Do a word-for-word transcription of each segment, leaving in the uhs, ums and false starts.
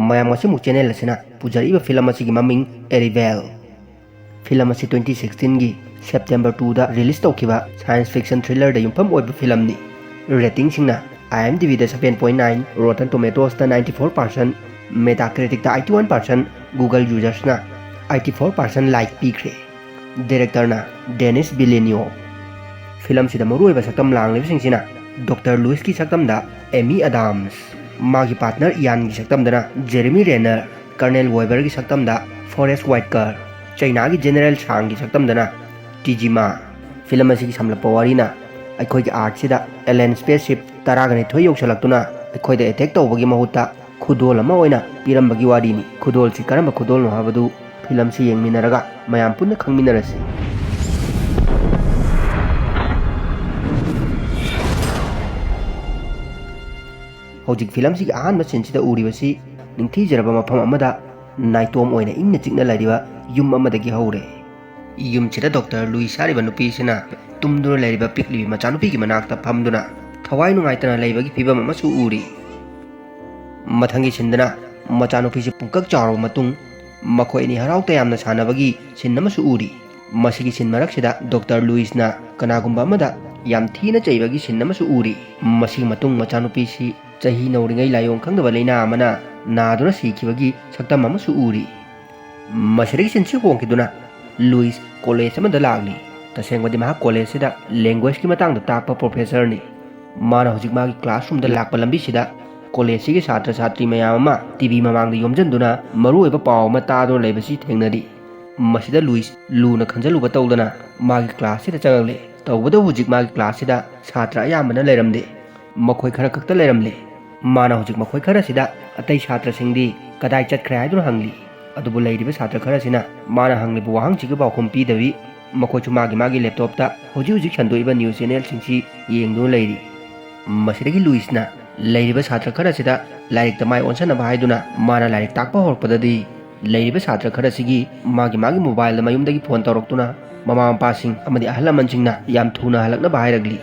ꯃꯌꯥꯝ, ꯉꯁꯤꯃꯨꯛ ꯆꯦꯅꯦꯜ ꯑꯁꯤꯅ ꯄꯨꯖꯔꯛꯏꯕ ꯐꯤꯂꯝ ꯑꯁꯤꯒꯤ ꯃꯃꯤꯡ Arrival꯫ ꯐꯤꯂꯝ ꯑꯁꯤ twenty sixteen ꯒꯤ September two ꯗ ꯔꯤꯂꯤꯁ ꯇꯧꯈꯤꯕ science fiction thriller ꯗ ꯌꯨꯝꯐꯝ ꯑꯣꯏꯕ ꯐꯤꯂꯝꯅꯤ꯫ ꯔꯦꯇꯤꯡꯁꯤꯡꯅ IMDb ꯗ seven point nine, Rotten Tomatoes ꯇ ninety four percent, Metacritic ꯇ eighty one percent, Google users ꯅ eighty four percent like ꯄꯤꯈ꯭ꯔꯦ꯫ ꯗꯤꯔꯦꯛꯇꯔꯅ Denis Villeneuve꯫ ꯐꯤꯂꯝꯁꯤꯗ ꯃꯔꯨꯑꯣꯏꯕ ꯁꯛꯇꯝ ꯂꯥꯡꯂꯤꯕꯁꯤꯡꯁꯤꯅ ꯗꯣꯛꯇꯔ ꯂꯨꯏꯁꯀꯤ ꯁꯛꯇꯝꯗ ꯑꯦꯃꯤ ꯑꯗꯥꯝꯁ, ꯃꯥꯒꯤ ꯄꯥꯔꯠꯅꯔ ꯏꯌꯥꯟꯒꯤ ꯁꯛꯇꯝꯗꯅ ꯖꯦꯔꯦꯃꯤ ꯔꯦꯅꯔ, ꯀꯔꯅꯦꯜ ꯋꯦꯕꯔꯒꯤ ꯁꯛꯇꯝꯗ ꯐꯣꯔꯦꯁ ꯋꯥꯏꯠꯀꯔ, ꯆꯩꯅꯥꯒꯤ ꯖꯦꯅꯦꯔꯦꯜ ꯁꯥꯡꯒꯤ ꯁꯛꯇꯝꯗꯅ ꯇꯤꯖꯤꯃꯥ꯫ ꯐꯤꯂꯝ ꯑꯁꯤꯒꯤ ꯁꯝꯂꯞꯄ ꯋꯥꯔꯤꯅ ꯑꯩꯈꯣꯏꯒꯤ ꯑꯥꯔꯠꯁꯤꯗ ꯑꯦꯂꯦꯟ ꯁ꯭ꯄꯦꯁꯁꯤꯞ ꯇꯔꯥꯒ ꯅꯤꯊꯣꯏ ꯌꯧꯁꯤꯜꯂꯛꯇꯨꯅ ꯑꯩꯈꯣꯏꯗ ꯑꯦꯇꯦꯛ ꯇꯧꯕꯒꯤ ꯃꯍꯨꯠꯇ ꯈꯨꯗꯣꯜ ꯑꯃ ꯑꯣꯏꯅ ꯄꯤꯔꯝꯕꯒꯤ ꯋꯥꯔꯤꯅꯤ꯫ ꯈꯨꯗꯣꯜꯁꯤ ꯀꯔꯝꯕ ꯈꯨꯗꯣꯜꯅꯣ ꯍꯥꯏꯕꯗꯨ ꯐꯤꯂꯝꯁꯤ ꯌꯦꯡꯃꯤꯟꯅꯔꯒ ꯃꯌꯥꯝ ꯄꯨꯟꯅ ꯈꯪꯃꯤꯟꯅꯔꯁꯤ꯫ ꯍꯧꯖꯤꯛ ꯐꯤꯂꯝꯁꯤꯒꯤ ꯑꯍꯥꯟꯕ ꯁꯤꯟꯁꯤꯗ ꯎꯔꯤꯕꯁꯤ ꯅꯤꯡꯊꯤꯖꯔꯕ ꯃꯐꯝ ꯑꯃꯗ ꯅꯥꯏꯇꯣꯝ ꯑꯣꯏꯅ ꯏꯪꯅ ꯆꯤꯛꯅ ꯂꯩꯔꯤꯕ ꯌꯨꯝ ꯑꯃꯗꯒꯤ ꯍꯧꯔꯦ꯫ ꯌꯨꯝꯁꯤꯗ ꯗꯣꯛꯇꯔ ꯂꯨꯏꯁ ꯍꯥꯏꯔꯤꯕ ꯅꯨꯄꯤꯁꯤꯅ ꯇꯨꯝꯗꯨꯅ ꯂꯩꯔꯤꯕ ꯄꯤꯛꯂꯤꯕꯤ ꯃꯆꯥꯅꯨꯄꯤꯒꯤ ꯃꯅꯥꯛꯇ ꯐꯝꯗꯨꯅ ꯊꯋꯥꯏ ꯅꯨꯡꯉꯥꯏꯇꯅ ꯂꯩꯕꯒꯤ ꯐꯤꯕꯝ ꯑꯃꯁꯨ ꯎꯔꯤ꯫ ꯃꯊꯪꯒꯤ ꯁꯤꯟꯗꯅ ꯃꯆꯥꯅꯨꯄꯤꯁꯤ ꯄꯨꯡꯀꯛ ꯆꯥꯎꯔꯕ ꯃꯇꯨꯡ ꯃꯈꯣꯏ ꯑꯅꯤ ꯍꯔꯥꯎ ꯇꯌꯥꯝꯅ ꯁꯥꯟꯅꯕꯒꯤ ꯁꯤꯟ ꯑꯃꯁꯨ ꯎꯔꯤ꯫ ꯃꯁꯤꯒꯤ ꯁꯤꯟ ꯃꯔꯛꯁꯤꯗ ꯗꯣꯛꯇꯔ ꯂꯨꯏꯁꯅ ꯀꯅꯥꯒꯨꯝꯕ ꯑꯃꯗ ꯌꯥꯝ ꯊꯤꯅ ꯆꯩꯕꯒꯤ ꯁꯤꯟ ꯑꯃꯁꯨ ꯎꯔꯤ꯫ ꯃꯁꯤꯒꯤ ꯃꯇꯨꯡ ꯃꯆꯥꯅꯨꯄꯤꯁꯤ ꯆꯍꯤ ꯅꯧꯔꯤꯉꯩ ꯂꯥꯏꯑꯣꯡ ꯈꯪꯗꯕ ꯂꯩꯅꯥ ꯑꯃꯅ ꯅꯥꯗꯨꯅ ꯁꯤꯈꯤꯕꯒꯤ ꯁꯛꯇꯝ ꯑꯃꯁꯨ ꯎꯔꯤ꯫ ꯃꯁꯤꯗꯒꯤ ꯁꯤꯟꯁꯤ ꯍꯣꯡꯈꯤꯗꯨꯅ ꯂꯨꯏꯁ ꯀꯣꯂꯦꯖ ꯑꯃꯗ ꯂꯥꯛꯂꯤ꯫ ꯇꯁꯦꯡꯕꯗꯤ ꯃꯍꯥꯛ ꯀꯣꯂꯦꯖꯁꯤꯗ ꯂꯦꯡꯒ꯭ꯋꯦꯖꯀꯤ ꯃꯇꯥꯡꯗ ꯇꯥꯛꯄ ꯄ꯭ꯔꯣꯐꯦꯁꯔꯅꯤ꯫ ꯃꯥꯅ ꯍꯧꯖꯤꯛ ꯃꯥꯒꯤ ꯀ꯭ꯂꯥꯁꯔꯨꯝꯗ ꯂꯥꯛꯄ ꯂꯝꯕꯤꯁꯤꯗ ꯀꯣꯂꯦꯖꯁꯤꯒꯤ ꯁꯥꯇ꯭ꯔ ꯁꯥꯇ꯭ꯔꯤ ꯃꯌꯥꯝ ꯑꯃ ꯇꯤꯚꯤ ꯃꯃꯥꯡꯗ ꯌꯣꯝꯁꯤꯟꯗꯨꯅ ꯃꯔꯨꯑꯣꯏꯕ ꯄꯥꯎ ꯑꯃ ꯇꯥꯗꯨꯅ ꯂꯩꯕꯁꯤ ꯊꯦꯡꯅꯔꯤ꯫ ꯃꯁꯤꯗ ꯂꯨꯏꯁ ꯂꯨꯅ ꯈꯟꯖꯜꯂꯨꯕ ꯇꯧꯗꯅ ꯃꯥꯒꯤ ꯀ꯭ꯂꯥꯁꯁꯤꯗ ꯆꯪꯉꯛꯂꯦ꯫ ꯇꯧꯕꯇꯕꯨ ꯍꯧꯖꯤꯛ ꯃꯥꯒꯤ ꯀ꯭ꯂꯥꯁꯁꯤꯗ ꯁꯥꯇ꯭ꯔ ꯑꯌꯥꯝꯕꯅ ꯂꯩꯔꯝꯗꯦ꯫ ꯃꯈꯣꯏ ꯈꯔ ꯈꯛꯇ ꯂꯩꯔꯝꯂꯦ꯫ ꯃꯥꯅ ꯍꯧꯖꯤꯛ ꯃꯈꯣꯏ ꯈꯔꯁꯤꯗ ꯑꯇꯩ ꯁꯥꯇ꯭ꯔꯁꯤꯡꯗꯤ ꯀꯗꯥꯏ ꯆꯠꯈ꯭ꯔꯦ ꯍꯥꯏꯗꯨꯅ ꯍꯪꯂꯤ꯫ ꯑꯗꯨꯕꯨ ꯂꯩꯔꯤꯕ ꯁꯥꯇ꯭ꯔ ꯈꯔꯁꯤꯅ ꯃꯥꯅ ꯍꯪꯂꯤꯕ ꯋꯥꯍꯪꯁꯤꯒꯤ ꯄꯥꯎꯈꯨꯝ ꯄꯤꯗꯕꯤ ꯃꯈꯣꯏꯁꯨ ꯃꯥꯒꯤ ꯃꯥꯒꯤ ꯂꯦꯞꯇꯣꯞꯇ ꯍꯧꯖꯤꯛ ꯍꯧꯖꯤꯛ ꯁꯟꯗꯣꯛꯏꯕ ꯅ꯭ꯌꯨꯁ ꯆꯦꯅꯦꯜꯁꯤꯡꯁꯤ ꯌꯦꯡꯗꯨꯅ ꯂꯩꯔꯤ꯫ ꯃꯁꯤꯗꯒꯤ ꯂꯨꯏꯁꯅ ꯂꯩꯔꯤꯕ ꯁꯥꯇ꯭ꯔ ꯈꯔꯁꯤꯗ ꯂꯥꯏꯔꯤꯛꯇ ꯃꯥꯏ ꯑꯣꯟꯁꯤꯟꯅꯕ ꯍꯥꯏꯗꯨꯅ ꯃꯥꯅ ꯂꯥꯏꯔꯤꯛ ꯇꯥꯛꯄ ꯍꯧꯔꯛꯄꯗꯗꯤ ꯂꯩꯔꯤꯕ ꯁꯥꯇ꯭ꯔ ꯈꯔꯁꯤꯒꯤ ꯃꯥꯒꯤ ꯃꯥꯒꯤ ꯃꯣꯕꯥꯏꯜꯗ ꯃꯌꯨꯝꯗꯒꯤ ꯐꯣꯟ ꯇꯧꯔꯛꯇꯨꯅ ꯃꯃꯥ ꯃꯄꯥꯁꯤꯡ ꯑꯃꯗꯤ ꯑꯍꯜ ꯂꯃꯟꯁꯤꯡꯅ ꯌꯥꯝ ꯊꯨꯅ ꯍꯜꯂꯛꯅꯕ ꯍꯥꯏꯔꯛꯂꯤ꯫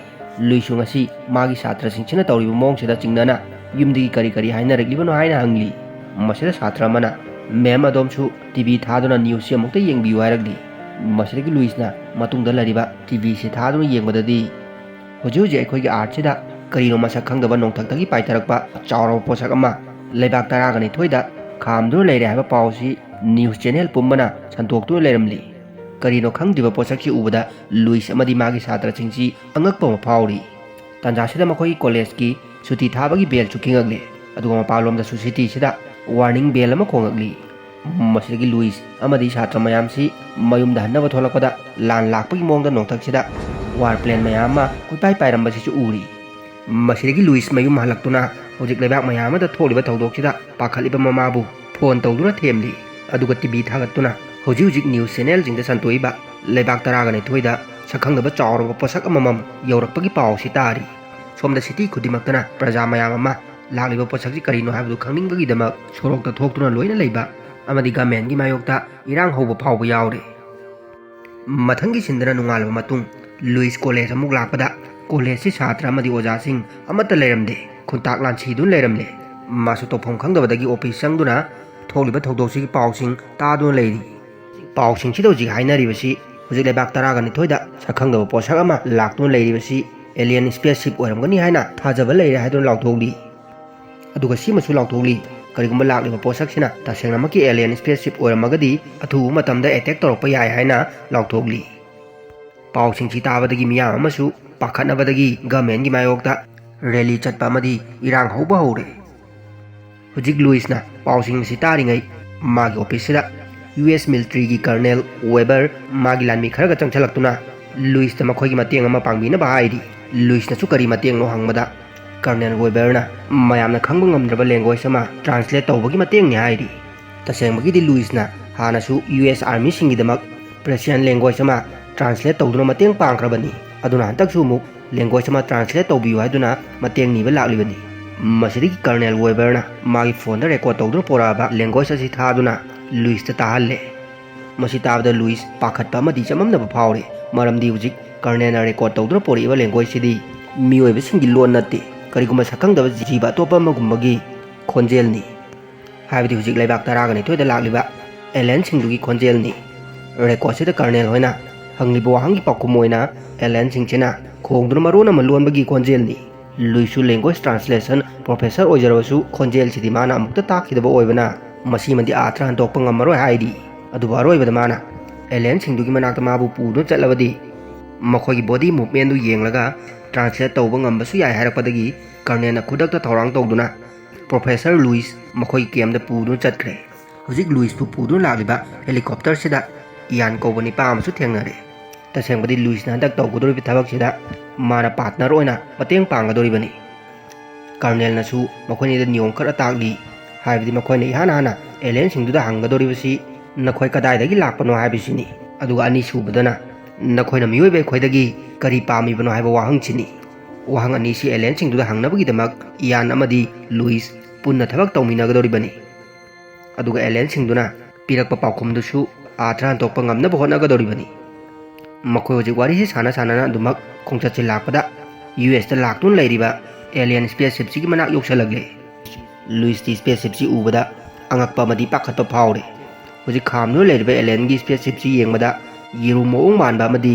ꯂꯨꯏꯁꯨ ꯉꯁꯤ ꯃꯥꯒꯤ ꯁꯥꯇ꯭ꯔꯁꯤꯡꯁꯤꯅ ꯇꯧꯔꯤꯕ ꯃꯑꯣꯡꯁꯤꯗ ꯆꯤꯡꯅꯅ ꯌꯨꯝꯗꯒꯤ ꯀꯔꯤ ꯀꯔꯤ ꯍꯥꯏꯅꯔꯛꯂꯤꯕꯅꯣ ꯍꯥꯏꯅ ꯍꯪꯂꯤ꯫ ꯃꯁꯤꯗ ꯁꯥꯇ꯭ꯔ ꯑꯃꯅ, "ꯃꯦꯝ, ꯑꯗꯣꯝꯁꯨ ꯇꯤ ꯚꯤ ꯊꯥꯗꯨꯅ ꯅ꯭ꯌꯨꯁꯁꯤ ꯑꯃꯨꯛꯇ ꯌꯦꯡꯕꯤꯌꯨ" ꯍꯥꯏꯔꯛꯂꯤ꯫ ꯃꯁꯤꯗꯒꯤ ꯂꯨꯏꯁꯅ ꯃꯇꯨꯡꯗ ꯂꯩꯔꯤꯕ ꯇꯤ ꯚꯤꯁꯤ ꯊꯥꯗꯨꯅ ꯌꯦꯡꯕꯗꯗꯤ, ꯍꯧꯖꯤꯛ ꯍꯧꯖꯤꯛ ꯑꯩꯈꯣꯏꯒꯤ ꯑꯥꯔꯠꯁꯤꯗ ꯀꯔꯤꯅꯣ ꯃꯁꯛ ꯈꯪꯗꯕ ꯅꯣꯡꯊꯛꯇꯒꯤ ꯄꯥꯏꯊꯔꯛꯄ ꯆꯥꯎꯔꯕ ꯄꯣꯠꯁꯛ ꯑꯃ ꯂꯩꯕꯥꯛ ꯇꯔꯥꯒ ꯅꯤꯊꯣꯏꯗ ꯈꯥꯝꯗꯨꯅ ꯂꯩꯔꯦ ꯍꯥꯏꯕ ꯄꯥꯎꯁꯤ ꯅ꯭ꯌꯨꯁ ꯆꯦꯅꯦꯜ ꯄꯨꯝꯕꯅ ꯁꯟꯗꯣꯛꯇꯨꯅ ꯂꯩꯔꯝꯂꯤ꯫ ꯀꯔꯤꯅꯣ ꯈꯪꯗ꯭ꯔꯤꯕ ꯄꯣꯠꯁꯛꯁꯤ ꯎꯕꯗ ꯂꯨꯏꯁ ꯑꯃꯗꯤ ꯃꯥꯒꯤ ꯁꯥꯇ꯭ꯔꯁꯤꯡꯁꯤ ꯑꯉꯛꯄ ꯑꯃ ꯐꯥꯎꯔꯤ꯫ ꯇꯥꯟꯖꯥꯁꯤꯗ ꯃꯈꯣꯏꯒꯤ ꯀꯣꯂꯦꯖꯀꯤ ꯁꯨꯇꯤ ꯊꯥꯕꯒꯤ ꯕꯦꯜꯁꯨ ꯈꯤꯡꯉꯛꯂꯤ꯫ ꯑꯗꯨꯒ ꯃꯄꯥꯟꯂꯣꯝꯗꯁꯨ ꯁꯤꯇꯤꯁꯤꯗ ꯋꯥꯔꯅꯤꯡ ꯕꯦꯜ ꯑꯃ ꯈꯣꯡꯉꯛꯂꯤ꯫ ꯃꯁꯤꯗꯒꯤ ꯂꯨꯏꯁ ꯑꯃꯗꯤ ꯁꯥꯇ꯭ꯔ ꯃꯌꯥꯝꯁꯤ ꯃꯌꯨꯝꯗ ꯍꯟꯅꯕ ꯊꯣꯛꯂꯛꯄꯗ ꯂꯥꯟ ꯂꯥꯛꯄꯒꯤ ꯃꯑꯣꯡꯗ ꯅꯣꯡꯊꯛꯁꯤꯗ ꯋꯥꯔ ꯄ꯭ꯂꯦꯟ ꯃꯌꯥꯝ ꯑꯃ ꯀꯣꯏꯄꯥꯏ ꯄꯥꯏꯔꯝꯕꯁꯤꯁꯨ ꯎꯔꯤ꯫ ꯃꯁꯤꯗꯒꯤ ꯂꯨꯏꯁ ꯃꯌꯨꯝ ꯍꯜꯂꯛꯇꯨꯅ ꯍꯧꯖꯤꯛ ꯂꯩꯕꯥꯛ ꯃꯌꯥꯝ ꯑꯃꯗ ꯊꯣꯛꯂꯤꯕ ꯊꯧꯗꯣꯛꯁꯤꯗ ꯄꯥꯈꯠꯂꯤꯕ ꯃꯃꯥꯕꯨ ꯐꯣꯟ ꯇꯧꯗꯨꯅ ꯊꯦꯝꯂꯤ꯫ ꯑꯗꯨꯒ ꯇꯤ ꯚꯤ ꯊꯥꯒꯠꯇꯨꯅ ꯍꯧꯖꯤꯛ ꯍꯧꯖꯤꯛ ꯅ꯭ꯌꯨꯁ ꯆꯦꯅꯦꯜꯁꯤꯡꯗ ꯁꯟꯗꯣꯛꯏꯕ ꯂꯩꯕꯥꯛ ꯇꯔꯥꯒ ꯅꯤꯊꯣꯏꯗ ꯁꯛꯈꯪꯗꯕ ꯆꯥꯎꯔꯕ ꯄꯣꯠꯁꯛ ꯑꯃꯃꯝ ꯌꯧꯔꯛꯄꯒꯤ ꯄꯥꯎꯁꯤ ꯇꯥꯔꯤ꯫ ꯁꯣꯝꯗ ꯁꯤꯇꯤ ꯈꯨꯗꯤꯡꯃꯛꯇꯅ ꯄ꯭ꯔꯖꯥ ꯃꯌꯥꯝ ꯑꯃ ꯂꯥꯛꯂꯤꯕ ꯄꯣꯠꯁꯛꯁꯤ ꯀꯔꯤꯅꯣ ꯍꯥꯏꯕꯗꯨ ꯈꯪꯅꯤꯡꯕꯒꯤꯗꯃꯛ ꯁꯣꯔꯣꯛꯇ ꯊꯣꯛꯇꯨꯅ ꯂꯣꯏꯅ ꯂꯩꯕ ꯑꯃꯗꯤ ꯒꯃꯦꯟꯒꯤ ꯃꯥꯌꯣꯛꯇ ꯏꯔꯥꯡ ꯍꯧꯕ ꯐꯥꯎꯕ ꯌꯥꯎꯔꯤ꯫ ꯃꯊꯪꯒꯤ ꯁꯤꯟꯗꯅ ꯅꯣꯡꯉꯥꯜꯂꯕ ꯃꯇꯨꯡ ꯂꯨꯏꯁ ꯀꯣꯂꯦꯖ ꯑꯃꯨꯛ ꯂꯥꯛꯄꯗ ꯀꯣꯂꯦꯖꯁꯤ ꯁꯥꯇ꯭ꯔ ꯑꯃꯗꯤ ꯑꯣꯖꯥꯁꯤꯡ ꯑꯃꯠꯇ ꯂꯩꯔꯝꯗꯦ꯫ ꯈꯨꯟꯇꯥꯛ ꯂꯥꯟꯁꯤꯗꯨꯅ ꯂꯩꯔꯝꯂꯦ꯫ ꯃꯥꯁꯨ ꯇꯧꯐꯝ ꯈꯪꯗꯕꯗꯒꯤ ꯑꯣꯐꯤꯁ ꯆꯪꯗꯨꯅ ꯊꯣꯛꯂꯤꯕ ꯊꯧꯗꯣꯛꯁꯤꯒꯤ ꯄꯥꯎꯁꯤꯡ ꯇꯥꯗꯨꯅ ꯂꯩꯔꯤ꯫ ꯄꯥꯎꯁꯤꯡꯁꯤꯗ ꯍꯧꯖꯤꯛ ꯍꯥꯏꯅꯔꯤꯕꯁꯤ, ꯍꯧꯖꯤꯛ ꯂꯩꯕꯥꯛ ꯇꯔꯥꯒ ꯅꯤꯊꯣꯏꯗ ꯁꯛꯈꯪꯗꯕ ꯄꯣꯠꯁꯛ ꯑꯃ ꯂꯥꯛꯇꯨꯅ ꯂꯩꯔꯤꯕꯁꯤ ꯑꯦꯂꯤꯌꯟ ꯁ꯭ꯄꯦꯁ ꯁꯤꯞ ꯑꯣꯏꯔꯝꯒꯅꯤ ꯍꯥꯏꯅ ꯊꯥꯖꯕ ꯂꯩꯔꯦ ꯍꯥꯏꯗꯨꯅ ꯂꯥꯎꯊꯣꯛꯂꯤ꯫ ꯑꯗꯨꯒ ꯁꯤꯃꯁꯨ ꯂꯥꯎꯊꯣꯛꯂꯤ, ꯀꯔꯤꯒꯨꯝꯕ ꯂꯥꯛꯂꯤꯕ ꯄꯣꯠꯁꯛꯁꯤꯅ ꯇꯁꯦꯡꯅꯃꯛꯀꯤ ꯑꯦꯂꯤꯌꯟ ꯁ꯭ꯄꯦꯁ ꯁꯤꯞ ꯑꯣꯏꯔꯝꯃꯒꯗꯤ ꯑꯊꯨꯕ ꯃꯇꯝꯗ ꯑꯦꯇꯦꯛ ꯇꯧꯔꯛꯄ ꯌꯥꯏ ꯍꯥꯏꯅ ꯂꯥꯎꯊꯣꯛꯂꯤ꯫ ꯄꯥꯎꯁꯤꯡꯁꯤ ꯇꯥꯕꯗꯒꯤ ꯃꯤꯌꯥꯝ ꯑꯃꯁꯨ ꯄꯥꯈꯠꯅꯕꯗꯒꯤ ꯒꯃꯦꯟꯒꯤ ꯃꯥꯌꯣꯛꯇ ꯔꯦꯂꯤ ꯆꯠꯄ ꯑꯃꯗꯤ ꯏꯔꯥꯡ ꯍꯧꯕ ꯍꯧꯔꯦ꯫ ꯍꯧꯖꯤꯛ ꯂꯨꯏꯁꯅ ꯄꯥꯎꯁꯤꯡ ꯑꯁꯤ ꯇꯥꯔꯤꯉꯩ ꯃꯥꯒꯤ ꯑꯣꯐꯤꯁꯁꯤꯗ ꯌꯨ ꯑꯦꯁ ꯃꯤꯂꯤꯇ꯭ꯔꯤꯒꯤ ꯀꯔꯅꯦꯜ ꯋꯦꯕꯔ ꯃꯥꯒꯤ ꯂꯥꯟꯃꯤ ꯈꯔꯒ ꯆꯪꯁꯤꯜꯂꯛꯇꯨꯅ ꯂꯨꯏꯁꯇ ꯃꯈꯣꯏꯒꯤ ꯃꯇꯦꯡ ꯑꯃ ꯄꯥꯡꯕꯤꯅꯕ ꯍꯥꯏꯔꯤ꯫ ꯂꯨꯏꯁꯅꯁꯨ ꯀꯔꯤ ꯃꯇꯦꯡꯅꯣ ꯍꯪꯕꯗ ꯀꯔꯅꯦꯜ ꯋꯦꯕꯔꯅ ꯃꯌꯥꯝꯅ ꯈꯪꯕ ꯉꯝꯗ꯭ꯔꯕ ꯂꯦꯡꯒ꯭ꯋꯦꯖ ꯑꯃ ꯇ꯭ꯔꯥꯟꯁꯂꯦꯠ ꯇꯧꯕꯒꯤ ꯃꯇꯦꯡꯅꯤ ꯍꯥꯏꯔꯤ꯫ ꯇꯁꯦꯡꯕꯒꯤꯗꯤ ꯂꯨꯏꯁꯅ ꯍꯥꯟꯅꯁꯨ ꯌꯨ ꯑꯦꯁ ꯑꯥꯔꯃꯤꯁꯤꯡꯒꯤꯗꯃꯛ ꯄ꯭ꯔꯁꯤꯌꯥꯟ ꯂꯦꯡꯒ꯭ꯋꯦꯖ ꯑꯃ ꯇ꯭ꯔꯥꯟꯁꯂꯦꯠ ꯇꯧꯗꯨꯅ ꯃꯇꯦꯡ ꯄꯥꯡꯈ꯭ꯔꯕꯅꯤ꯫ ꯑꯗꯨꯅ ꯍꯟꯗꯛꯁꯨ ꯑꯃꯨꯛ ꯂꯦꯡꯒ꯭ꯋꯦꯖ ꯑꯃ ꯇ꯭ꯔꯥꯟꯁꯂꯦꯠ ꯇꯧꯕꯤꯌꯨ ꯍꯥꯏꯗꯨꯅ ꯃꯇꯦꯡ ꯅꯤꯕ ꯂꯥꯛꯂꯤꯕꯅꯤ꯫ ꯃꯁꯤꯗꯒꯤ ꯀꯔꯅꯦꯜ ꯋꯦꯕꯔꯅ ꯃꯥꯒꯤ ꯐꯣꯟꯗ ꯔꯦꯀꯣꯔꯗ ꯇꯧꯗꯨꯅ ꯄꯣꯔꯛꯑꯕ ꯂꯦꯡꯒ꯭ꯋꯦꯖ ꯑꯁꯤ ꯊꯥꯗꯨꯅ ꯂꯨꯏꯁꯇ ꯇꯥꯍꯜꯂꯦ꯫ ꯃꯁꯤ ꯇꯥꯕꯗ ꯂꯨꯏꯁ ꯄꯥꯈꯠꯄ ꯑꯃꯗꯤ ꯆꯃꯝꯅꯕ ꯐꯥꯎꯔꯦ, ꯃꯔꯝꯗꯤ ꯍꯧꯖꯤꯛ ꯀꯔꯅꯦꯜꯅ ꯔꯦꯀꯣꯔꯗ ꯇꯧꯗꯨꯅ ꯄꯣꯔꯛꯏꯕ ꯂꯦꯡꯒ꯭ꯋꯦꯖꯁꯤꯗꯤ ꯃꯤꯑꯣꯏꯕꯁꯤꯡꯒꯤ ꯂꯣꯟ ꯅꯠꯇꯦ, ꯀꯔꯤꯒꯨꯝꯕ ꯁꯛꯈꯪꯗꯕ ꯖꯤꯕ ꯑꯇꯣꯞꯄ ꯑꯃꯒꯨꯝꯕꯒꯤ ꯈꯣꯟꯖꯦꯜꯅꯤ꯫ ꯍꯥꯏꯕꯗꯤ ꯍꯧꯖꯤꯛ ꯂꯩꯕꯥꯛ ꯇꯔꯥꯒ ꯅꯤꯊꯣꯏꯗ ꯂꯥꯛꯂꯤꯕ ꯑꯦꯂꯤꯌꯟꯁꯤꯡꯗꯨꯒꯤ ꯈꯣꯟꯖꯦꯜꯅꯤ꯫ ꯔꯦꯀꯣꯔꯗꯁꯤꯗ ꯀꯔꯅꯦꯜ ꯍꯣꯏꯅ ꯍꯪꯂꯤꯕ ꯋꯥꯍꯪꯒꯤ ꯄꯥꯎꯈꯨꯝ ꯑꯣꯏꯅ ꯑꯦꯂꯤꯌꯟꯁꯤꯡꯁꯤꯅ ꯈꯣꯡꯗꯨꯅ ꯃꯔꯣꯟ ꯑꯃ ꯂꯣꯟꯕꯒꯤ ꯈꯣꯟꯖꯦꯜꯅꯤ꯫ ꯂꯨꯏꯁꯁꯨ language translation professor ꯑꯣꯏꯖꯔꯕꯁꯨ ꯈꯣꯟꯖꯦꯜꯁꯤꯗꯤ ꯃꯥꯅ ꯑꯃꯨꯛꯇ ꯇꯥꯈꯤꯗꯕ ꯑꯣꯏꯕꯅ ꯃꯁꯤꯃꯗꯤ ꯑꯥꯔꯊ ꯍꯟꯗꯣꯛꯄ ꯉꯝꯃꯔꯣꯏ ꯍꯥꯏꯔꯤ꯫ ꯑꯗꯨꯕꯨ ꯑꯔꯣꯏꯕꯗ ꯃꯥꯅ ꯑꯦꯂꯤꯌꯟꯁꯤꯡꯗꯨꯒꯤ ꯃꯅꯥꯛꯇ ꯃꯥꯕꯨ ꯄꯨꯗꯨꯅ ꯆꯠꯂꯕꯗꯤ ꯃꯈꯣꯏꯒꯤ body movementꯗꯨ ꯌꯦꯡꯂꯒ translate ꯇꯧꯕ ꯉꯝꯕꯁꯨ ꯌꯥꯏ ꯍꯥꯏꯔꯛꯄꯗꯒꯤ ꯀꯔꯅꯦꯜꯅ ꯈꯨꯗꯛꯇ ꯊꯧꯔꯥꯡ ꯇꯧꯗꯨꯅ ꯄ꯭ꯔꯣꯐꯦꯁꯔ ꯂꯨꯏꯁ ꯃꯈꯣꯏꯒꯤ campꯇ ꯄꯨꯗꯨꯅ ꯆꯠꯈ꯭ꯔꯦ꯫ ꯍꯧꯖꯤꯛ ꯂꯨꯏꯁꯄꯨ ꯄꯨꯗꯨꯅ ꯂꯥꯛꯂꯤꯕ helicopterꯁꯤꯗ ꯏꯌꯥꯟ ꯀꯧꯕ ꯅꯤꯄꯥ ꯑꯃꯁꯨ ꯊꯦꯡꯅꯔꯦ꯫ ꯇꯁꯦꯡꯕꯗꯤ ꯂꯨꯏꯁꯅ ꯍꯟꯗꯛ ꯇꯧꯒꯗꯧꯔꯤꯕ ꯊꯕꯛꯁꯤꯗ ꯃꯥꯅ partner ꯑꯣꯏꯅ ꯃꯇꯦꯡ ꯄꯥꯡꯒꯗꯧꯔꯤꯕꯅꯤ꯫ ꯀꯔꯅꯦꯜꯅꯁꯨ ꯃꯈꯣꯏꯅꯤꯗ ꯅꯤꯌꯣꯝ ꯈꯔ ꯇꯥꯛꯂꯤ꯫ ꯍꯥꯏꯕꯗꯤ ꯃꯈꯣꯏꯅ ꯏꯍꯥꯟ ꯍꯥꯟꯅ ꯑꯦꯂꯤꯌꯟꯁꯤꯡꯗꯨꯗ ꯍꯪꯒꯗꯧꯔꯤꯕꯁꯤ ꯅꯈꯣꯏ ꯀꯗꯥꯏꯗꯒꯤ ꯂꯥꯛꯄꯅꯣ ꯍꯥꯏꯕꯁꯤꯅꯤ꯫ ꯑꯗꯨꯒ ꯑꯅꯤꯁꯨꯕꯗꯅ ꯅꯈꯣꯏꯅ ꯃꯤꯑꯣꯏꯕ ꯑꯩꯈꯣꯏꯗꯒꯤ ꯀꯔꯤ ꯄꯥꯝꯃꯤꯕꯅꯣ ꯍꯥꯏꯕ ꯋꯥꯍꯪꯁꯤꯅꯤ꯫ ꯋꯥꯍꯪ ꯑꯅꯤꯁꯤ ꯑꯦꯂꯤꯌꯟꯁꯤꯡꯗꯨꯗ ꯍꯪꯅꯕꯒꯤꯗꯃꯛ ꯏꯌꯥꯟ ꯑꯃꯗꯤ ꯂꯨꯏꯁ ꯄꯨꯟꯅ ꯊꯕꯛ ꯇꯧꯃꯤꯟꯅꯒꯗꯧꯔꯤꯕꯅꯤ꯫ ꯑꯗꯨꯒ ꯑꯦꯂꯤꯌꯟꯁꯤꯡꯗꯨꯅ ꯄꯤꯔꯛꯄ ꯄꯥꯎꯈꯨꯝꯗꯨꯁꯨ ꯑꯥꯔꯊ ꯍꯟꯗꯣꯛꯄ ꯉꯝꯅꯕ ꯍꯣꯠꯅꯒꯗꯧꯔꯤꯕꯅꯤ꯫ ꯃꯈꯣꯏ ꯍꯧꯖꯤꯛ ꯋꯥꯔꯤꯁꯤ ꯁꯥꯟꯅ ꯁꯥꯟꯅꯅ ꯑꯗꯨꯃꯛ ꯈꯣꯡꯆꯠꯁꯤ ꯂꯥꯛꯄꯗ ꯌꯨ ꯑꯦꯁꯇ ꯂꯥꯛꯇꯨꯅ ꯂꯩꯔꯤꯕ ꯑꯦꯂꯤꯌꯟ spaceshipꯁꯤꯒꯤ ꯃꯅꯥꯛ ꯌꯧꯁꯜꯂꯛꯂꯦ꯫ ꯂꯨꯏꯁꯇꯤ spaceshipꯁꯤ ꯎꯕꯗ ꯑꯉꯛꯄ ꯑꯃꯗꯤ ꯄꯥꯈꯠꯄ ꯐꯥꯎꯔꯦ꯫ ꯍꯧꯖꯤꯛ ꯈꯥꯝꯗꯨꯅ ꯂꯩꯔꯤꯕ ꯑꯦꯂꯤꯌꯟꯒꯤ spaceshipꯁꯤ ꯌꯦꯡꯕꯗ ꯌꯦꯔꯨꯝ ꯃꯑꯣꯡ ꯃꯥꯟꯕ ꯑꯃꯗꯤ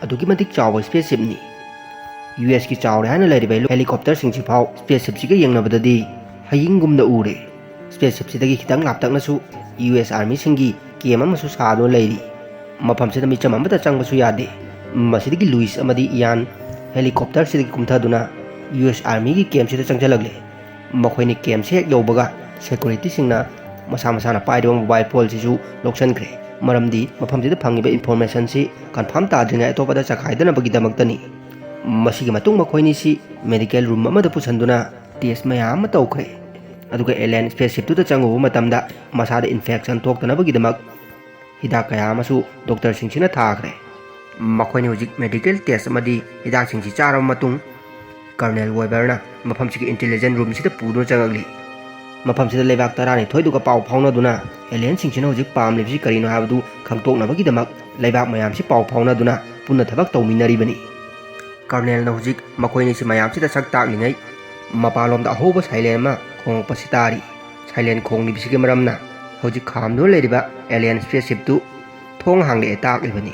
ꯑꯗꯨꯛꯀꯤ ꯃꯇꯤꯛ ꯆꯥꯎꯕ spaceshipꯅꯤ꯫ ꯌꯨ ꯑꯦꯁꯀꯤ ꯆꯥꯎꯔꯦ ꯍꯥꯏꯅ ꯂꯩꯔꯤꯕ helicopterꯁꯤꯡꯁꯤ ꯐꯥꯎ spaceshipꯁꯤꯒ ꯌꯦꯡꯅꯕꯗꯗꯤ ꯍꯌꯤꯡꯒꯨꯝꯅ ꯎꯔꯦ꯫ Spaceshipꯁꯤꯗꯒꯤ ꯈꯤꯇꯪ ꯂꯥꯞꯇꯛꯅꯁꯨ ꯌꯨ ꯑꯦꯁ armyꯁꯤꯡꯒꯤ camp ꯑꯃꯁꯨ ꯁꯥꯗꯨꯅ ꯂꯩꯔꯤ꯫ ꯃꯐꯝꯁꯤꯗ ꯃꯤꯆꯝ ꯑꯃꯠꯇ ꯆꯪꯕꯁꯨ ꯌꯥꯗꯦ꯫ ꯃꯁꯤꯗꯒꯤ ꯂꯨꯏꯁ ꯑꯃꯗꯤ ꯏꯌꯥꯟ helicopterꯁꯤꯗꯒꯤ ꯀꯨꯝꯊꯗꯨꯅ ꯌꯨ ꯑꯦꯁ armyꯒꯤ campꯁꯤꯗ ꯆꯪꯁꯤꯜꯂꯛꯂꯦ꯫ ꯃꯈꯣꯏꯅ campꯁꯤ ꯍꯦꯛ ꯌꯧꯕꯒ securityꯁꯤꯡꯅ ꯃꯁꯥ ꯃꯁꯥꯅ ꯄꯥꯏꯔꯤꯕ mobile phoneꯁꯤꯁꯨ ꯂꯧꯁꯤꯟꯈ꯭ꯔꯦ꯫ ꯃꯔꯝꯗꯤ ꯃꯐꯝꯁꯤꯗ ꯐꯪꯉꯤꯕ informationꯁꯤ confirm ꯇꯥꯗ꯭ꯔꯤꯉꯩ ꯑꯇꯣꯞꯄꯗ ꯆꯈꯥꯏꯗꯅꯕꯒꯤꯗꯃꯛꯇꯅꯤ꯫ ꯃꯁꯤꯒꯤ ꯃꯇꯨꯡ ꯃꯈꯣꯏꯅꯤꯁꯤ medical room ꯑꯃꯗ ꯄꯨꯁꯤꯟꯗꯨꯅ test ꯃꯌꯥꯝ ꯑꯃ ꯇꯧꯈ꯭ꯔꯦ꯫ ꯑꯗꯨꯒ alien spaceshipꯇꯨꯗ ꯆꯪꯉꯨꯕ ꯃꯇꯝꯗ ꯃꯁꯥꯗ infection ꯊꯣꯛꯇꯅꯕꯒꯤꯗꯃꯛ ꯍꯤꯗꯥꯛ ꯀꯌꯥ ꯑꯃꯁꯨ doctorꯁꯤꯡꯁꯤꯅ ꯊꯥꯈ꯭ꯔꯦ꯫ ꯃꯈꯣꯏꯅ ꯍꯧꯖꯤꯛ medical test ꯑꯃꯗꯤ ꯍꯤꯗꯥꯛꯁꯤꯡꯁꯤ ꯆꯥꯔꯕ ꯃꯇꯨꯡ Colonel Weberꯅ ꯃꯐꯝꯁꯤꯒꯤ intelligence roomꯁꯤꯗ ꯄꯨꯗꯨꯅ ꯆꯪꯉꯛꯂꯤ꯫ ꯃꯐꯝꯁꯤꯗ ꯂꯩꯕꯥꯛ ꯇꯔꯥꯅꯤꯊꯣꯏꯗꯨꯒ ꯄꯥꯎ ꯐꯥꯎꯅꯗꯨꯅ alienꯁꯤꯡꯁꯤꯅ ꯍꯧꯖꯤꯛ ꯄꯥꯝꯂꯤꯕꯁꯤ ꯀꯔꯤꯅꯣ ꯍꯥꯏꯕꯗꯨ ꯈꯪꯗꯣꯛꯅꯕꯒꯤꯗꯃꯛ ꯂꯩꯕꯥꯛ ꯃꯌꯥꯝꯁꯤ ꯄꯥꯎ ꯐꯥꯎꯅꯗꯨꯅ ꯄꯨꯟꯅ ꯊꯕꯛ ꯇꯧꯃꯤꯟꯅꯔꯤꯕꯅꯤ꯫ Colonelꯅ ꯍꯧꯖꯤꯛ ꯃꯈꯣꯏꯅꯤꯁꯤ ꯃꯌꯥꯝꯁꯤꯗ ꯁꯛ ꯇꯥꯛꯂꯤꯉꯩ ꯃꯄꯥꯟꯂꯣꯝꯗ ꯑꯍꯧꯕ siren ꯑꯃ ꯈꯣꯡꯂꯛꯄꯁꯤ ꯇꯥꯔꯤ꯫ Silent ꯈꯣꯡꯂꯤꯕꯁꯤꯒꯤ ꯃꯔꯝꯅ ꯍꯧꯖꯤꯛ ꯈꯥꯝꯗꯨꯅ ꯂꯩꯔꯤꯕ alien spaceship ꯇꯨ ꯊꯣꯡ ꯍꯥꯡꯂꯛꯑꯦ ꯇꯥꯛꯂꯤꯕꯅꯤ꯫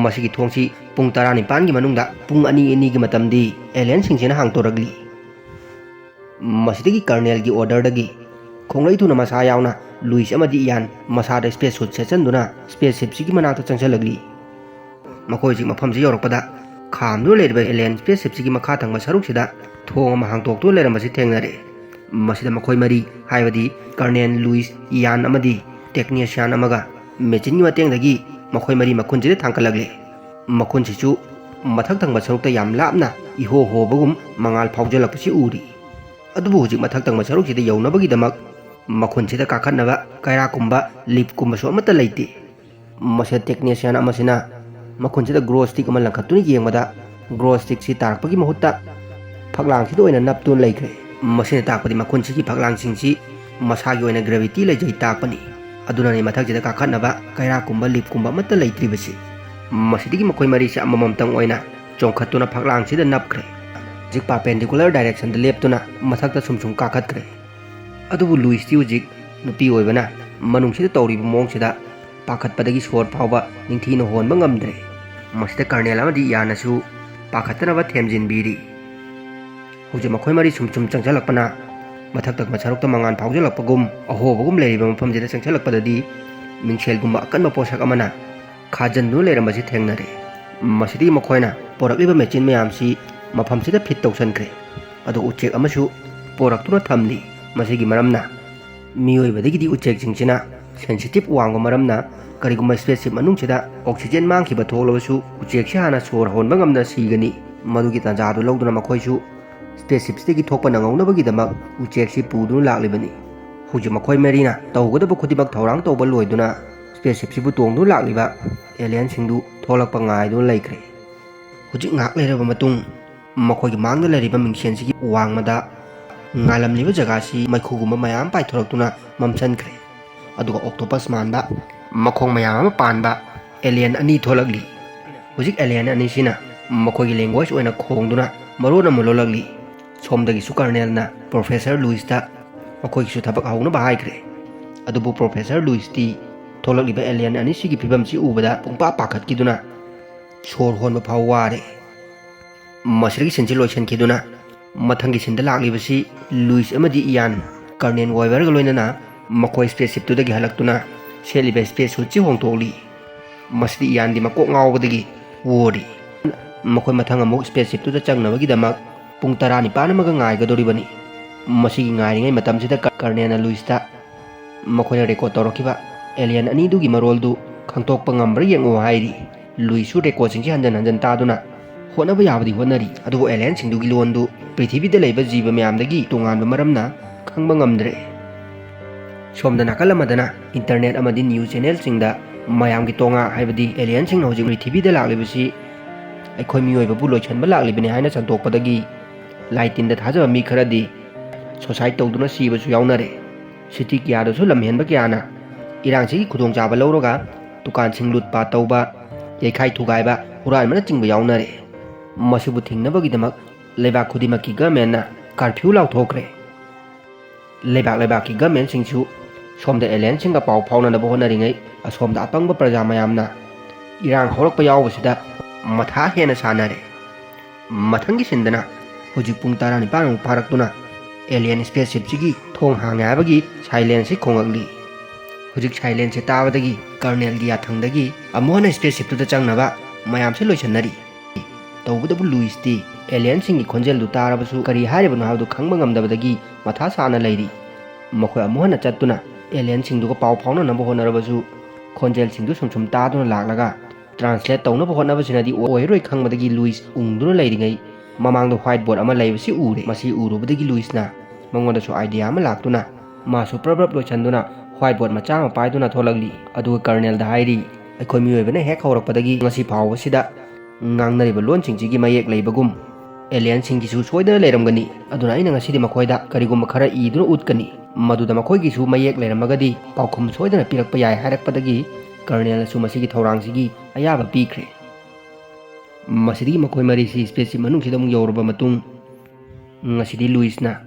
ꯃꯁꯤꯒꯤ ꯊꯣꯡꯁꯤ ꯄꯨꯡ ꯇꯔꯥꯅꯤꯄꯥꯟꯒꯤ ꯃꯅꯨꯡꯗ ꯄꯨꯡ ꯑꯅꯤ ꯑꯅꯤꯒꯤ ꯃꯇꯝꯗꯤ alien ꯁꯤꯡꯁꯤꯅ ꯍꯥꯡꯗꯣꯔꯛꯂꯤ꯫ ꯃꯁꯤꯗꯒꯤ Colonel ꯒꯤ order ꯗꯒꯤ ꯈꯣꯡꯂꯩ ꯊꯨꯅ ꯃꯁꯥ ꯌꯥꯎꯅ ꯂꯨꯏꯁ ꯑꯃꯗꯤ ꯏꯌꯥꯟ ꯃꯁꯥꯗ space suit ꯁꯦꯠꯆꯟꯗꯨꯅ spaceship ꯁꯤꯒꯤ ꯃꯅꯥꯛꯇ ꯆꯪꯁꯤꯜꯂꯛꯂꯤ꯫ ꯃꯈꯣꯏꯁꯤ ꯃꯐꯝꯁꯤ ꯌꯧꯔꯛꯄꯗ ꯈꯥꯝꯗꯨꯅ ꯂꯩꯔꯤꯕ alien spaceship ꯁꯤꯒꯤ ꯃꯈꯥ ꯊꯪꯕ ꯁꯔꯨꯛꯁꯤꯗ ꯊꯣꯡ ꯑꯃ ꯍꯥꯡꯗꯣꯛꯇꯨꯅ ꯂꯩꯔꯝꯕꯁꯤ ꯊꯦꯡꯅꯔꯦ꯫ ꯃꯁꯤꯗ ꯃꯈꯣꯏ ꯃꯔꯤ, ꯍꯥꯏꯕꯗꯤ Colonel, ꯂꯨꯏꯁ, ꯏꯌꯥꯟ ꯑꯃꯗꯤ technician ꯑꯃꯒ machine ꯒꯤ ꯃꯇꯦꯡꯗꯒꯤ ꯃꯈꯣꯏ ꯃꯔꯤ ꯃꯈꯨꯟꯁꯤꯗ ꯊꯥꯡꯒꯠꯂꯛꯂꯦ꯫ ꯃꯈꯨꯟꯁꯤꯁꯨ ꯃꯊꯛ ꯊꯪꯕ ꯁꯔꯨꯛꯇ ꯌꯥꯝ ꯂꯥꯞꯅ ꯏꯍꯣ ꯍꯣꯕꯒꯨꯝ ꯃꯉꯥꯜ ꯐꯥꯎꯖꯜꯂꯛꯄꯁꯤ ꯎꯔꯤ꯫ ꯑꯗꯨꯕꯨ ꯍꯧꯖꯤꯛ ꯃꯊꯛ ꯊꯪꯕ ꯁꯔꯨꯛꯁꯤꯗ ꯌꯧꯅꯕꯒꯤꯗꯃꯛ ꯃꯈꯨꯟꯁꯤꯗ ꯀꯥꯈꯠꯅꯕ ꯀꯩꯔꯥꯛꯀꯨꯝꯕ lift ꯀꯨꯝꯕꯁꯨ ꯑꯃꯠꯇ ꯂꯩꯇꯦ꯫ ꯃꯁꯤꯗ technician ꯑꯃꯁꯤꯅ ꯃꯈꯨꯟꯁꯤꯗ glow stick ꯑꯃ ꯂꯪꯈꯠꯇꯨꯅ ꯌꯦꯡꯕꯗ, glow stick ꯁꯤ ꯇꯥꯔꯛꯄꯒꯤ ꯃꯍꯨꯠꯇ ꯐꯛꯂꯥꯡꯁꯤꯗ ꯑꯣꯏꯅ ꯅꯞꯇꯨꯅ ꯂꯩꯈ꯭ꯔꯦ꯫ ꯃꯁꯤꯅ ꯇꯥꯛꯄꯗꯤ ꯃꯈꯨꯟꯁꯤꯒꯤ ꯐꯛꯂꯥꯡꯁꯤꯡꯁꯤ ꯃꯁꯥꯒꯤ ꯑꯣꯏꯅ gravity ꯂꯩꯖꯩ ꯇꯥꯛꯄꯅꯤ꯫ ꯑꯗꯨꯅꯅꯤ ꯃꯊꯛꯁꯤꯗ ꯀꯥꯈꯠꯅꯕ ꯀꯩꯔꯥꯛꯀꯨꯝꯕ lift ꯀꯨꯝꯕ ꯑꯃꯠꯇ ꯂꯩꯇ꯭ꯔꯤꯕꯁꯤ꯫ ꯃꯁꯤꯗꯒꯤ ꯃꯈꯣꯏ ꯃꯔꯤꯁꯦ ꯑꯃꯃꯝꯇꯪ ꯑꯣꯏꯅ ꯆꯣꯡꯈꯠꯇꯨꯅ ꯐꯛꯂꯥꯡꯁꯤꯗ ꯅꯞꯈ꯭ꯔꯦ꯫ ꯍꯧꯖꯤꯛ perpendicular direction ꯗ ꯂꯦꯞꯇꯨꯅ ꯃꯊꯛꯇ ꯁꯨꯝ ꯁꯨꯝ ꯀꯥꯈꯠꯈ꯭ꯔꯦ꯫ ꯑꯗꯨꯕꯨ ꯂꯨꯏꯁꯇꯤ ꯍꯧꯖꯤꯛ ꯅꯨꯄꯤ ꯑꯣꯏꯕꯅ ꯃꯅꯨꯡꯁꯤꯗ ꯇꯧꯔꯤꯕ ꯃꯑꯣꯡꯁꯤꯗ ꯄꯥꯈꯠꯄꯗꯒꯤ ꯁꯣꯔ ꯐꯥꯎꯕ ꯅꯤꯡꯊꯤꯅ ꯍꯣꯟꯕ ꯉꯝꯗ꯭ꯔꯦ꯫ ꯃꯁꯤꯗ Colonel ꯑꯃꯗꯤ ꯏꯌꯥꯟꯅꯁꯨ ꯄꯥꯈꯠꯇꯅꯕ ꯊꯦꯝꯖꯤꯟꯕꯤꯔꯤ꯫ ꯍꯧꯖꯤꯛ ꯃꯈꯣꯏ ꯃꯔꯤ ꯁꯨꯝ ꯁꯨꯝ ꯆꯪꯁꯤꯜꯂꯛꯄꯅ ꯃꯊꯛ ꯊꯪꯕ ꯁꯔꯨꯛꯇ ꯃꯉꯥꯜ ꯐꯥꯎꯖꯜꯂꯛꯄꯒꯨꯝ ꯑꯍꯣꯕꯒꯨꯝ ꯂꯩꯔꯤꯕ ꯃꯐꯝꯁꯤꯗ ꯆꯪꯁꯤꯜꯂꯛꯄꯗꯗꯤ ꯃꯤꯡꯁꯦꯜꯒꯨꯝꯕ ꯑꯀꯟꯕ ꯄꯣꯠꯁꯛ ꯑꯃꯅ ꯈꯥꯖꯤꯟꯗꯨꯅ ꯂꯩꯔꯝꯕꯁꯤ ꯊꯦꯡꯅꯔꯦ꯫ ꯃꯁꯤꯗꯒꯤ ꯃꯈꯣꯏꯅ ꯄꯣꯔꯛꯂꯤꯕ machine ꯃꯌꯥꯝꯁꯤ ꯃꯐꯝꯁꯤꯗ fit ꯇꯧꯁꯟꯈ꯭ꯔꯦ꯫ ꯑꯗꯨꯒ ꯎꯆꯦꯛ ꯑꯃꯁꯨ ꯄꯣꯔꯛꯇꯨꯅ ꯊꯝꯂꯤ꯫ ꯃꯁꯤꯒꯤ ꯃꯔꯝꯅ ꯃꯤꯑꯣꯏꯕꯗꯒꯤꯗꯤ ꯎꯆꯦꯛꯁꯤꯡꯁꯤꯅ sensitive ꯋꯥꯡꯕ ꯃꯔꯝꯅ ꯀꯔꯤꯒꯨꯝꯕ spaceship ꯃꯅꯨꯡꯁꯤꯗ oxygen ꯃꯥꯡꯈꯤꯕ ꯊꯣꯛꯂꯕꯁꯨ ꯎꯆꯦꯛꯁꯤ ꯍꯥꯟꯅ ꯁꯣꯔ ꯍꯣꯟꯕ ꯉꯝꯗꯅ ꯁꯤꯒꯅꯤ꯫ ꯃꯗꯨꯒꯤ ꯇꯥꯟꯖꯥꯗꯨ ꯂꯧꯗꯨꯅ ꯃꯈꯣꯏꯁꯨ spaceship ꯁꯤꯗꯒꯤ ꯊꯣꯛꯄ ꯅꯪꯍꯧꯅꯕꯒꯤꯗꯃꯛ ꯎꯆꯦꯛꯁꯤ ꯄꯨꯗꯨꯅ ꯂꯥꯛꯂꯤꯕꯅꯤ꯫ ꯍꯧꯖꯤꯛ ꯃꯈꯣꯏ ꯃꯔꯤꯅ ꯇꯧꯒꯗꯕ ꯈꯨꯗꯤꯡꯃꯛ ꯊꯧꯔꯥꯡ ꯇꯧꯕ ꯂꯣꯏꯗꯨꯅ spaceship ꯁꯤꯕꯨ ꯇꯣꯡꯗꯨꯅ ꯂꯥꯛꯂꯤꯕ alien ꯁꯤꯡꯗꯨ ꯊꯣꯛꯂꯛꯄ ꯉꯥꯏꯗꯨꯅ ꯂꯩꯈ꯭ꯔꯦ꯫ ꯍꯧꯖꯤꯛ ꯉꯥꯏꯍꯥꯛ ꯂꯩꯔꯕ ꯃꯇꯨꯡ ꯃꯈꯣꯏꯒꯤ ꯃꯥꯡꯗ ꯂꯩꯔꯤꯕ ꯃꯤꯡꯁꯦꯟꯁꯤꯒꯤ ꯋꯥꯡꯃꯗ ꯉꯥꯜꯂꯝꯂꯤꯕ ꯖꯒꯥꯁꯤ ꯃꯩꯈꯨꯒꯨꯝꯕ ꯃꯌꯥꯝ ꯄꯥꯏꯊꯣꯔꯛꯇꯨꯅ ꯃꯝꯁꯤꯟꯈ꯭ꯔꯦ꯫ ꯑꯗꯨꯒ octopus ꯃꯥꯟꯕ ꯃꯈꯣꯡ ꯃꯌꯥꯝ ꯑꯃ ꯄꯥꯟꯕ alien ꯑꯅꯤ ꯊꯣꯛꯂꯛꯂꯤ꯫ ꯍꯧꯖꯤꯛ alien ꯑꯅꯤꯁꯤꯅ ꯃꯈꯣꯏꯒꯤ language ꯑꯣꯏꯅ ꯈꯣꯡꯗꯨꯅ ꯃꯔꯣꯟ ꯑꯃ ꯂꯣꯜꯂꯛꯂꯤ꯫ ꯁꯣꯝꯗꯒꯤꯁꯨ Colonel ꯅ Professor ꯂꯨꯏꯁꯇ ꯃꯈꯣꯏꯒꯤꯁꯨ ꯊꯕꯛ ꯍꯧꯅꯕ ꯍꯥꯏꯈ꯭ꯔꯦ꯫ ꯑꯗꯨꯕꯨ ꯄ꯭ꯔꯣꯐꯦꯁꯔ ꯂꯨꯏꯁꯇꯤ ꯊꯣꯛꯂꯛꯂꯤꯕ ꯑꯦꯂꯤꯌꯟ ꯑꯅꯤꯁꯤꯒꯤ ꯐꯤꯕꯝꯁꯤ ꯎꯕꯗ ꯄꯨꯡꯄꯥ ꯄꯥꯈꯠꯈꯤꯗꯨꯅ ꯁꯣꯔ ꯍꯣꯟꯕ ꯐꯥꯎ ꯋꯥꯔꯦ꯫ ꯃꯁꯤꯗꯒꯤ ꯁꯤꯟꯁꯤ ꯂꯣꯏꯁꯤꯟꯈꯤꯗꯨꯅ ꯃꯊꯪꯒꯤ ꯁꯤꯟꯗ ꯂꯥꯛꯂꯤꯕꯁꯤ ꯂꯨꯏꯁ ꯑꯃꯗꯤ ꯏꯌꯥꯟ, ꯀꯔꯅꯦꯜ ꯋꯥꯏꯕꯔꯒ ꯂꯣꯏꯅꯅ ꯃꯈꯣꯏ ꯁ꯭ꯄꯦꯁ ꯁꯤꯞꯇꯨꯗꯒꯤ ꯍꯜꯂꯛꯇꯨꯅ ꯁꯦꯠꯂꯤꯕ ꯁ꯭ꯄꯦꯁ ꯁꯨꯠꯁꯤ ꯍꯣꯡꯗꯣꯛꯂꯤ꯫ ꯃꯁꯤꯗꯤ ꯏꯌꯥꯟꯗꯤ ꯃꯀꯣꯛ ꯉꯥꯎꯕꯗꯒꯤ ꯑꯣꯔꯤ꯫ ꯃꯈꯣꯏ ꯃꯊꯪ ꯑꯃꯨꯛ ꯁ꯭ꯄꯦꯁ ꯁꯤꯞꯇꯨꯗ ꯆꯪꯅꯕꯒꯤꯗꯃꯛ ꯄꯨꯡ ꯇꯔꯥꯅꯤꯄꯥꯟ ꯑꯃꯒ ꯉꯥꯏꯒꯗꯧꯔꯤꯕꯅꯤ꯫ ꯃꯁꯤꯒꯤ ꯉꯥꯏꯔꯤꯉꯩ ꯃꯇꯝꯁꯤꯗ ꯀꯔꯅꯦꯜꯅ ꯂꯨꯏꯁꯇ ꯃꯈꯣꯏꯅ ꯔꯦꯀꯣꯔꯗ ꯇꯧꯔꯛꯈꯤꯕ ꯑꯦꯂꯤꯌꯟ ꯑꯅꯤꯗꯨꯒꯤ ꯃꯔꯣꯜꯗꯨ ꯈꯪꯗꯣꯛꯄ ꯉꯝꯕ꯭ꯔꯥ ꯌꯦꯡꯉꯨ ꯍꯥꯏꯔꯤ꯫ ꯂꯨꯏꯁꯁꯨ ꯔꯦꯀꯣꯔꯗꯁꯤꯡꯁꯤ ꯍꯟꯖꯟ ꯍꯟꯖꯟ ꯇꯥꯗꯨꯅ ꯍꯣꯠꯅꯕ ꯌꯥꯕꯗꯤ ꯍꯣꯠꯅꯔꯤ, ꯑꯗꯨꯕꯨ ꯑꯦꯂꯤꯌꯟꯁꯤꯡꯗꯨꯒꯤ ꯂꯣꯟꯗꯨ ꯄ꯭ꯔꯤꯊꯤꯕꯤꯗ ꯂꯩꯕ ꯖꯤꯕ ꯃꯌꯥꯝꯗꯒꯤ ꯇꯣꯉꯥꯟꯕ ꯃꯔꯝꯅ ꯈꯪꯕ ꯉꯝꯗ꯭ꯔꯦ꯫ ꯁꯣꯝꯗ ꯅꯥꯀꯜ ꯑꯃꯗꯅ ꯏꯟꯇꯔꯅꯦꯠ ꯑꯃꯗꯤ ꯅ꯭ꯌꯨꯁ ꯆꯦꯅꯦꯜꯁꯤꯡꯗ ꯃꯌꯥꯝꯒꯤ ꯇꯣꯉꯥ, ꯍꯥꯏꯕꯗꯤ ꯑꯦꯂꯤꯌꯟꯁꯤꯡꯅ ꯍꯧꯖꯤꯛ ꯄ꯭ꯔꯤꯊꯤꯕꯤꯗ ꯂꯥꯛꯂꯤꯕꯁꯤ ꯑꯩꯈꯣꯏ ꯃꯤꯑꯣꯏꯕꯕꯨ ꯂꯣꯏꯁꯤꯟꯕ ꯂꯥꯛꯂꯤꯕꯅꯤ ꯍꯥꯏꯅ ꯁꯟꯗꯣꯛꯄꯗꯒꯤ ꯂꯥꯏ ꯇꯤꯟꯗ ꯊꯥꯖꯕ ꯃꯤ ꯈꯔꯗꯤ ꯁꯨꯁꯥꯏꯗ ꯇꯧꯗꯨꯅ ꯁꯤꯕꯁꯨ ꯌꯥꯎꯅꯔꯦ꯫ ꯁꯤꯇꯤ ꯀꯌꯥꯗꯁꯨ ꯂꯝꯍꯦꯟꯕ ꯀꯌꯥꯅ ꯏꯔꯥꯡꯁꯤꯒꯤ ꯈꯨꯗꯣꯡꯆꯥꯕ ꯂꯧꯔꯒ ꯗꯨꯀꯥꯟꯁꯤꯡ ꯂꯨꯠ ꯄꯥꯠ ꯇꯧꯕ, ꯌꯩꯈꯥꯏ ꯊꯨꯒꯥꯏꯕ, ꯍꯨꯔꯥꯟꯕꯅꯆꯤꯡꯕ ꯌꯥꯎꯅꯔꯦ꯫ ꯃꯁꯤꯕꯨ ꯊꯤꯡꯅꯕꯒꯤꯗꯃꯛ ꯂꯩꯕꯥꯛ ꯈꯨꯗꯤꯡꯃꯛꯀꯤ ꯒꯚꯔꯟꯃꯦꯟꯠꯅ ꯀꯔꯐ꯭ꯌꯨ ꯂꯥꯎꯊꯣꯛꯈ꯭ꯔꯦ꯫ ꯂꯩꯕꯥꯛ ꯂꯩꯕꯥꯛꯀꯤ ꯒꯚꯔꯟꯃꯦꯟꯠꯁꯤꯡꯁꯨ ꯁꯣꯝꯗ ꯑꯦꯂꯤꯌꯟꯁꯤꯡꯒ ꯄꯥꯎ ꯐꯥꯎꯅꯅꯕ ꯍꯣꯠꯅꯔꯤꯉꯩ, ꯑꯁꯣꯝꯗ ꯑꯄꯪꯕ ꯄ꯭ꯔꯖꯥ ꯃꯌꯥꯝꯅ ꯏꯔꯥꯡ ꯍꯧꯔꯛꯄ ꯌꯥꯎꯕꯁꯤꯗ ꯃꯊꯥ ꯍꯦꯟꯅ ꯁꯥꯅꯔꯦ꯫ ꯃꯊꯪꯒꯤ ꯁꯤꯟꯗꯅ ꯍꯧꯖꯤꯛ ꯄꯨꯡ ꯇꯔꯥꯅꯤꯄꯥꯟꯃꯨꯛ ꯐꯥꯔꯛꯇꯨꯅ ꯑꯦꯂꯤꯌꯟ ꯁ꯭ꯄꯦꯁ ꯁꯤꯞꯁꯤꯒꯤ ꯊꯣꯡ ꯍꯥꯡꯉꯦ ꯍꯥꯏꯕꯒꯤ ꯁꯥꯏꯂꯦꯟꯁꯁꯤ ꯈꯣꯡꯂꯛꯂꯤ꯫ ꯍꯧꯖꯤꯛ ꯁꯥꯏꯂꯦꯟꯁꯁꯤ ꯇꯥꯕꯗꯒꯤ ꯀꯔꯅꯦꯜꯒꯤ ꯌꯥꯊꯪꯗꯒꯤ ꯑꯃꯨꯛ ꯍꯟꯅ ꯁ꯭ꯄꯦꯁ ꯁꯤꯞꯇꯨꯗ ꯆꯪꯅꯕ ꯃꯌꯥꯝꯁꯤ ꯂꯣꯏꯁꯤꯟꯅꯔꯤ꯫ ꯇꯧꯕꯇꯕꯨ ꯂꯨꯏꯁꯇꯤ ꯑꯦꯂꯤꯌꯟꯁꯤꯡꯒꯤ ꯈꯣꯟꯖꯦꯜꯗꯨ ꯇꯥꯔꯕꯁꯨ ꯀꯔꯤ ꯍꯥꯏꯔꯤꯕꯅꯣ ꯍꯥꯏꯕꯗꯨ ꯈꯪꯕ ꯉꯝꯗꯕꯗꯒꯤ ꯃꯊꯥ ꯁꯥꯅ ꯂꯩꯔꯤ꯫ ꯃꯈꯣꯏ ꯑꯃꯨꯛ ꯍꯟꯅ ꯆꯠꯇꯨꯅ ꯑꯦꯂꯤꯌꯟꯁꯤꯡꯗꯨꯒ ꯄꯥꯎ ꯐꯥꯎꯅꯅꯕ ꯍꯣꯠꯅꯔꯕꯁꯨ ꯈꯣꯟꯖꯦꯜꯁꯤꯡꯗꯨ ꯁꯨꯝ ꯁꯨꯝ ꯇꯥꯗꯨꯅ ꯂꯥꯛꯂꯒ ꯇ꯭ꯔꯥꯟꯁꯂꯦꯠ ꯇꯧꯅꯕ ꯍꯣꯠꯅꯕꯁꯤꯅꯗꯤ ꯑꯣꯏꯔꯣꯏ ꯈꯪꯕꯗꯒꯤ ꯂꯨꯏꯁ ꯎꯪꯗꯨꯅ ꯂꯩꯔꯤꯉꯩ ꯃꯃꯥꯡꯗ ꯋꯥꯏꯠ ꯕꯣꯔꯗ ꯑꯃ ꯂꯩꯕꯁꯤ ꯎꯔꯦ꯫ ꯃꯁꯤ ꯎꯔꯨꯕꯗꯒꯤ ꯂꯨꯏꯁꯅ ꯃꯉꯣꯟꯗꯁꯨ ꯑꯥꯏꯗꯤꯌꯥ ꯑꯃ ꯂꯥꯛꯇꯨꯅ ꯃꯥꯁꯨ ꯄ꯭ꯔꯞ ꯄ꯭ꯔꯞ ꯂꯣꯏꯁꯟꯗꯨꯅ ꯋꯥꯏꯠ ꯕꯣꯔꯗ ꯃꯆꯥ ꯑꯃ ꯄꯥꯏꯗꯨꯅ ꯊꯣꯛꯂꯛꯂꯤ꯫ ꯑꯗꯨꯒ ꯀꯔꯅꯦꯜꯗ ꯍꯥꯏꯔꯤ, "ꯑꯩꯈꯣꯏ ꯃꯤꯑꯣꯏꯕꯅ ꯍꯦꯛ ꯍꯧꯔꯛꯄꯗꯒꯤ ꯉꯁꯤ ꯐꯥꯎꯕꯁꯤꯗ ꯉꯥꯡꯅꯔꯤꯕ ꯂꯣꯟꯁꯤꯡꯁꯤꯒꯤ ꯃꯌꯦꯛ ꯂꯩꯕꯒꯨꯝ ꯑꯦꯂꯤꯌꯟꯁꯤꯡꯒꯤꯁꯨ ꯁꯣꯏꯗꯅ ꯂꯩꯔꯝꯒꯅꯤ꯫ ꯑꯗꯨꯅ ꯑꯩꯅ ꯉꯁꯤꯗꯤ ꯃꯈꯣꯏꯗ ꯀꯔꯤꯒꯨꯝꯕ ꯈꯔ ꯏꯗꯨꯅ ꯎꯠꯀꯅꯤ꯫ ꯃꯗꯨꯗ ꯃꯈꯣꯏꯒꯤꯁꯨ ꯃꯌꯦꯛ ꯂꯩꯔꯝꯃꯒꯗꯤ ꯄꯥꯎꯈꯨꯝ ꯁꯣꯏꯗꯅ ꯄꯤꯔꯛꯄ ꯌꯥꯏ" ꯍꯥꯏꯔꯛꯄꯗꯒꯤ ꯀꯔꯅꯦꯜꯅꯁꯨ ꯃꯁꯤꯒꯤ ꯊꯧꯔꯥꯡꯁꯤꯒꯤ ꯑꯌꯥꯕ ꯄꯤꯈ꯭ꯔꯦ꯫ ꯃꯁꯤꯗꯒꯤ ꯃꯈꯣꯏ ꯃꯔꯤꯁꯤ ꯁ꯭ꯄꯦꯁꯁꯤꯞ ꯃꯅꯨꯡꯁꯤꯗ ꯑꯃꯨꯛ ꯌꯧꯔꯕ ꯃꯇꯨꯡ, ꯉꯁꯤꯗꯤ ꯂꯨꯏꯁꯅ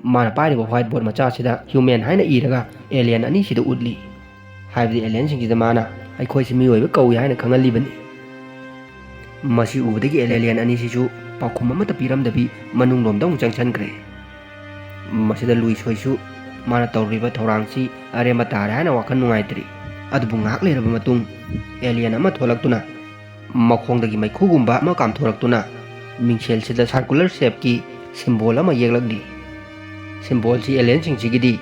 ꯃꯥꯅ ꯄꯥꯏꯔꯤꯕ ꯋꯥꯏꯠ ꯕꯣꯔꯗ ꯃꯆꯥꯁꯤꯗ ꯍ꯭ꯌꯨꯃꯦꯟ ꯍꯥꯏꯅ ꯏꯔꯒ ꯑꯦꯂꯤꯌꯟ ꯑꯅꯤꯁꯤꯗ ꯎꯠꯂꯤ꯫ ꯍꯥꯏꯕꯗꯤ ꯑꯦꯂꯤꯌꯟꯁꯤꯡꯁꯤꯗ ꯃꯥꯅ "ꯑꯩꯈꯣꯏꯁꯤ ꯃꯤꯑꯣꯏꯕ ꯀꯧꯏ" ꯍꯥꯏꯅ ꯈꯪꯍꯜꯂꯤꯕꯅꯤ꯫ ꯃꯁꯤ ꯎꯕꯗꯒꯤ ꯑꯦꯂꯤꯌꯟ ꯑꯅꯤꯁꯤꯁꯨ ꯄꯥꯎꯈꯨꯝ ꯑꯃꯠꯇ ꯄꯤꯔꯝꯗꯕꯤ ꯃꯅꯨꯡꯂꯣꯝꯗ ꯑꯃꯨꯛ ꯆꯪꯁꯤꯟꯈ꯭ꯔꯦ꯫ ꯃꯁꯤꯗ ꯂꯨꯏꯁ ꯍꯣꯏꯁꯨ ꯃꯥꯅ ꯇꯧꯔꯤꯕ ꯊꯧꯔꯥꯡꯁꯤ ꯑꯔꯦꯝꯕ ꯇꯥꯔꯦ ꯍꯥꯏꯅ ꯋꯥꯈꯜ ꯅꯨꯡꯉꯥꯏꯇ꯭ꯔꯤ꯫ ꯑꯗꯨꯕꯨ ꯉꯥꯏꯍꯥꯛ ꯂꯩꯔꯕ ꯃꯇꯨꯡ ꯑꯦꯂꯤꯌꯟ ꯑꯃ ꯊꯣꯛꯂꯛꯇꯨꯅ ꯃꯈꯣꯡꯗꯒꯤ ꯃꯩꯈꯨꯒꯨꯝꯕ ꯑꯃ ꯀꯥꯝꯊꯣꯔꯛꯇꯨꯅ ꯃꯤꯡꯁꯦꯜꯁꯤꯗ ꯁꯥꯔꯀꯨꯂꯔ ꯁꯦꯞꯀꯤ ꯁꯤꯝꯕꯣꯜ ꯑꯃ ꯌꯦꯛꯂꯛꯂꯤ꯫ ꯁꯤꯝꯕꯣꯜꯁꯤ ꯑꯦꯂꯤꯌꯟꯁꯤꯡꯁꯤꯒꯤꯗꯤ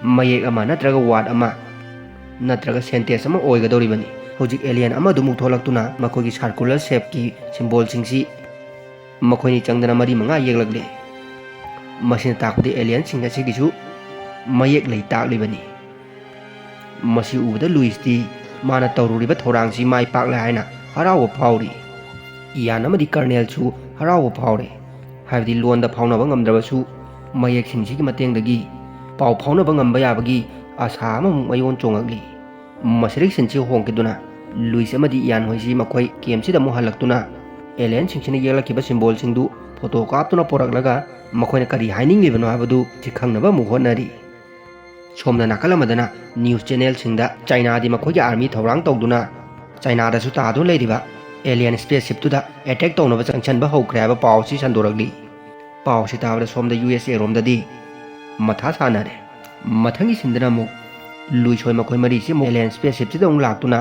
ꯃꯌꯦꯛ ꯑꯃ ꯅꯠꯇ꯭ꯔꯒ ꯋꯥꯔꯗ ꯑꯃ ꯅꯠꯇ꯭ꯔꯒ ꯁꯦꯟꯇꯦꯟꯁ ꯑꯃ ꯑꯣꯏꯒꯗꯧꯔꯤꯕꯅꯤ꯫ ꯍꯧꯖꯤꯛ ꯑꯦꯂꯤꯌꯟ ꯑꯃꯗꯨꯃꯨꯛ ꯊꯣꯛꯂꯛꯇꯨꯅ ꯃꯈꯣꯏꯒꯤ ꯁꯥꯔꯀꯨꯂꯔ ꯁꯦꯞꯀꯤ ꯁꯤꯝꯕꯣꯜꯁꯤꯡꯁꯤ ꯃꯈꯣꯏꯅꯤ ꯆꯪꯗꯅ ꯃꯔꯤ ꯃꯉꯥ ꯌꯦꯛꯂꯛꯂꯦ꯫ ꯃꯁꯤꯅ ꯇꯥꯛꯄꯗꯤ ꯑꯦꯂꯤꯌꯟꯁꯤꯡ ꯑꯁꯤꯒꯤꯁꯨ ꯃꯌꯦꯛ ꯂꯩ ꯇꯥꯛꯂꯤꯕꯅꯤ꯫ ꯃꯁꯤ ꯎꯕꯗ ꯂꯨꯏꯁꯇꯤ ꯃꯥꯅ ꯇꯧꯔꯨꯔꯤꯕ ꯊꯧꯔꯥꯡꯁꯤ ꯃꯥꯏ ꯄꯥꯛꯂꯦ ꯍꯥꯏꯅ ꯍꯔꯥꯎꯕ ꯐꯥꯎꯔꯤ꯫ ꯏꯌꯥꯟ ꯑꯃꯗꯤ ꯀꯔꯅꯦꯜꯁꯨ ꯍꯔꯥꯎꯕ ꯐꯥꯎꯔꯤ꯫ ꯍꯥꯏꯕꯗꯤ ꯂꯣꯟꯗ ꯐꯥꯎꯅꯕ ꯉꯝꯗ꯭ꯔꯕꯁꯨ ꯃꯌꯦꯛꯁꯤꯡꯁꯤꯒꯤ ꯃꯇꯦꯡꯗꯒꯤ ꯄꯥꯎ ꯐꯥꯎꯅꯕ ꯉꯝꯕ ꯌꯥꯕꯒꯤ ꯑꯥꯁꯥ ꯑꯃꯃꯨꯛ ꯃꯌꯣꯟ ꯆꯣꯡꯉꯛꯂꯤ꯫ ꯃꯁꯤꯗꯒꯤ ꯁꯤꯟꯁꯤ ꯍꯣꯡꯈꯤꯗꯨꯅ ꯂꯨꯏꯁ ꯑꯃꯗꯤ ꯏꯌꯥꯟ ꯍꯣꯏꯁꯤ ꯃꯈꯣꯏ ꯀꯦꯝꯁꯤꯗ ꯑꯃꯨꯛ ꯍꯜꯂꯛꯇꯨꯅ ꯑꯦꯂꯤꯌꯟꯁꯤꯡꯁꯤꯅ ꯌꯦꯛꯂꯛꯈꯤꯕ ꯁꯤꯝꯕꯣꯜꯁꯤꯡꯗꯨ ꯐꯣꯇꯣ ꯀꯥꯞꯇꯨꯅ ꯄꯨꯔꯛꯂꯒ ꯃꯈꯣꯏꯅ ꯀꯔꯤ ꯍꯥꯏꯅꯤꯡꯂꯤꯕꯅꯣ ꯍꯥꯏꯕꯗꯨ ꯁꯤ ꯈꯪꯅꯕ ꯑꯃꯨꯛ ꯍꯣꯠꯅꯔꯤ꯫ ꯁꯣꯝꯗ ꯅꯥꯀꯜ ꯑꯃꯗꯅ ꯅ꯭ꯌꯨꯁ ꯆꯦꯅꯦꯜꯁꯤꯡꯗ ꯆꯥꯏꯅꯥꯗꯤ ꯃꯈꯣꯏꯒꯤ ꯑꯥꯔꯃꯤ ꯊꯧꯔꯥꯡ ꯇꯧꯗꯨꯅ ꯆꯥꯏꯅꯥꯗꯁꯨ ꯇꯥꯗꯨꯅ ꯂꯩꯔꯤꯕ ꯑꯦꯂꯤꯌꯟ ꯁ꯭ꯄꯦꯁ ꯁꯤꯞꯇꯨꯗ ꯑꯦꯇꯦꯛ ꯇꯧꯅꯕ ꯆꯪꯁꯤꯟꯕ ꯍꯧꯈ꯭ꯔꯦ ꯍꯥꯏꯕ ꯄꯥꯎ ꯑꯁꯤ ꯁꯟꯗꯣꯔꯛꯂꯤ꯫ ꯄꯥꯎ ꯑꯁꯤ ꯇꯥꯕꯗ ꯁꯣꯝꯗ ꯌꯨ ꯑꯦꯁ ꯑꯦ ꯔꯣꯝꯗꯗꯤ ꯃꯊꯥ ꯁꯥꯅꯔꯦ꯫ ꯃꯊꯪꯒꯤ ꯁꯤꯟꯗꯅ ꯑꯃꯨꯛ ꯂꯨꯏꯁ ꯍꯣꯏ ꯃꯈꯣꯏ ꯃꯔꯤꯁꯤ ꯑꯃꯨꯛ ꯑꯦꯂꯤꯌꯟ ꯁ꯭ꯄꯦꯁ ꯁꯤꯞꯁꯤꯗ ꯑꯃꯨꯛ ꯂꯥꯛꯇꯨꯅ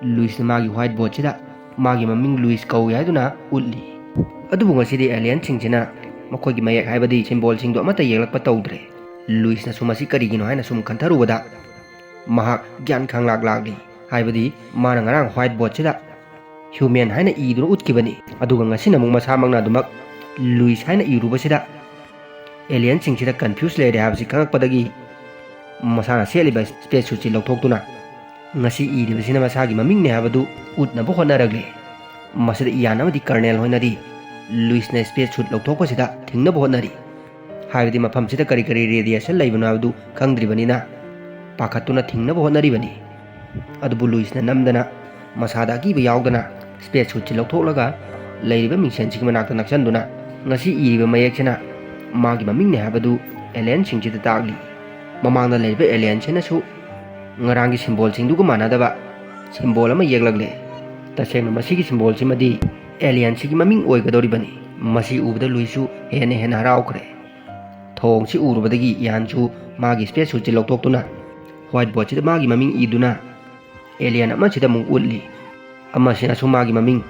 ꯂꯨꯏꯁꯅ ꯃꯥꯒꯤ ꯋꯥꯏꯠ ꯕꯣꯔꯗꯁꯤꯗ ꯃꯥꯒꯤ ꯃꯃꯤꯡ ꯂꯨꯏꯁ ꯀꯧꯏ ꯍꯥꯏꯗꯨꯅ ꯎꯠꯂꯤ꯫ ꯑꯗꯨꯕꯨ ꯉꯁꯤꯗꯤ ꯑꯦꯂꯤꯌꯟꯁꯤꯡꯁꯤꯅ ꯃꯈꯣꯏꯒꯤ ꯃꯌꯦꯛ ꯍꯥꯏꯕꯗꯤ ꯁꯤꯝꯕꯣꯜꯁꯤꯡꯗꯣ ꯑꯃꯠꯇ ꯌꯦꯛꯂꯛꯄ ꯇꯧꯗ꯭ꯔꯦ꯫ ꯂꯨꯏꯁꯅꯁꯨ ꯃꯁꯤ ꯀꯔꯤꯒꯤꯅꯣ ꯍꯥꯏꯅ ꯁꯨꯝ ꯈꯟꯊꯔꯨꯕꯗ ꯃꯍꯥꯛ ꯒ꯭ꯌꯥꯟ ꯈꯪꯂꯥꯛ ꯂꯥꯛꯂꯤ꯫ ꯍꯥꯏꯕꯗꯤ ꯃꯥꯅ ꯉꯔꯥꯡ ꯋꯥꯏꯠ ꯕꯣꯔꯗꯁꯤꯗ ꯍ꯭ꯌꯨꯃꯦꯟ ꯍꯥꯏꯅ ꯏꯗꯨꯅ ꯎꯠꯈꯤꯕꯅꯤ, ꯑꯗꯨꯒ ꯉꯁꯤꯅ ꯑꯃꯨꯛ ꯃꯁꯥꯃꯛꯅ ꯑꯗꯨꯃꯛ ꯂꯨꯏꯁ ꯍꯥꯏꯅ ꯏꯔꯨꯕꯁꯤꯗ ꯑꯦꯂꯤꯌꯟꯁꯤꯡꯁꯤꯗ ꯀꯟꯐ꯭ꯌꯨꯁ ꯂꯩꯔꯦ ꯍꯥꯏꯕꯁꯤ ꯈꯪꯉꯛꯄꯗꯒꯤ ꯃꯁꯥꯅ ꯁꯦꯠꯂꯤꯕ ꯁ꯭ꯄꯦꯁ ꯁꯨꯠꯁꯤ ꯂꯧꯊꯣꯛꯇꯨꯅ ꯉꯁꯤ ꯏꯔꯤꯕꯁꯤꯅ ꯃꯁꯥꯒꯤ ꯃꯃꯤꯡꯅꯦ ꯍꯥꯏꯕꯗꯨ ꯎꯠꯅꯕ ꯍꯣꯠꯅꯔꯛꯂꯦ꯫ ꯃꯁꯤꯗ ꯏꯌꯥꯟ ꯑꯃꯗꯤ ꯀꯔꯅꯦꯜ ꯍꯣꯏꯅꯗꯤ ꯂꯨꯏꯁꯅ ꯁ꯭ꯄꯦꯁ ꯁꯨꯠ ꯂꯧꯊꯣꯛꯄꯁꯤꯗ ꯊꯤꯡꯅꯕ ꯍꯣꯠꯅꯔꯤ꯫ ꯍꯥꯏꯕꯗꯤ ꯃꯐꯝꯁꯤꯗ ꯀꯔꯤ ꯀꯔꯤ ꯔꯦꯗꯤꯌꯦꯁꯟ ꯂꯩꯕꯅꯣ ꯍꯥꯏꯕꯗꯨ ꯈꯪꯗ꯭ꯔꯤꯕꯅꯤꯅ ꯄꯥꯈꯠꯇꯨꯅ ꯊꯤꯡꯅꯕ ꯍꯣꯠꯅꯔꯤꯕꯅꯤ꯫ ꯑꯗꯨꯕꯨ ꯂꯨꯏꯁꯅ ꯅꯝꯗꯅ ꯃꯁꯥꯗ ꯑꯀꯤꯕ ꯌꯥꯎꯗꯅ ꯁ꯭ꯄꯦꯁ ꯁꯨꯠꯁꯤ ꯂꯧꯊꯣꯛꯂꯒ ꯂꯩꯔꯤꯕ ꯃꯤꯡꯁꯦꯟꯁꯤꯒꯤ ꯃꯅꯥꯛꯇ ꯅꯛꯁꯟꯗꯨꯅ ꯉꯁꯤ ꯏꯔꯤꯕ ꯃꯌꯦꯛꯁꯤꯅ ꯃꯥꯒꯤ ꯃꯃꯤꯡꯅꯦ ꯍꯥꯏꯕꯗꯨ alienꯁꯤꯡꯁꯤꯗ ꯇꯥꯛꯂꯤ꯫ ꯃꯃꯥꯡꯗ ꯂꯩꯔꯤꯕ alienꯁꯤꯅꯁꯨ ꯉꯔꯥꯡꯒꯤ symbolꯁꯤꯡꯗꯨꯒ ꯃꯥꯟꯅꯗꯕ symbol ꯑꯃ ꯌꯦꯛꯂꯛꯂꯦ꯫ ꯇꯁꯦꯡꯅ ꯃꯁꯤꯒꯤ symbolꯁꯤꯃꯗꯤ alienꯁꯤꯒꯤ ꯃꯃꯤꯡ ꯑꯣꯏꯒꯗꯧꯔꯤꯕꯅꯤ꯫ ꯃꯁꯤ ꯎꯕꯗ ꯂꯨꯏꯁꯁꯨ ꯍꯦꯟꯅ ꯍꯦꯟꯅ ꯍꯔꯥꯎꯈ꯭ꯔꯦ꯫ ꯊꯧꯑꯣꯡꯁꯤ ꯎꯔꯨꯕꯗꯒꯤ ꯏꯌꯥꯟꯁꯨ ꯃꯥꯒꯤ space suitꯁꯤ ꯂꯧꯊꯣꯛꯇꯨꯅ whiteboardꯁꯤꯗ ꯃꯥꯒꯤ ꯃꯃꯤꯡ ꯏꯗꯨꯅ alien ꯑꯃꯁꯤꯗ ꯑꯃꯨꯛ ꯎꯠꯂꯤ꯫ ꯑꯃꯁꯤꯅꯁꯨ ꯃꯥꯒꯤ ꯃꯃꯤꯡ,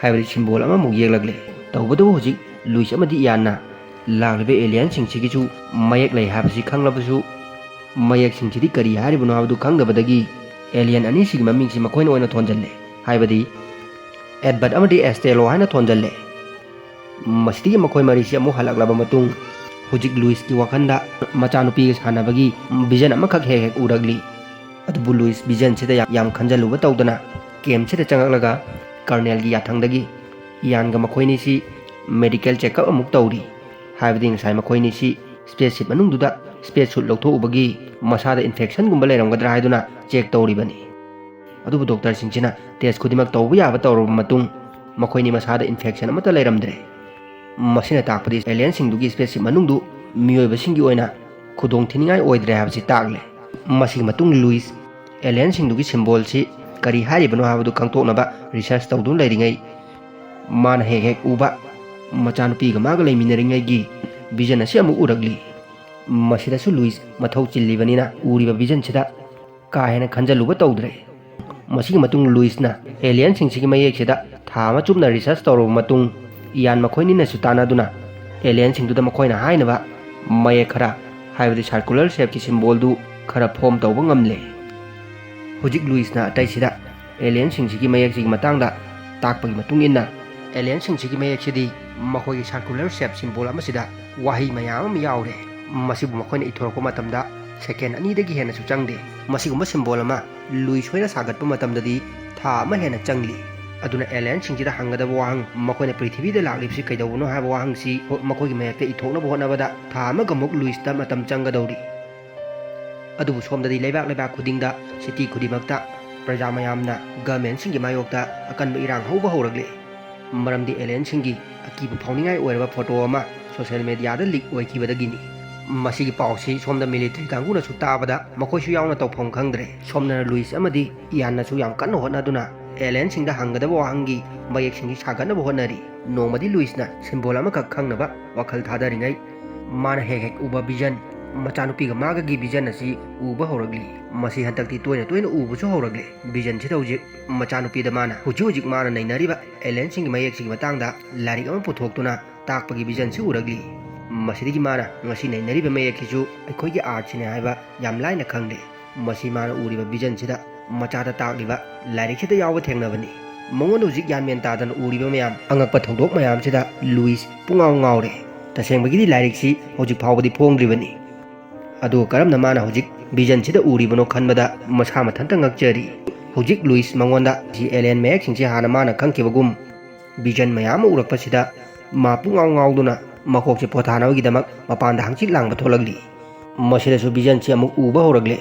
ꯍꯥꯏꯕꯗꯤ symbol ꯑꯃꯃꯨꯛ ꯌꯦꯛꯂꯛꯂꯦ꯫ ꯇꯧꯕꯇꯕꯨ ꯍꯧꯖꯤꯛ ꯂꯨꯏꯁ ꯑꯃꯗꯤ ꯏꯌꯥꯟꯅ ꯂꯥꯛꯂꯤꯕ alienꯁꯤꯡꯁꯤꯒꯤꯁꯨ ꯃꯌꯦꯛ ꯂꯩ ꯍꯥꯏꯕꯁꯤ ꯈꯪꯂꯕꯁꯨ, ꯃꯌꯦꯛꯁꯤꯡꯁꯤꯗꯤ ꯀꯔꯤ ꯍꯥꯏꯔꯤꯕꯅꯣ ꯍꯥꯏꯕꯗꯨ ꯈꯪꯗꯕꯗꯒꯤ alien ꯑꯅꯤꯁꯤꯒꯤ ꯃꯃꯤꯡꯁꯤ ꯃꯈꯣꯏꯅ ꯑꯣꯏꯅ ꯊꯣꯟꯖꯜꯂꯦ꯫ ꯍꯥꯏꯕꯗꯤ Edward ꯑꯃꯗꯤ Estelle ꯍꯥꯏꯅ ꯊꯣꯟꯖꯜꯂꯦ꯫ ꯃꯁꯤꯗꯒꯤ ꯃꯈꯣꯏ ꯃꯔꯤꯁꯤ ꯑꯃꯨꯛ ꯍꯜꯂꯛꯂꯕ ꯃꯇꯨꯡ, ꯍꯧꯖꯤꯛ ꯂꯨꯏꯁꯀꯤ ꯋꯥꯈꯜꯗ ꯃꯆꯥꯅꯨꯄꯤꯒ ꯁꯥꯟꯅꯕꯒꯤ vision ꯑꯃꯈꯛ ꯍꯦꯛ ꯍꯦꯛ ꯎꯔꯛꯂꯤ꯫ ꯑꯗꯨꯕꯨ ꯂꯨꯏꯁ visionꯁꯤꯗ ꯌꯥꯝ, ꯌꯥꯝ ꯈꯟꯖꯜꯂꯨꯕ ꯇꯧꯗꯅ campꯁꯤꯗ ꯆꯪꯂꯛꯂꯒ colonelꯒꯤ ꯌꯥꯊꯪꯗꯒꯤ ꯏꯌꯥꯟꯒ ꯃꯈꯣꯏꯅꯤꯁꯤ medical checkup ꯑꯃꯨꯛ ꯇꯧꯔꯤ꯫ ꯍꯥꯏꯕꯗꯤ ꯉꯁꯥꯏ ꯃꯈꯣꯏꯅꯤꯁꯤ spaceship ꯃꯅꯨꯡꯗꯨꯗ space suit ꯂꯧꯊꯣꯛꯎꯕꯒꯤ ꯃꯁꯥꯗ infectionꯒꯨꯝꯕ ꯂꯩꯔꯝꯒꯗ꯭ꯔꯥ ꯍꯥꯏꯗꯨꯅ check ꯇꯧꯔꯤꯕꯅꯤ꯫ ꯑꯗꯨꯕꯨ doctorꯁꯤꯡꯁꯤꯅ test ꯈꯨꯗꯤꯡꯃꯛ ꯇꯧꯕ ꯌꯥꯕ ꯇꯧꯔꯕ ꯃꯇꯨꯡ, ꯃꯈꯣꯏꯅꯤ ꯃꯁꯥꯗ infection ꯑꯃꯠꯇ ꯂꯩꯔꯝꯗ꯭ꯔꯦ꯫ ꯃꯁꯤꯅ ꯇꯥꯛꯄꯗꯤ alienꯁꯤꯡꯗꯨꯒꯤ spaceship ꯃꯅꯨꯡꯗꯨ ꯃꯤꯑꯣꯏꯕꯁꯤꯡꯒꯤ ꯑꯣꯏꯅ ꯈꯨꯗꯣꯡ ꯊꯤꯅꯤꯡꯉꯥꯏ ꯑꯣꯏꯗ꯭ꯔꯦ ꯍꯥꯏꯕꯁꯤ ꯇꯥꯛꯂꯦ꯫ ꯃꯁꯤꯒꯤ ꯃꯇꯨꯡ ꯂꯨꯏꯁ alienꯁꯤꯡꯗꯨꯒꯤ symbolꯁꯤ ꯀꯔꯤ ꯍꯥꯏꯔꯤꯕꯅꯣ ꯍꯥꯏꯕꯗꯨ ꯈꯪꯗꯣꯛꯅꯕ research ꯇꯧꯗꯨꯅ ꯂꯩꯔꯤꯉꯩ, ꯃꯥꯅ ꯍꯦꯛ ꯍꯦꯛ ꯎꯕ ꯃꯆꯥꯅꯨꯄꯤꯒ ꯃꯥꯒ ꯂꯩꯃꯤꯟꯅꯔꯤꯉꯩꯒꯤ vision ꯑꯁꯤ ꯑꯃꯨꯛ ꯎꯔꯛꯂꯤ꯫ ꯃꯁꯤꯗꯁꯨ ꯂꯨꯏꯁ ꯃꯊꯧ ꯆꯤꯜꯂꯤꯕꯅꯤꯅ ꯎꯔꯤꯕ visionꯁꯤꯗ ꯀꯥ ꯍꯦꯟꯅ ꯈꯟꯖꯜꯂꯨꯕ ꯇꯧꯗ꯭ꯔꯦ꯫ ꯃꯁꯤꯒꯤ ꯃꯇꯨꯡ ꯂꯨꯏꯁꯅ alienꯁꯤꯡꯁꯤꯒꯤ ꯃꯌꯦꯛꯁꯤꯗ ꯊꯥ ꯑꯃ ꯆꯨꯞꯅ research ꯇꯧꯔꯕ ꯃꯇꯨꯡ, ꯏꯌꯥꯟ ꯃꯈꯣꯏꯅꯤꯅꯁꯨ ꯇꯥꯟꯅꯗꯨꯅ alienꯁꯤꯡꯗꯨꯗ ꯃꯈꯣꯏꯅ ꯍꯥꯏꯅꯕ ꯃꯌꯦꯛ ꯈꯔ, ꯍꯥꯏꯕꯗꯤ circular shapeꯀꯤ symbolꯗꯨ ꯈꯔ form ꯇꯧꯕ ꯉꯝꯂꯦ꯫ ꯍꯧꯖꯤꯛ ꯂꯨꯏꯁꯅ ꯑꯇꯩꯁꯤꯗ alienꯁꯤꯡꯁꯤꯒꯤ ꯃꯌꯦꯛꯁꯤꯒꯤ ꯃꯇꯥꯡꯗ ꯇꯥꯛꯄꯒꯤ ꯃꯇꯨꯡ ꯏꯟꯅ, alienꯁꯤꯡꯁꯤꯒꯤ ꯃꯌꯦꯛꯁꯤꯗꯤ ꯃꯈꯣꯏꯒꯤ circular shape symbol ꯑꯃꯁꯤꯗ ꯋꯥꯍꯩ ꯃꯌꯥꯝ ꯑꯃ ꯌꯥꯎꯔꯦ꯫ ꯃꯁꯤꯕꯨ ꯃꯈꯣꯏꯅ ꯏꯊꯣꯔꯛꯄ ꯃꯇꯝꯗ second ꯑꯅꯤꯗꯒꯤ ꯍꯦꯟꯅꯁꯨ ꯆꯪꯗꯦ꯫ ꯃꯁꯤꯒꯨꯝꯕ symbol ꯑꯃ ꯂꯨꯏꯁ ꯍꯣꯏꯅ ꯁꯥꯒꯠꯄ ꯃꯇꯝꯗꯗꯤ ꯊꯥ ꯑꯃ ꯍꯦꯟꯅ ꯆꯪꯂꯤ꯫ ꯑꯗꯨꯅ alienꯁꯤꯡꯁꯤꯗ ꯍꯪꯒꯗꯕ ꯋꯥꯍꯪ, ꯃꯈꯣꯏꯅ ꯄ꯭ꯔꯤꯊꯤꯕꯤꯗ ꯂꯥꯛꯂꯤꯕꯁꯤ ꯀꯩꯗꯧꯕꯅꯣ ꯍꯥꯏꯕ ꯋꯥꯍꯪꯁꯤ ꯍꯣ-, ꯃꯈꯣꯏꯒꯤ ꯃꯌꯦꯛꯇ ꯏꯊꯣꯛꯅꯕ ꯍꯣꯠꯅꯕꯗ ꯊꯥ ꯑꯃꯒꯃꯨꯛ ꯂꯨꯏꯁꯇ ꯃꯇꯝ ꯆꯪꯒꯗꯧꯔꯤ꯫ ꯑꯗꯨꯕꯨ ꯁꯣꯝꯗꯗꯤ ꯂꯩꯕꯥꯛ ꯂꯩꯕꯥꯛ ꯈꯨꯗꯤꯡꯗ, city ꯈꯨꯗꯤꯡꯃꯛꯇ ꯄ꯭ꯔꯖꯥ ꯃꯌꯥꯝꯅ governmentꯁꯤꯡꯒꯤ ꯃꯥꯌꯣꯛꯇ ꯑꯀꯟꯕ ꯏꯔꯥꯡ ꯍꯧꯕ ꯍꯧꯔꯛꯂꯦ꯫ ꯃꯔꯝꯗꯤ alienꯁꯤꯡꯒꯤ ꯑꯀꯤꯕ ꯐꯥꯎꯅꯤꯡꯉꯥꯏ ꯑꯣꯏꯔꯕ photo ꯑꯃ ꯁꯣꯁꯤꯌꯦꯜ ꯃꯦꯗꯤꯌꯥꯗ ꯂꯤꯛ ꯑꯣꯏꯈꯤꯕꯗꯒꯤꯅꯤ꯫ ꯃꯁꯤꯒꯤ ꯄꯥꯎꯁꯤ ꯁꯣꯝꯗ ꯃꯤꯂꯤꯇꯔꯤ ꯀꯥꯡꯕꯨꯅꯁꯨ ꯇꯥꯕꯗ ꯃꯈꯣꯏꯁꯨ ꯌꯥꯎꯅ ꯇꯧꯐꯝ ꯈꯪꯗ꯭ꯔꯦ꯫ ꯁꯣꯝꯗꯅ ꯂꯨꯏꯁ ꯑꯃꯗꯤ ꯏꯌꯥꯟꯅꯁꯨ ꯌꯥꯝ ꯀꯟꯅ ꯍꯣꯠꯅꯗꯨꯅ ꯑꯦꯂꯤꯌꯟꯁꯤꯡꯗ ꯍꯪꯒꯗꯕ ꯋꯥꯍꯪꯒꯤ ꯃꯌꯦꯛꯁꯤꯡꯁꯤ ꯁꯥꯒꯠꯅꯕ ꯍꯣꯠꯅꯔꯤ꯫ ꯅꯣꯡꯃꯗꯤ ꯂꯨꯏꯁꯅ ꯁꯤꯝꯕꯣꯜ ꯑꯃꯈꯛ ꯈꯪꯅꯕ ꯋꯥꯈꯜ ꯊꯥꯗꯔꯤꯉꯩ, ꯃꯥꯅ ꯍꯦꯛ ꯍꯦꯛ ꯎꯕ ꯚꯤꯖꯟ, ꯃꯆꯥꯅꯨꯄꯤꯒ ꯃꯥꯒꯒꯤ ꯚꯤꯖꯟ ꯑꯁꯤ ꯎꯕ ꯍꯧꯔꯛꯂꯤ꯫ ꯃꯁꯤ ꯍꯟꯗꯛꯇꯤ ꯇꯣꯏꯅ ꯇꯣꯏꯅ ꯎꯕꯁꯨ ꯍꯧꯔꯛꯂꯦ꯫ ꯚꯤꯖꯟꯁꯤꯗ ꯍꯧꯖꯤꯛ ꯃꯆꯥꯅꯨꯄꯤꯗ ꯃꯥꯅ ꯍꯧꯖꯤꯛ ꯍꯧꯖꯤꯛ ꯃꯥꯅ ꯅꯩꯅꯔꯤꯕ ꯑꯦꯂꯤꯌꯟꯁꯤꯡꯒꯤ ꯃꯌꯦꯛꯁꯤꯒꯤ ꯃꯇꯥꯡꯗ ꯂꯥꯏꯔꯤꯛ ꯑꯃ ꯄꯨꯊꯣꯛꯇꯨꯅ ꯇꯥꯛꯄꯒꯤ ꯚꯤꯖꯟꯁꯤ ꯎꯔꯛꯂꯤ꯫ ꯃꯁꯤꯗꯒꯤ ꯃꯥꯅ ꯉꯁꯤ ꯅꯩꯅꯔꯤꯕ ꯃꯌꯦꯛꯁꯤꯁꯨ ꯑꯩꯈꯣꯏꯒꯤ ꯑꯥꯔꯠꯁꯤꯅꯦ ꯍꯥꯏꯕ ꯌꯥꯝ ꯂꯥꯏꯅ ꯈꯪꯂꯦ꯫ ꯃꯁꯤ ꯃꯥꯅ ꯎꯔꯤꯕ ꯚꯤꯖꯟꯁꯤꯗ ꯃꯆꯥꯗ ꯇꯥꯛꯂꯤꯕ ꯂꯥꯏꯔꯤꯛꯁꯤꯗ ꯌꯥꯎꯕ ꯊꯦꯡꯅꯕꯅꯤ꯫ ꯃꯉꯣꯟꯗ ꯍꯧꯖꯤꯛ ꯒ꯭ꯌꯥꯟ ꯃꯦꯟ ꯇꯥꯗꯅ ꯎꯔꯤꯕ ꯃꯌꯥꯝ, ꯑꯉꯛꯄ ꯊꯧꯗꯣꯛ ꯃꯌꯥꯝꯁꯤꯗ ꯂꯨꯏꯁ ꯄꯨꯡꯉꯥꯎ ꯉꯥꯎꯔꯦ꯫ ꯇꯁꯦꯡꯕꯒꯤꯗꯤ ꯂꯥꯏꯔꯤꯛꯁꯤ ꯍꯧꯖꯤꯛ ꯐꯥꯎꯕꯗꯤ ꯐꯣꯡꯗ꯭ꯔꯤꯕꯅꯤ꯫ ꯑꯗꯨꯒ ꯀꯔꯝꯅ ꯃꯥꯅ ꯍꯧꯖꯤꯛ ꯚꯤꯖꯟꯁꯤꯗ ꯎꯔꯤꯕꯅꯣ ꯈꯟꯕꯗ ꯃꯁꯥ ꯃꯊꯟꯇ ꯉꯛꯆꯔꯤ꯫ ꯍꯧꯖꯤꯛ ꯂꯨꯏꯁ ꯃꯉꯣꯟꯗ ꯁꯤ ꯑꯦꯂꯤꯌꯟ ꯃꯌꯦꯛꯁꯤꯡꯁꯤ ꯍꯥꯟꯅ ꯃꯥꯅ ꯈꯪꯈꯤꯕꯒꯨꯝ ꯚꯤꯖꯟ ꯃꯌꯥꯝ ꯑꯃ ꯎꯔꯛꯄꯁꯤꯗ ꯃꯥ ꯄꯨꯡꯉꯥꯎ ꯉꯥꯎꯗꯨꯅ ꯃꯀꯣꯛꯁꯦ ꯄꯣꯊꯥꯅꯕꯒꯤꯗꯃꯛ ꯃꯄꯥꯟꯗ ꯍꯪꯆꯤꯠ ꯂꯥꯡꯕ ꯊꯣꯛꯂꯛꯂꯤ꯫ ꯃꯁꯤꯗꯁꯨ ꯚꯤꯖꯟꯁꯤ ꯑꯃꯨꯛ ꯎꯕ ꯍꯧꯔꯛꯂꯦ꯫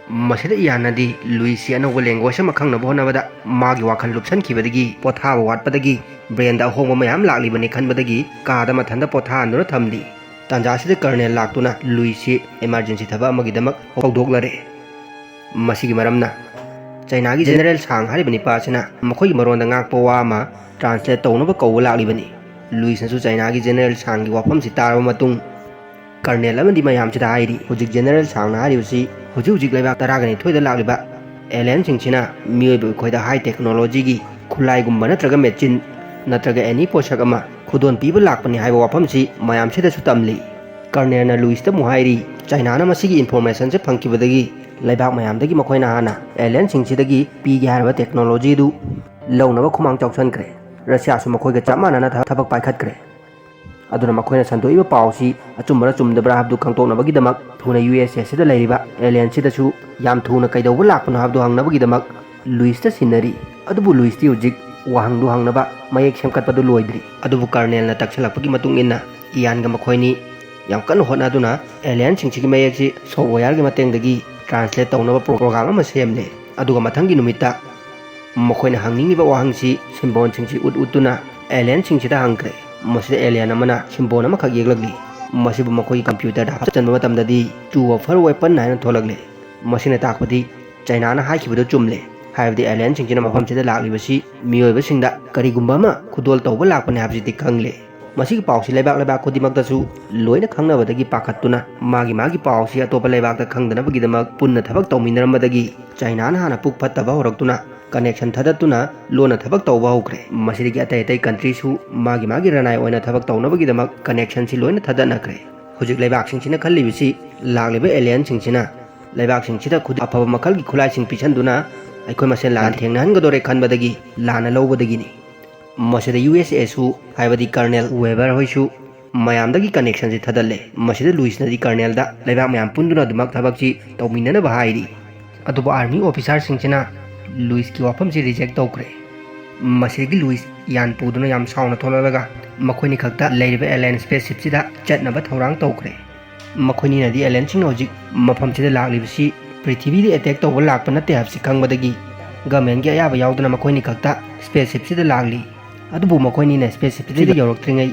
ꯃꯁꯤꯗ ꯏꯌꯥꯟꯅꯗꯤ ꯂꯨꯏꯁꯁꯤ ꯑꯅꯧꯕ ꯂꯦꯡꯒ꯭ꯋꯦꯖ ꯑꯃ ꯈꯪꯅꯕ ꯍꯣꯠꯅꯕꯗ ꯃꯥꯒꯤ ꯋꯥꯈꯜ ꯂꯨꯞꯁꯟꯈꯤꯕꯗꯒꯤ, ꯄꯣꯊꯥꯕ ꯋꯥꯠꯄꯗꯒꯤ ꯕ꯭ꯔꯦꯟꯗ ꯑꯍꯣꯡꯕ ꯃꯌꯥꯝ ꯂꯥꯛꯂꯤꯕꯅꯤ ꯈꯟꯕꯗꯒꯤ ꯀꯥꯗ ꯃꯊꯟꯇ ꯄꯣꯊꯥꯍꯟꯗꯨꯅ ꯊꯝꯂꯤ꯫ ꯇꯥꯟꯖꯥꯁꯤꯗ ꯀꯔꯅꯦꯜ ꯂꯥꯛꯇꯨꯅ ꯂꯨꯏꯁꯁꯤ ꯏꯃꯥꯔꯖꯦꯟꯁꯤ ꯊꯕꯛ ꯑꯃꯒꯤꯗꯃꯛ ꯍꯧꯗꯣꯛꯂꯔꯦ꯫ ꯃꯁꯤꯒꯤ ꯃꯔꯝꯅ ꯆꯩꯅꯥꯒꯤ ꯖꯦꯅꯔꯦꯜ ꯁꯥꯡ ꯍꯥꯏꯔꯤꯕ ꯅꯤꯄꯥ ꯑꯁꯤꯅ ꯃꯈꯣꯏꯒꯤ ꯃꯔꯣꯟꯗ ꯉꯥꯡꯄ ꯋꯥ ꯑꯃ ꯇ꯭ꯔꯥꯟꯁꯂꯦꯠ ꯇꯧꯅꯕ ꯀꯧꯕ ꯂꯥꯛꯂꯤꯕꯅꯤ꯫ ꯂꯨꯏꯁꯅꯁꯨ ꯆꯩꯅꯥꯒꯤ ꯖꯦꯅꯔꯦꯜ ꯁꯥꯡꯒꯤ ꯋꯥꯐꯝꯁꯤ ꯇꯥꯔꯕ ꯃꯇꯨꯡ, ꯀꯔꯅꯦꯜ ꯑꯃꯗꯤ ꯃꯌꯥꯝꯁꯤꯗ ꯍꯥꯏꯔꯤ, ꯍꯧꯖꯤꯛ ꯖꯦꯅꯔꯦꯜ ꯁꯥꯡꯅ ꯍꯥꯏꯔꯤꯕꯁꯤ ꯍꯧꯖꯤꯛ ꯍꯧꯖꯤꯛ ꯂꯩꯕꯥꯛ ꯇꯔꯥꯒ ꯅꯤꯊꯣꯏꯗ ꯂꯥꯛꯂꯤꯕ ꯑꯦꯂꯤꯌꯟꯁꯤꯡꯁꯤꯅ ꯃꯤꯑꯣꯏꯕ ꯑꯩꯈꯣꯏꯗ ꯍꯥꯏ ꯇꯦꯛꯅꯣꯂꯣꯖꯤꯒꯤ ꯈꯨꯠꯂꯥꯏꯒꯨꯝꯕ ꯅꯠꯇ꯭ꯔꯒ ꯃꯦꯆꯤꯟ ꯅꯠꯇ꯭ꯔꯒ ꯑꯦꯅꯤ ꯄꯣꯠꯁꯛ ꯑꯃ ꯈꯨꯗꯣꯜ ꯄꯤꯕ ꯂꯥꯛꯄꯅꯤ ꯍꯥꯏꯕ ꯋꯥꯐꯝꯁꯤ ꯃꯌꯥꯝꯁꯤꯗꯁꯨ ꯇꯝꯂꯤ꯫ ꯀꯔꯅꯦꯜꯅ ꯂꯨꯏꯁꯇ ꯑꯃꯨꯛ ꯍꯥꯏꯔꯤ, ꯆꯩꯅꯥꯅ ꯃꯁꯤꯒꯤ ꯏꯟꯐꯣꯔꯃꯦꯁꯟꯁꯦ ꯐꯪꯈꯤꯕꯗꯒꯤ ꯂꯩꯕꯥꯛ ꯃꯌꯥꯝꯗꯒꯤ ꯃꯈꯣꯏꯅ ꯍꯥꯟꯅ ꯑꯦꯂꯤꯌꯟꯁꯤꯡꯁꯤꯗꯒꯤ ꯄꯤꯒꯦ ꯍꯥꯏꯔꯕ ꯇꯦꯛꯅꯣꯂꯣꯖꯤꯗꯨ ꯂꯧꯅꯕ ꯈꯨꯃꯥꯡ ꯆꯥꯎꯁꯟꯈ꯭ꯔꯦ꯫ ꯔꯁꯤꯌꯥꯁꯨ ꯃꯈꯣꯏꯒ ꯆꯞ ꯃꯥꯟꯅꯅ ꯊ-, ꯊꯕꯛ ꯄꯥꯏꯈꯠꯈ꯭ꯔꯦ꯫ ꯑꯗꯨꯅ ꯃꯈꯣꯏꯅ ꯁꯟꯗꯣꯛꯏꯕ ꯄꯥꯎꯁꯤ ꯑꯆꯨꯝꯕꯔꯥ ꯆꯨꯝꯗꯕ꯭ꯔꯥ ꯍꯥꯏꯕꯗꯨ ꯈꯪꯗꯣꯛꯅꯕꯒꯤꯗꯃꯛ ꯊꯨꯅ ꯌꯨ ꯑꯦꯁ ꯑꯦꯁ ꯁꯤꯗ ꯂꯩꯔꯤꯕ ꯑꯦꯂꯤꯌꯟꯁꯤꯗꯁꯨ ꯌꯥꯝ ꯊꯨꯅ ꯀꯩꯗꯧꯕ ꯂꯥꯛꯄꯅꯣ ꯍꯥꯏꯕꯗꯨ ꯍꯪꯅꯕꯒꯤꯗꯃꯛ ꯂꯨꯏꯁꯇ ꯁꯤꯟꯅꯔꯤ꯫ ꯑꯗꯨꯕꯨ ꯂꯨꯏꯁꯇꯤ ꯍꯧꯖꯤꯛ ꯋꯥꯍꯪꯗꯨ ꯍꯪꯅꯕ ꯃꯌꯦꯛ ꯁꯦꯝꯒꯠꯄꯗꯨ ꯂꯣꯏꯗ꯭ꯔꯤ꯫ ꯑꯗꯨꯕꯨ ꯀꯔꯅꯦꯜꯅ ꯇꯛꯁꯤꯜꯂꯛꯄꯒꯤ ꯃꯇꯨꯡ ꯏꯟꯅ ꯏꯌꯥꯟꯒ ꯃꯈꯣꯏꯅꯤ ꯌꯥꯝ ꯀꯟꯅ ꯍꯣꯠꯅꯗꯨꯅ ꯑꯦꯂꯤꯌꯟꯁꯤꯡꯁꯤꯒꯤ ꯃꯌꯦꯛꯁꯤ ꯁꯣꯐꯋꯦꯌꯔꯒꯤ ꯃꯇꯦꯡꯗꯒꯤ ꯇ꯭ꯔꯥꯟꯁꯂꯦꯠ ꯇꯧꯅꯕ ꯄ꯭ꯔꯣ-, ꯄ꯭ꯔꯣꯒ꯭ꯔꯥꯝ ꯑꯃ ꯁꯦꯝꯂꯦ꯫ ꯑꯗꯨꯒ ꯃꯊꯪꯒꯤ ꯅꯨꯃꯤꯠꯇ ꯃꯈꯣꯏꯅ ꯍꯪꯅꯤꯡꯂꯤꯕ ꯋꯥꯍꯪꯁꯤ ꯁꯤꯝꯕꯣꯜꯁꯤꯡꯁꯤ ꯎꯠ ꯎꯠꯇꯨꯅ ꯑꯦꯂꯤꯌꯟꯁꯤꯡꯁꯤꯗ ꯍꯪꯈ꯭ꯔꯦ꯫ ꯃꯁꯤꯗ alien ꯑꯃꯅ symbol ꯑꯃꯈꯛ ꯌꯦꯛꯂꯛꯂꯤ꯫ ꯃꯁꯤꯕꯨ ꯃꯈꯣꯏꯒꯤ computerꯗ ꯍꯥꯞꯆꯤꯟꯕ ꯃꯇꯝꯗꯗꯤ "Choose a weapon" ꯍꯥꯏꯅ ꯊꯣꯛꯂꯛꯂꯤ꯫ ꯃꯁꯤꯅ ꯇꯥꯛꯄꯗꯤ ꯆꯥꯏꯅꯥꯅ ꯍꯥꯏꯈꯤꯕꯗꯨ ꯆꯨꯝꯂꯦ, ꯍꯥꯏꯕꯗꯤ alienꯁꯤꯡꯁꯤꯅ ꯃꯐꯝꯁꯤꯗ ꯂꯥꯛꯂꯤꯕꯁꯤ ꯃꯤꯑꯣꯏꯕꯁꯤꯡꯗ ꯀꯔꯤꯒꯨꯝꯕ ꯑꯃ ꯈꯨꯗꯣꯜ ꯇꯧꯕ ꯂꯥꯛꯄꯅꯤ ꯍꯥꯏꯕꯁꯤꯗꯤ ꯈꯪꯂꯦ꯫ ꯃꯁꯤꯒꯤ ꯄꯥꯎꯁꯤ ꯂꯩꯕꯥꯛ ꯂꯩꯕꯥꯛ ꯈꯨꯗꯤꯡꯃꯛꯇꯁꯨ ꯂꯣꯏꯅ ꯈꯪꯅꯕꯗꯒꯤ ꯄꯥꯈꯠꯇꯨꯅ ꯃꯥꯒꯤ ꯃꯥꯒꯤ ꯄꯥꯎꯁꯤ ꯑꯇꯣꯞꯄ ꯂꯩꯕꯥꯛꯇ ꯈꯪꯗꯅꯕꯒꯤꯗꯃꯛ ꯄꯨꯟꯅ ꯊꯕꯛ ꯇꯧꯃꯤꯟꯅꯔꯝꯕꯗꯒꯤ ꯆꯥꯏꯅꯥꯅ ꯍꯥꯟꯅ ꯄꯨꯛ ꯐꯠꯇꯕ ꯍꯧꯔꯛꯇꯨꯅ connection ꯊꯥꯗꯠꯇꯨꯅ ꯂꯣꯟꯅ ꯊꯕꯛ ꯇꯧꯕ ꯍꯧꯈ꯭ꯔꯦ꯫ ꯃꯁꯤꯗꯒꯤ ꯑꯇꯩ ꯑꯇꯩ countryꯁꯨ ꯃꯥꯒꯤ ꯃꯥꯒꯤ ꯔꯅꯥꯏ ꯑꯣꯏꯅ ꯊꯕꯛ ꯇꯧꯅꯕꯒꯤꯗꯃꯛ connectionꯁꯤ ꯂꯣꯏꯅ ꯊꯥꯗꯠꯅꯈ꯭ꯔꯦ꯫ ꯍꯧꯖꯤꯛ ꯂꯩꯕꯥꯛꯁꯤꯡꯁꯤꯅ ꯈꯜꯂꯤꯕꯁꯤ ꯂꯥꯛꯂꯤꯕ alienꯁꯤꯡꯁꯤꯅ ꯂꯩꯕꯥꯛꯁꯤꯡꯁꯤꯗ ꯈꯨꯗ-, ꯑꯐꯕ ꯃꯈꯜꯒꯤ ꯈꯨꯠꯂꯥꯏꯁꯤꯡ ꯄꯤꯁꯟꯗꯨꯅ ꯑꯩꯈꯣꯏ ꯃꯁꯦꯟ ꯂꯥꯟ ꯊꯦꯡꯅꯍꯟꯒꯗꯣꯔꯦ ꯈꯟꯕꯗꯒꯤ ꯂꯥꯟꯅ ꯂꯧꯕꯗꯒꯤꯅꯤ꯫ ꯃꯁꯤꯗ USAꯁꯨ, ꯍꯥꯏꯕꯗꯤ Colonel Weber ꯍꯣꯏꯁꯨ ꯃꯌꯥꯝꯗꯒꯤ connectionꯁꯤ ꯊꯥꯗꯠꯂꯦ꯫ ꯃꯁꯤꯗ ꯂꯨꯏꯁꯅꯗꯤ Colonelꯗ ꯂꯩꯕꯥꯛ ꯃꯌꯥꯝ ꯄꯨꯟꯗꯨꯅ ꯑꯗꯨꯃꯛ ꯊꯕꯛꯁꯤ ꯇꯧꯃꯤꯟꯅꯅꯕ ꯍꯥꯏꯔꯤ꯫ ꯑꯗꯨꯕꯨ army officerꯁꯤꯡꯁꯤꯅ ꯂꯨꯏꯁꯀꯤ ꯋꯥꯐꯝꯁꯤ reject ꯇꯧꯈ꯭ꯔꯦ꯫ ꯃꯁꯤꯗꯒꯤ ꯂꯨꯏꯁ ꯌꯥꯟ ꯄꯨꯗꯨꯅ ꯌꯥꯝ ꯁꯥꯎꯅ ꯊꯣꯛꯂꯛꯂꯒ ꯃꯈꯣꯏꯅꯤ ꯈꯛꯇ ꯂꯩꯔꯤꯕ alien spaceshipꯁꯤꯗ ꯆꯠꯅꯕ ꯊꯧꯔꯥꯡ ꯇꯧꯈ꯭ꯔꯦ꯫ ꯃꯈꯣꯏꯅꯤꯅꯗꯤ alienꯁꯤꯡꯅ ꯍꯧꯖꯤꯛ ꯃꯐꯝꯁꯤꯗ ꯂꯥꯛꯂꯤꯕꯁꯤ ꯄ꯭ꯔꯤꯊꯤꯕꯤꯗ attack ꯇꯧꯕ ꯂꯥꯛꯄ ꯅꯠꯇꯦ ꯍꯥꯏꯕꯁꯤ ꯈꯪꯕꯗꯒꯤ governmentꯀꯤ ꯑꯌꯥꯕ ꯌꯥꯎꯗꯅ ꯃꯈꯣꯏꯅꯤ ꯈꯛꯇ spaceshipꯁꯤꯗ ꯂꯥꯛꯂꯤ꯫ ꯑꯗꯨꯕꯨ ꯃꯈꯣꯏꯅꯤꯅ spaceshipꯁꯤꯗ ꯌꯧꯔꯛꯇ꯭ꯔꯤꯉꯩ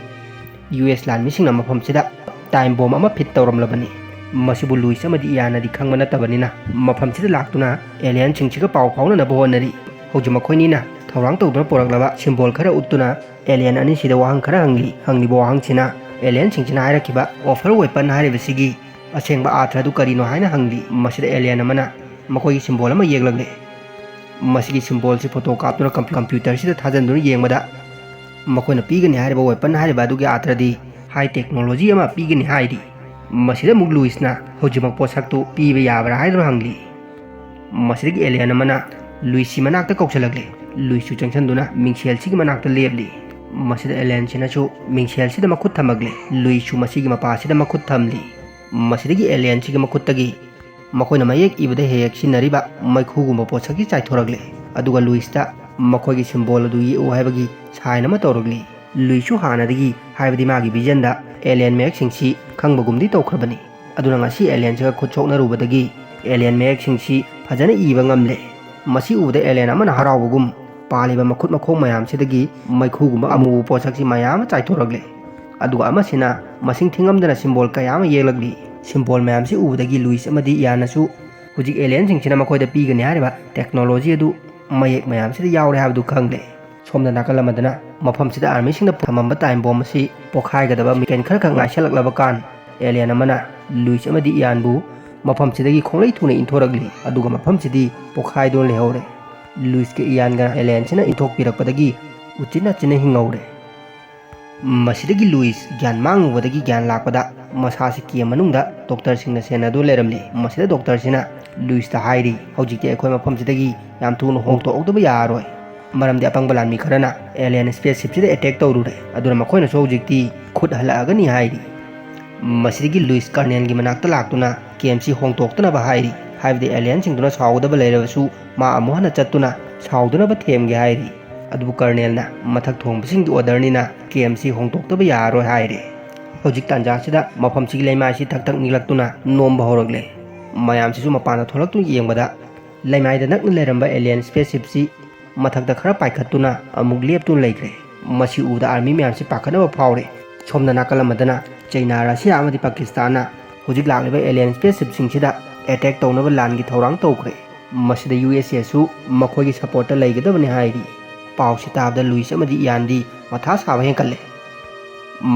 US ꯂꯥꯟꯃꯤꯁꯤꯡꯅ ꯃꯐꯝꯁꯤꯗ time bomb ꯑꯃ fit ꯇꯧꯔꯝꯂꯕꯅꯤ꯫ ꯃꯁꯤꯕꯨ ꯂꯨꯏꯁ ꯑꯃꯗꯤ ꯏꯌꯥꯅꯗꯤ ꯈꯪꯕ ꯅꯠꯇꯕꯅꯤꯅ ꯃꯐꯝꯁꯤꯗ ꯂꯥꯛꯇꯨꯅ alienꯁꯤꯡꯁꯤꯒ ꯄꯥꯎ ꯐꯥꯎꯅꯅꯕ ꯍꯣꯠꯅꯔꯤ꯫ ꯍꯧꯖꯤꯛ ꯃꯈꯣꯏꯅꯤꯅ ꯊꯧꯔꯥꯡ ꯇꯧꯗꯨꯅ ꯄꯨꯔꯛꯂꯕ symbol ꯈꯔ ꯎꯠꯇꯨꯅ alien ꯑꯅꯤꯁꯤꯗ ꯋꯥꯍꯪ ꯈꯔ ꯍꯪꯂꯤ꯫ ꯍꯪꯂꯤꯕ ꯋꯥꯍꯪꯁꯤꯅ alienꯁꯤꯡꯁꯤꯅ ꯍꯥꯏꯔꯛꯈꯤꯕ offer weapon ꯍꯥꯏꯔꯤꯕꯁꯤꯒꯤ ꯑꯁꯦꯡꯕ ꯑꯥꯔꯊ ꯑꯗꯨ ꯀꯔꯤꯅꯣ ꯍꯥꯏꯅ ꯍꯪꯂꯤ꯫ ꯃꯁꯤꯗ alien ꯑꯃꯅ ꯃꯈꯣꯏꯒꯤ symbol ꯑꯃ ꯌꯦꯛꯂꯛꯂꯦ꯫ ꯃꯁꯤꯒꯤ symbolꯁꯤ photo ꯀꯥꯞꯇꯨꯅ compu-, computerꯁꯤꯗ ꯊꯥꯖꯤꯟꯗꯨꯅ ꯌꯦꯡꯕꯗ ꯃꯈꯣꯏꯅ ꯄꯤꯒꯅꯤ ꯍꯥꯏꯔꯤꯕ weapon ꯍꯥꯏꯔꯤꯕ ꯑꯗꯨꯒꯤ ꯑꯥꯔꯊꯗꯤ high technology ꯑꯃ ꯄꯤꯒꯅꯤ ꯍꯥꯏꯔꯤ꯫ ꯃꯁꯤꯗ ꯑꯃꯨꯛ ꯂꯨꯏꯁꯅ ꯍꯧꯖꯤꯛꯃꯛ ꯄꯣꯠꯁꯛꯇꯨ ꯄꯤꯕ ꯌꯥꯕ꯭ꯔꯥ ꯍꯥꯏꯗꯨꯅ ꯍꯪꯂꯤ꯫ ꯃꯁꯤꯗꯒꯤ alien ꯑꯃꯅ ꯂꯨꯏꯁꯤ ꯃꯅꯥꯛꯇ ꯀꯧꯁꯤꯜꯂꯛꯂꯦ꯫ ꯂꯨꯏꯁꯁꯨ ꯆꯪꯁꯤꯟꯗꯨꯅ ꯃꯤꯡꯁꯦꯜꯁꯤꯒꯤ ꯃꯅꯥꯛꯇ ꯂꯦꯞꯂꯤ꯫ ꯃꯁꯤꯗ alienꯁꯤꯅꯁꯨ ꯃꯤꯡꯁꯦꯜꯁꯤꯗ ꯃꯈꯨꯠ ꯊꯝꯃꯛꯂꯦ꯫ ꯂꯨꯏꯁꯁꯨ ꯃꯁꯤꯒꯤ ꯃꯄꯥꯁꯤꯗ ꯃꯈꯨꯠ ꯊꯝꯂꯤ꯫ ꯃꯁꯤꯗꯒꯤ alienꯁꯤꯒꯤ ꯃꯈꯨꯠꯇꯒꯤ ꯃꯈꯣꯏꯅ ꯃꯌꯦꯛ ꯏꯕꯗ ꯍꯦꯛ ꯍꯦꯛ ꯁꯤꯖꯤꯟꯅꯔꯤꯕ ꯃꯩꯈꯨꯒꯨꯝꯕ ꯄꯣꯠꯁꯛꯁꯤ ꯆꯥꯏꯊꯣꯔꯛꯂꯦ꯫ ꯑꯗꯨꯒ ꯂꯨꯏꯁꯇ ꯃꯈꯣꯏꯒꯤ symbol ꯑꯗꯨ ꯌꯦꯛꯎ ꯍꯥꯏꯕꯒꯤ sign ꯑꯃ ꯇꯧꯔꯛꯂꯤ꯫ ꯂꯨꯏꯁꯁꯨ ꯍꯥꯟꯅꯗꯒꯤ, ꯍꯥꯏꯕꯗꯤ ꯃꯥꯒꯤ visionꯗ alien ꯃꯌꯦꯛꯁꯤꯡꯁꯤ ꯈꯪꯕꯒꯨꯝꯗꯤ ꯇꯧꯈ꯭ꯔꯕꯅꯤ꯫ ꯑꯗꯨꯅ ꯉꯁꯤ alienꯁꯤꯒ ꯈꯨꯠ ꯁꯣꯛꯅꯔꯨꯕꯗꯒꯤ alien ꯃꯌꯦꯛꯁꯤꯡꯁꯤ ꯐꯖꯅ ꯏꯕ ꯉꯝꯂꯦ꯫ ꯃꯁꯤ ꯎꯕꯗ alien ꯑꯃꯅ ꯍꯔꯥꯎꯕꯒꯨꯝ, ꯄꯥꯜꯂꯤꯕ ꯃꯈꯨꯠ ꯃꯈꯣꯡ ꯃꯌꯥꯝꯁꯤꯗꯒꯤ ꯃꯩꯈꯨꯒꯨꯝꯕ ꯑꯃꯨꯕ ꯄꯣꯠꯁꯛꯁꯤ ꯃꯌꯥꯝ ꯑꯃ ꯆꯥꯏꯊꯣꯔꯛꯂꯦ꯫ ꯑꯗꯨꯒ ꯑꯃꯁꯤꯅ ꯃꯁꯤꯡ ꯊꯤꯉꯝꯗꯅ ꯁꯤꯝꯕꯣꯜ ꯀꯌꯥ ꯑꯃ ꯌꯦꯛꯂꯛꯂꯤ꯫ ꯁꯤꯝꯕꯣꯜ ꯃꯌꯥꯝꯁꯤ ꯎꯕꯗꯒꯤ ꯂꯨꯏꯁ ꯑꯃꯗꯤ ꯏꯌꯥꯟꯅꯁꯨ ꯍꯧꯖꯤꯛ ꯑꯦꯂꯤꯌꯟꯁꯤꯡꯁꯤꯅ ꯃꯈꯣꯏꯗ ꯄꯤꯒꯅꯤ ꯍꯥꯏꯔꯤꯕ ꯇꯦꯛꯅꯣꯂꯣꯖꯤ ꯑꯗꯨ ꯃꯌꯦꯛ ꯃꯌꯥꯝꯁꯤꯗ ꯌꯥꯎꯔꯦ ꯍꯥꯏꯕꯗꯨ ꯈꯪꯂꯦ꯫ ꯁꯣꯝꯗ ꯅꯥꯀꯜ ꯑꯃꯗꯅ ꯃꯐꯝꯁꯤꯗ ꯑꯥꯔꯃꯤꯁꯤꯡꯅ ꯊꯝꯃꯝꯕ ꯇꯥꯏꯝ ꯕꯣꯝ ꯑꯁꯤ ꯄꯣꯈꯥꯏꯒꯗꯕ ꯃꯤꯀꯦꯟ ꯈꯔꯈꯛ ꯉꯥꯏꯁꯜꯂꯛꯂꯕ ꯀꯥꯟ, ꯑꯦꯂꯤꯌꯟ ꯑꯃꯅ ꯂꯨꯏꯁ ꯑꯃꯗꯤ ꯏꯌꯥꯟꯕꯨ ꯃꯐꯝꯁꯤꯗꯒꯤ ꯈꯣꯡꯂꯩ ꯊꯨꯅ ꯏꯟꯊꯣꯔꯛꯂꯤ꯫ ꯑꯗꯨꯒ ꯃꯐꯝꯁꯤꯗꯤ ꯄꯣꯈꯥꯏꯗꯨꯅ ꯂꯩꯍꯧꯔꯦ꯫ ꯂꯨꯏꯁꯀ ꯏꯌꯥꯟꯒ ꯑꯦꯂꯤꯌꯟꯁꯤꯅ ꯏꯟꯊꯣꯛꯄꯤꯔꯛꯄꯗꯒꯤ ꯎꯆꯤꯟ ꯅꯥꯆꯤꯟꯅ ꯍꯤꯡꯍꯧꯔꯦ꯫ ꯃꯁꯤꯗꯒꯤ ꯂꯨꯏꯁ ꯒ꯭ꯌꯥꯟ ꯃꯥꯡꯉꯨꯕꯗꯒꯤ ꯒ꯭ꯌꯥꯟ ꯂꯥꯛꯄꯗ ꯃꯁꯥꯁꯤ ꯀꯦꯝ ꯃꯅꯨꯡꯗ ꯗꯣꯛꯇꯔꯁꯤꯡꯅ ꯁꯦꯟꯅꯗꯨꯅ ꯂꯩꯔꯝꯂꯤ꯫ ꯃꯁꯤꯗ ꯗꯣꯛꯇꯔꯁꯤꯅ ꯂꯨꯏꯁꯇ ꯍꯥꯏꯔꯤ, "ꯍꯧꯖꯤꯛꯇꯤ ꯑꯩꯈꯣꯏ ꯃꯐꯝꯁꯤꯗꯒꯤ ꯌꯥꯝ ꯊꯨꯅ ꯍꯣꯡꯗꯣꯛꯍꯧꯗꯕ ꯌꯥꯔꯔꯣꯏ, ꯃꯔꯝꯗꯤ ꯑꯄꯪꯕ ꯂꯥꯟꯃꯤ ꯈꯔꯅ ꯑꯦꯂꯤꯌꯟ ꯁ꯭ꯄꯦꯁ ꯁꯤꯞꯁꯤꯗ ꯑꯦꯇꯦꯛ ꯇꯧꯔꯨꯔꯦ꯫ ꯑꯗꯨꯅ ꯃꯈꯣꯏꯅꯁꯨ ꯍꯧꯖꯤꯛꯇꯤ ꯈꯨꯠ ꯍꯜꯂꯛꯑꯒꯅꯤ" ꯍꯥꯏꯔꯤ꯫ ꯃꯁꯤꯗꯒꯤ ꯂꯨꯏꯁ ꯀꯔꯅꯦꯜꯒꯤ ꯃꯅꯥꯛꯇ ꯂꯥꯛꯇꯨꯅ ꯀꯦꯝꯁꯤ ꯍꯣꯡꯗꯣꯛꯇꯅꯕ ꯍꯥꯏꯔꯤ, ꯍꯥꯏꯕꯗꯤ ꯑꯦꯂꯤꯌꯟꯁꯤꯡꯗꯨꯅ ꯁꯥꯎꯒꯗꯕ ꯂꯩꯔꯕꯁꯨ ꯃꯥ ꯑꯃꯨꯛ ꯍꯟꯅ ꯆꯠꯇꯨꯅ ꯁꯥꯎꯗꯅꯕ ꯊꯦꯝꯒꯦ ꯍꯥꯏꯔꯤ꯫ ꯑꯗꯨꯕꯨ ꯀꯔꯅꯦꯜꯅ ꯃꯊꯛ ꯊꯣꯡꯕꯁꯤꯡꯒꯤ ꯑꯣꯔꯗꯔꯅꯤꯅ ꯀꯦꯝꯁꯤ ꯍꯣꯡꯗꯣꯛꯇꯕ ꯌꯥꯔꯔꯣꯏ ꯍꯥꯏꯔꯦ꯫ ꯍꯧꯖꯤꯛ ꯇꯥꯟꯖꯥꯁꯤꯗ ꯃꯐꯝꯁꯤꯒꯤ ꯂꯩꯃꯥꯏꯁꯤ ꯊꯛ ꯊꯛ ꯅꯤꯛꯂꯛꯇꯨꯅ ꯅꯣꯝꯕ ꯍꯧꯔꯛꯂꯦ꯫ ꯃꯌꯥꯝꯁꯤꯁꯨ ꯃꯄꯥꯟꯗ ꯊꯣꯛꯂꯛꯇꯨꯅ ꯌꯦꯡꯕꯗ ꯂꯩꯃꯥꯏꯗ ꯅꯛꯅ ꯂꯩꯔꯝꯕ ꯑꯦꯂꯤꯌꯟ ꯁ꯭ꯄꯦꯁ ꯁꯤꯞꯁꯤ ꯃꯊꯛꯇ ꯈꯔ ꯄꯥꯏꯈꯠꯇꯨꯅ ꯑꯃꯨꯛ ꯂꯦꯞꯇꯨꯅ ꯂꯩꯈ꯭ꯔꯦ꯫ ꯃꯁꯤ ꯎꯕꯗ ꯑꯥꯔꯃꯤ ꯃꯌꯥꯝꯁꯤ ꯄꯥꯈꯠꯅꯕ ꯐꯥꯎꯔꯦ꯫ ꯁꯣꯝꯗ ꯅꯥꯀꯜ ꯑꯃꯗꯅ ꯆꯩꯅꯥ, ꯔꯁꯤꯌꯥ ꯑꯃꯗꯤ ꯄꯥꯀꯤꯁꯇꯥꯟꯅ ꯍꯧꯖꯤꯛ ꯂꯥꯛꯂꯤꯕ ꯑꯦꯂꯤꯌꯟ ꯁ꯭ꯄꯦꯁ ꯁꯤꯞꯁꯤꯡꯁꯤꯗ ꯑꯦꯇꯦꯛ ꯇꯧꯅꯕ ꯂꯥꯟꯒꯤ ꯊꯧꯔꯥꯡ ꯇꯧꯈ꯭ꯔꯦ꯫ ꯃꯁꯤꯗ ꯌꯨ ꯑꯦꯁ ꯑꯦꯁꯨ ꯃꯈꯣꯏꯒꯤ ꯁꯄꯣꯔꯠꯇ ꯂꯩꯒꯗꯕꯅꯤ ꯍꯥꯏꯔꯤ꯫ ꯄꯥꯎꯁꯤ ꯇꯥꯕꯗ ꯂꯨꯏꯁ ꯑꯃꯗꯤ ꯏꯌꯥꯟꯗꯤ ꯃꯊꯥ ꯁꯥꯕ ꯍꯦꯟꯀꯠꯂꯦ꯫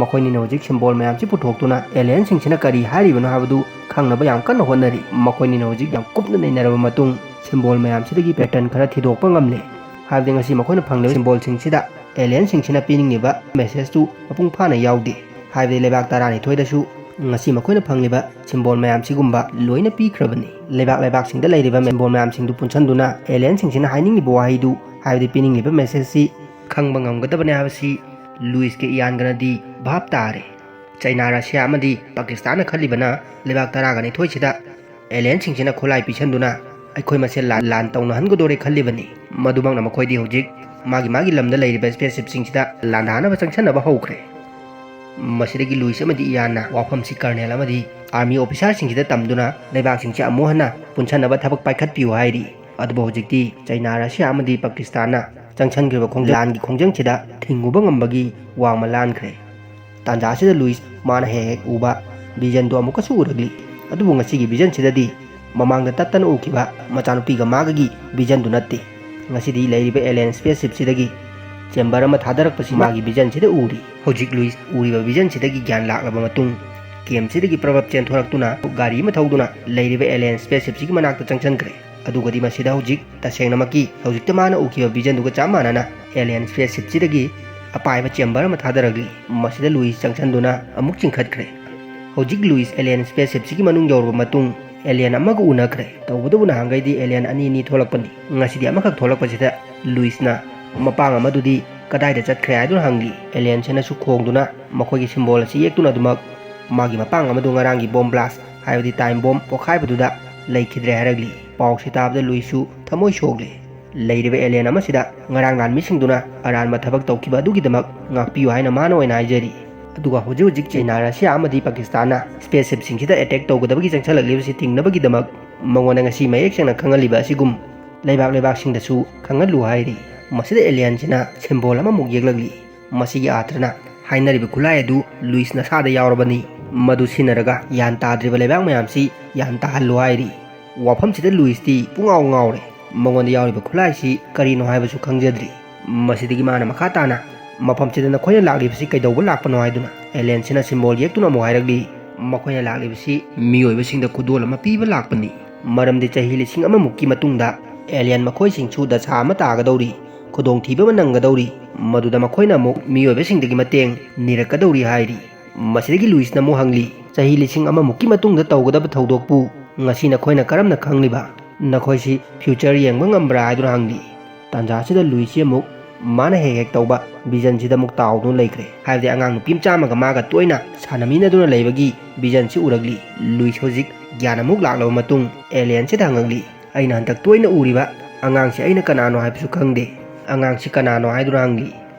ꯃꯈꯣꯏꯅꯤꯅ ꯍꯧꯖꯤꯛ ꯁꯤꯝꯕꯣꯜ ꯃꯌꯥꯝꯁꯤ ꯄꯨꯊꯣꯛꯇꯨꯅ ꯑꯦꯂꯤꯌꯟꯁꯤꯡꯁꯤꯅ ꯀꯔꯤ ꯍꯥꯏꯔꯤꯕꯅꯣ ꯍꯥꯏꯕꯗꯨ ꯈꯪꯅꯕ ꯌꯥꯝ ꯀꯟꯅ ꯍꯣꯠꯅꯔꯤ꯫ ꯃꯈꯣꯏꯅꯤꯅ ꯍꯧꯖꯤꯛ ꯌꯥꯝ ꯀꯨꯞꯅ ꯅꯩꯅꯔꯕ ꯃꯇꯨꯡ ꯁꯤꯝꯕꯣꯜ ꯃꯌꯥꯝꯁꯤꯗꯒꯤ ꯄꯦꯇꯔꯟ ꯈꯔ ꯊꯤꯗꯣꯛꯄ ꯉꯝꯂꯦ꯫ ꯍꯥꯏꯕꯗꯤ ꯉꯁꯤ ꯃꯈꯣꯏꯅ ꯐꯪꯂꯤꯕ ꯁꯤꯝꯕꯣꯜꯁꯤꯡꯁꯤꯗ ꯑꯦꯂꯤꯌꯟꯁꯤꯡꯁꯤꯅ ꯄꯤꯅꯤꯡꯂꯤꯕ ꯃꯦꯁꯦꯖꯇꯨ ꯃꯄꯨꯡ ꯐꯥꯅ ꯌꯥꯎꯗꯦ꯫ ꯍꯥꯏꯕꯗꯤ ꯂꯩꯕꯥꯛ ꯇꯔꯥꯅꯤꯊꯣꯏꯗꯁꯨ ꯉꯁꯤ ꯃꯈꯣꯏꯅ ꯐꯪꯂꯤꯕ ꯁꯤꯝꯕꯣꯜ ꯃꯌꯥꯝꯁꯤꯒꯨꯝꯕ ꯂꯣꯏꯅ ꯄꯤꯈ꯭ꯔꯕꯅꯤ꯫ ꯂꯩꯕꯥꯛ ꯂꯩꯕꯥꯛꯁꯤꯡꯗ ꯂꯩꯔꯤꯕ ꯁꯤꯝꯕꯣꯜ ꯃꯌꯥꯝꯁꯤꯡꯗꯨ ꯄꯨꯟꯁꯤꯟꯗꯨꯅ ꯑꯦꯂꯤꯌꯟꯁꯤꯡꯁꯤꯅ ꯍꯥꯏꯅꯤꯡꯂꯤꯕ ꯋꯥꯍꯩꯗꯨ, ꯍꯥꯏꯕꯗꯤ ꯄꯤꯅꯤꯡꯂꯤꯕ ꯃꯦꯁꯦꯖꯁꯤ ꯈꯪꯕ ꯉꯝꯒꯗꯕꯅꯤ ꯍꯥꯏꯕꯁꯤ ꯂꯨꯏꯁꯀ ꯏꯌꯥꯟꯒꯅꯗꯤ ꯚꯥꯞ ꯇꯥꯔꯦ꯫ ꯆꯩꯅꯥ, ꯔꯁꯤꯌꯥ ꯑꯃꯗꯤ ꯄꯥꯀꯤꯁꯇꯥꯟꯅ ꯈꯜꯂꯤꯕꯅ ꯂꯩꯕꯥꯛ ꯇꯔꯥꯒ ꯅꯤꯊꯣꯏꯁꯤꯗ ꯑꯦꯂꯤꯌꯟꯁꯤꯡꯁꯤꯅ ꯈꯨꯠꯂꯥꯏ ꯄꯤꯁꯟꯗꯨꯅ ꯑꯩꯈꯣꯏ ꯃꯁꯦꯜ ꯂꯥꯟ, ꯂꯥꯟ ꯇꯧꯅꯍꯟꯒꯗꯣꯔꯦ ꯈꯜꯂꯤꯕꯅꯤ꯫ ꯃꯗꯨꯃꯛꯅ ꯃꯈꯣꯏꯗꯤ ꯍꯧꯖꯤꯛ ꯃꯥꯒꯤ ꯃꯥꯒꯤ ꯂꯝꯗ ꯂꯩꯔꯤꯕ ꯁ꯭ꯄꯦꯁ ꯁꯤꯞꯁꯤꯡꯁꯤꯗ ꯂꯥꯟꯗꯥꯅꯕ ꯆꯪꯁꯟꯅꯕ ꯍꯧꯈ꯭ꯔꯦ꯫ ꯃꯁꯤꯗꯒꯤ ꯂꯨꯏꯁ ꯑꯃꯗꯤ ꯏꯌꯥꯟꯅ ꯋꯥꯐꯝꯁꯤ ꯀꯔꯅꯦꯜ ꯑꯃꯗꯤ ꯑꯥꯔꯃꯤ ꯑꯣꯐꯤꯁꯥꯔꯁꯤꯡꯁꯤꯗ ꯇꯝꯗꯨꯅ ꯂꯩꯕꯥꯛꯁꯤꯡꯁꯤ ꯑꯃꯨꯛ ꯍꯟꯅ ꯄꯨꯟꯁꯟꯅꯕ ꯊꯕꯛ ꯄꯥꯏꯈꯠꯄꯤꯌꯨ ꯍꯥꯏꯔꯤ꯫ ꯑꯗꯨꯕꯨ ꯍꯧꯖꯤꯛꯇꯤ ꯆꯩꯅꯥ, ꯔꯁꯤꯌꯥ ꯑꯃꯗꯤ ꯄꯥꯀꯤꯁꯇꯥꯟꯅ ꯆꯪꯁꯤꯟꯈ꯭ꯔꯤꯕ ꯈꯣꯡꯖꯪ, ꯂꯥꯟꯒꯤ ꯈꯣꯡꯖꯪꯁꯤꯗ ꯊꯤꯡꯉꯨꯕ ꯉꯝꯕꯒꯤ ꯋꯥꯡꯃ ꯂꯥꯟꯈ꯭ꯔꯦ꯫ ꯇꯥꯟꯖꯥꯁꯤꯗ ꯂꯨꯏꯁ ꯃꯥꯅ ꯍꯦꯛ ꯍꯦꯛ ꯎꯕ ꯚꯤꯖꯟꯗꯨ ꯑꯃꯨꯛꯀꯁꯨ ꯎꯔꯛꯂꯤ꯫ ꯑꯗꯨꯕꯨ ꯉꯁꯤꯒꯤ ꯚꯤꯖꯟꯁꯤꯗꯗꯤ ꯃꯃꯥꯡꯗ ꯇꯠꯇꯅ ꯎꯈꯤꯕ ꯃꯆꯥꯅꯨꯄꯤꯒ ꯃꯥꯒꯒꯤ ꯚꯤꯖꯟꯗꯨ ꯅꯠꯇꯦ꯫ ꯉꯁꯤꯗꯤ ꯂꯩꯔꯤꯕ alien spaceshipꯁꯤꯗꯒꯤ chamber ꯑꯃ ꯊꯥꯗꯔꯛꯄꯁꯤ ꯃꯥꯒꯤ ꯚꯤꯖꯟꯁꯤꯗ ꯎꯔꯤ꯫ ꯍꯧꯖꯤꯛ ꯂꯨꯏꯁ ꯎꯔꯤꯕ ꯚꯤꯖꯟꯁꯤꯗꯒꯤ ꯒ꯭ꯌꯥꯟ ꯂꯥꯛꯂꯕ ꯃꯇꯨꯡ, campꯁꯤꯗꯒꯤ ꯄ꯭ꯔꯕꯞ ꯆꯦꯟꯊꯣꯔꯛꯇꯨꯅ ꯒꯥꯔꯤ ꯑꯃ ꯊꯧꯗꯨꯅ ꯂꯩꯔꯤꯕ alien spaceshipꯁꯤꯒꯤ ꯃꯅꯥꯛꯇ ꯆꯪꯁꯤꯟꯈ꯭ꯔꯦ꯫ ꯑꯗꯨꯒꯗꯤ ꯃꯁꯤꯗ ꯍꯧꯖꯤꯛ ꯇꯁꯦꯡꯅꯃꯛꯀꯤ ꯍꯧꯖꯤꯛꯇ ꯃꯥꯅ ꯎꯈꯤꯕ ꯚꯤꯖꯟꯗꯨꯒ ꯆꯞ ꯃꯥꯟꯅꯅ alien spaceshipꯁꯤꯗꯒꯤ ꯑꯄꯥꯏꯕ chamber ꯑꯃ ꯊꯥꯗꯔꯛꯂꯤ꯫ ꯃꯁꯤꯗ ꯂꯨꯏꯁ ꯆꯪꯁꯤꯟꯗꯨꯅ ꯑꯃꯨꯛ ꯆꯤꯡꯈꯠꯈ꯭ꯔꯦ꯫ ꯍꯧꯖꯤꯛ ꯂꯨꯏꯁ alien spaceshipꯁꯤꯒꯤ ꯃꯅꯨꯡ ꯌꯧꯔꯕ ꯃꯇꯨꯡ, alien ꯑꯃꯒ ꯎꯅꯈ꯭ꯔꯦ꯫ ꯇꯧꯕꯇꯕꯨ ꯅꯍꯥꯟꯈꯩꯗꯤ alien ꯑꯅꯤ ꯑꯅꯤ ꯊꯣꯛꯂꯛꯄꯅꯤ, ꯉꯁꯤꯗꯤ ꯑꯃꯈꯛ ꯊꯣꯛꯂꯛꯄꯁꯤꯗ ꯂꯨꯏꯁꯅ ꯃꯄꯥꯡ ꯑꯃꯗꯨꯗꯤ ꯀꯗꯥꯏꯗ ꯆꯠꯈ꯭ꯔꯦ ꯍꯥꯏꯗꯨꯅ ꯍꯪꯂꯤ꯫ Alienꯁꯤꯅꯁꯨ ꯈꯣꯡꯗꯨꯅ ꯃꯈꯣꯏꯒꯤ symbol ꯑꯁꯤ ꯌꯦꯛꯇꯨꯅ ꯑꯗꯨꯃꯛ ꯃꯥꯒꯤ ꯃꯄꯥꯡ ꯑꯃꯗꯨ ꯉꯔꯥꯡꯒꯤ bomb blast, ꯍꯥꯏꯕꯗꯤ time bomb ꯄꯣꯈꯥꯏꯕꯗꯨꯗ ꯂꯩꯈꯤꯗ꯭ꯔꯦ ꯍꯥꯏꯔꯛꯂꯤ꯫ ꯄꯥꯎꯁꯤ ꯇꯥꯕꯗ ꯂꯨꯏꯁꯁꯨ ꯊꯃꯣꯏ ꯁꯣꯛꯂꯦ꯫ ꯂꯩꯔꯤꯕ alien ꯑꯃꯁꯤꯗ ꯉꯔꯥꯡ ꯂꯥꯟꯃꯤꯁꯤꯡꯗꯨꯅ ꯑꯔꯥꯟꯕ ꯊꯕꯛ ꯇꯧꯈꯤꯕ ꯑꯗꯨꯒꯤꯗꯃꯛ ꯉꯥꯛꯄꯤꯌꯨ ꯍꯥꯏꯅ ꯃꯥꯅ ꯑꯣꯏꯅ ꯍꯥꯏꯖꯔꯤ꯫ ꯑꯗꯨꯒ ꯍꯧꯖꯤꯛ ꯍꯧꯖꯤꯛ ꯆꯩꯅꯥ, ꯔꯁꯤꯌꯥ ꯑꯃꯗꯤ ꯄꯥꯀꯤꯁꯇꯥꯟꯅ spaceshipꯁꯤꯡꯁꯤꯗ attack ꯇꯧꯒꯗꯕꯒꯤ ꯆꯪꯁꯤꯜꯂꯛꯂꯤꯕꯁꯤ ꯊꯤꯡꯅꯕꯒꯤꯗꯃꯛ ꯃꯉꯣꯟꯗ ꯉꯁꯤ ꯃꯌꯦꯛ ꯁꯦꯡꯅ ꯈꯪꯍꯜꯂꯤꯕ ꯑꯁꯤꯒꯨꯝ ꯂꯩꯕꯥꯛ ꯂꯩꯕꯥꯛꯁꯤꯡꯗꯁꯨ ꯈꯪꯍꯜꯂꯨ ꯍꯥꯏꯔꯤ꯫ ꯃꯁꯤꯗ alienꯁꯤꯅ symbol ꯑꯃꯃꯨꯛ ꯌꯦꯛꯂꯛꯂꯤ꯫ ꯃꯁꯤꯒꯤ ꯑꯥꯔꯊꯅ ꯍꯥꯏꯅꯔꯤꯕ ꯈꯨꯠꯂꯥꯏ ꯑꯗꯨ ꯂꯨꯏꯁ ꯅꯁꯥꯗ ꯌꯥꯎꯔꯕꯅꯤ꯫ ꯃꯗꯨ ꯁꯤꯖꯤꯟꯅꯔꯒ ꯒ꯭ꯌꯥꯟ ꯇꯥꯗ꯭ꯔꯤꯕ ꯂꯩꯕꯥꯛ ꯃꯌꯥꯝꯁꯤ ꯒ꯭ꯌꯥꯟ ꯇꯥꯍꯜꯂꯨ ꯍꯥꯏꯔꯤ꯫ ꯋꯥꯐꯝꯁꯤꯗ ꯂꯨꯏꯁꯇꯤ ꯄꯨꯡꯉꯥꯎ ꯉꯥꯎꯔꯦ꯫ ꯃꯉꯣꯟꯗ ꯌꯥꯎꯔꯤꯕ ꯈꯨꯠꯂꯥꯏꯁꯤ ꯀꯔꯤꯅꯣ ꯍꯥꯏꯕꯁꯨ ꯈꯪꯖꯗ꯭ꯔꯤ꯫ ꯃꯁꯤꯗꯒꯤ ꯃꯥꯅ ꯃꯈꯥ ꯇꯥꯅ, "ꯃꯐꯝꯁꯤꯗ ꯅꯈꯣꯏꯅ ꯂꯥꯛꯂꯤꯕꯁꯤ ꯀꯩꯗꯧꯕ ꯂꯥꯛꯄꯅꯣ?" ꯍꯥꯏꯗꯨꯅ alienꯁꯤꯅ symbol ꯌꯦꯛꯇꯨꯅ ꯑꯃꯨꯛ ꯍꯥꯏꯔꯛꯂꯤ, "ꯃꯈꯣꯏꯅ ꯂꯥꯛꯂꯤꯕꯁꯤ ꯃꯤꯑꯣꯏꯕꯁꯤꯡꯗ ꯈꯨꯗꯣꯜ ꯑꯃ ꯄꯤꯕ ꯂꯥꯛꯄꯅꯤ꯫ ꯃꯔꯝꯗꯤ ꯆꯍꯤ ꯂꯤꯁꯤꯡ ꯑꯃꯃꯨꯛꯀꯤ ꯃꯇꯨꯡꯗ alien ꯃꯈꯣꯏꯁꯤꯡꯁꯨ ꯗꯁꯥ ꯑꯃ ꯇꯥꯒꯗꯧꯔꯤ, ꯈꯨꯗꯣꯡꯊꯤꯕ ꯑꯃ ꯅꯪꯒꯗꯧꯔꯤ, ꯃꯗꯨꯗ ꯃꯈꯣꯏꯅ ꯑꯃꯨꯛ ꯃꯤꯑꯣꯏꯕꯁꯤꯡꯗꯒꯤ ꯃꯇꯦꯡ ꯅꯤꯔꯛꯀꯗꯧꯔꯤ" ꯍꯥꯏꯔꯤ꯫ ꯃꯁꯤꯗꯒꯤ ꯂꯨꯏꯁꯅ ꯑꯃꯨꯛ ꯍꯪꯂꯤ, "ꯆꯍꯤ ꯂꯤꯁꯤꯡ ꯑꯃꯃꯨꯛꯀꯤ ꯃꯇꯨꯡꯗ ꯇꯧꯒꯗꯕ ꯊꯧꯗꯣꯛꯄꯨ ꯉꯁꯤ ꯅꯈꯣꯏꯅ ꯀꯔꯝꯅ ꯈꯪꯂꯤꯕ? ꯅꯈꯣꯏꯁꯤ future ꯌꯦꯡꯕ ꯉꯝꯕ꯭ꯔꯥ?" ꯍꯥꯏꯗꯨꯅ ꯍꯪꯂꯤ꯫ ꯇꯥꯟꯖꯥꯁꯤꯗ ꯂꯨꯏꯁꯁꯤ ꯑꯃꯨꯛ ꯃꯥꯅ ꯍꯦꯛ ꯍꯦꯛ ꯇꯧꯕ ꯚꯤꯖꯟꯁꯤꯗ ꯑꯃꯨꯛ ꯇꯥꯎꯗꯨꯅ ꯂꯩꯈ꯭ꯔꯦ꯫ ꯍꯥꯏꯕꯗꯤ ꯑꯉꯥꯡ ꯅꯨꯄꯤ ꯃꯆꯥ ꯑꯃꯒ ꯃꯥꯒ ꯇꯣꯏꯅ ꯁꯥꯟꯅꯃꯤꯟꯅꯗꯨꯅ ꯂꯩꯕꯒꯤ ꯚꯤꯖꯟꯁꯤ ꯎꯔꯛꯂꯤ꯫ ꯂꯨꯏꯁ ꯍꯧꯖꯤꯛ ꯒ꯭ꯌꯥꯟ ꯑꯃꯨꯛ ꯂꯥꯛꯂꯕ ꯃꯇꯨꯡ alienꯁꯤꯗ ꯍꯪꯉꯛꯂꯤ, "ꯑꯩꯅ ꯍꯟꯗꯛ ꯇꯣꯏꯅ ꯎꯔꯤꯕ ꯑꯉꯥꯡꯁꯤ ꯑꯩꯅ ꯀꯅꯥꯅꯣ ꯍꯥꯏꯕꯁꯨ ꯈꯪꯗꯦ꯫ ꯑꯉꯥꯡꯁꯤ ꯀꯅꯥꯅꯣ?" ꯍꯥꯏꯗꯨꯅ ꯍꯪꯂꯤ꯫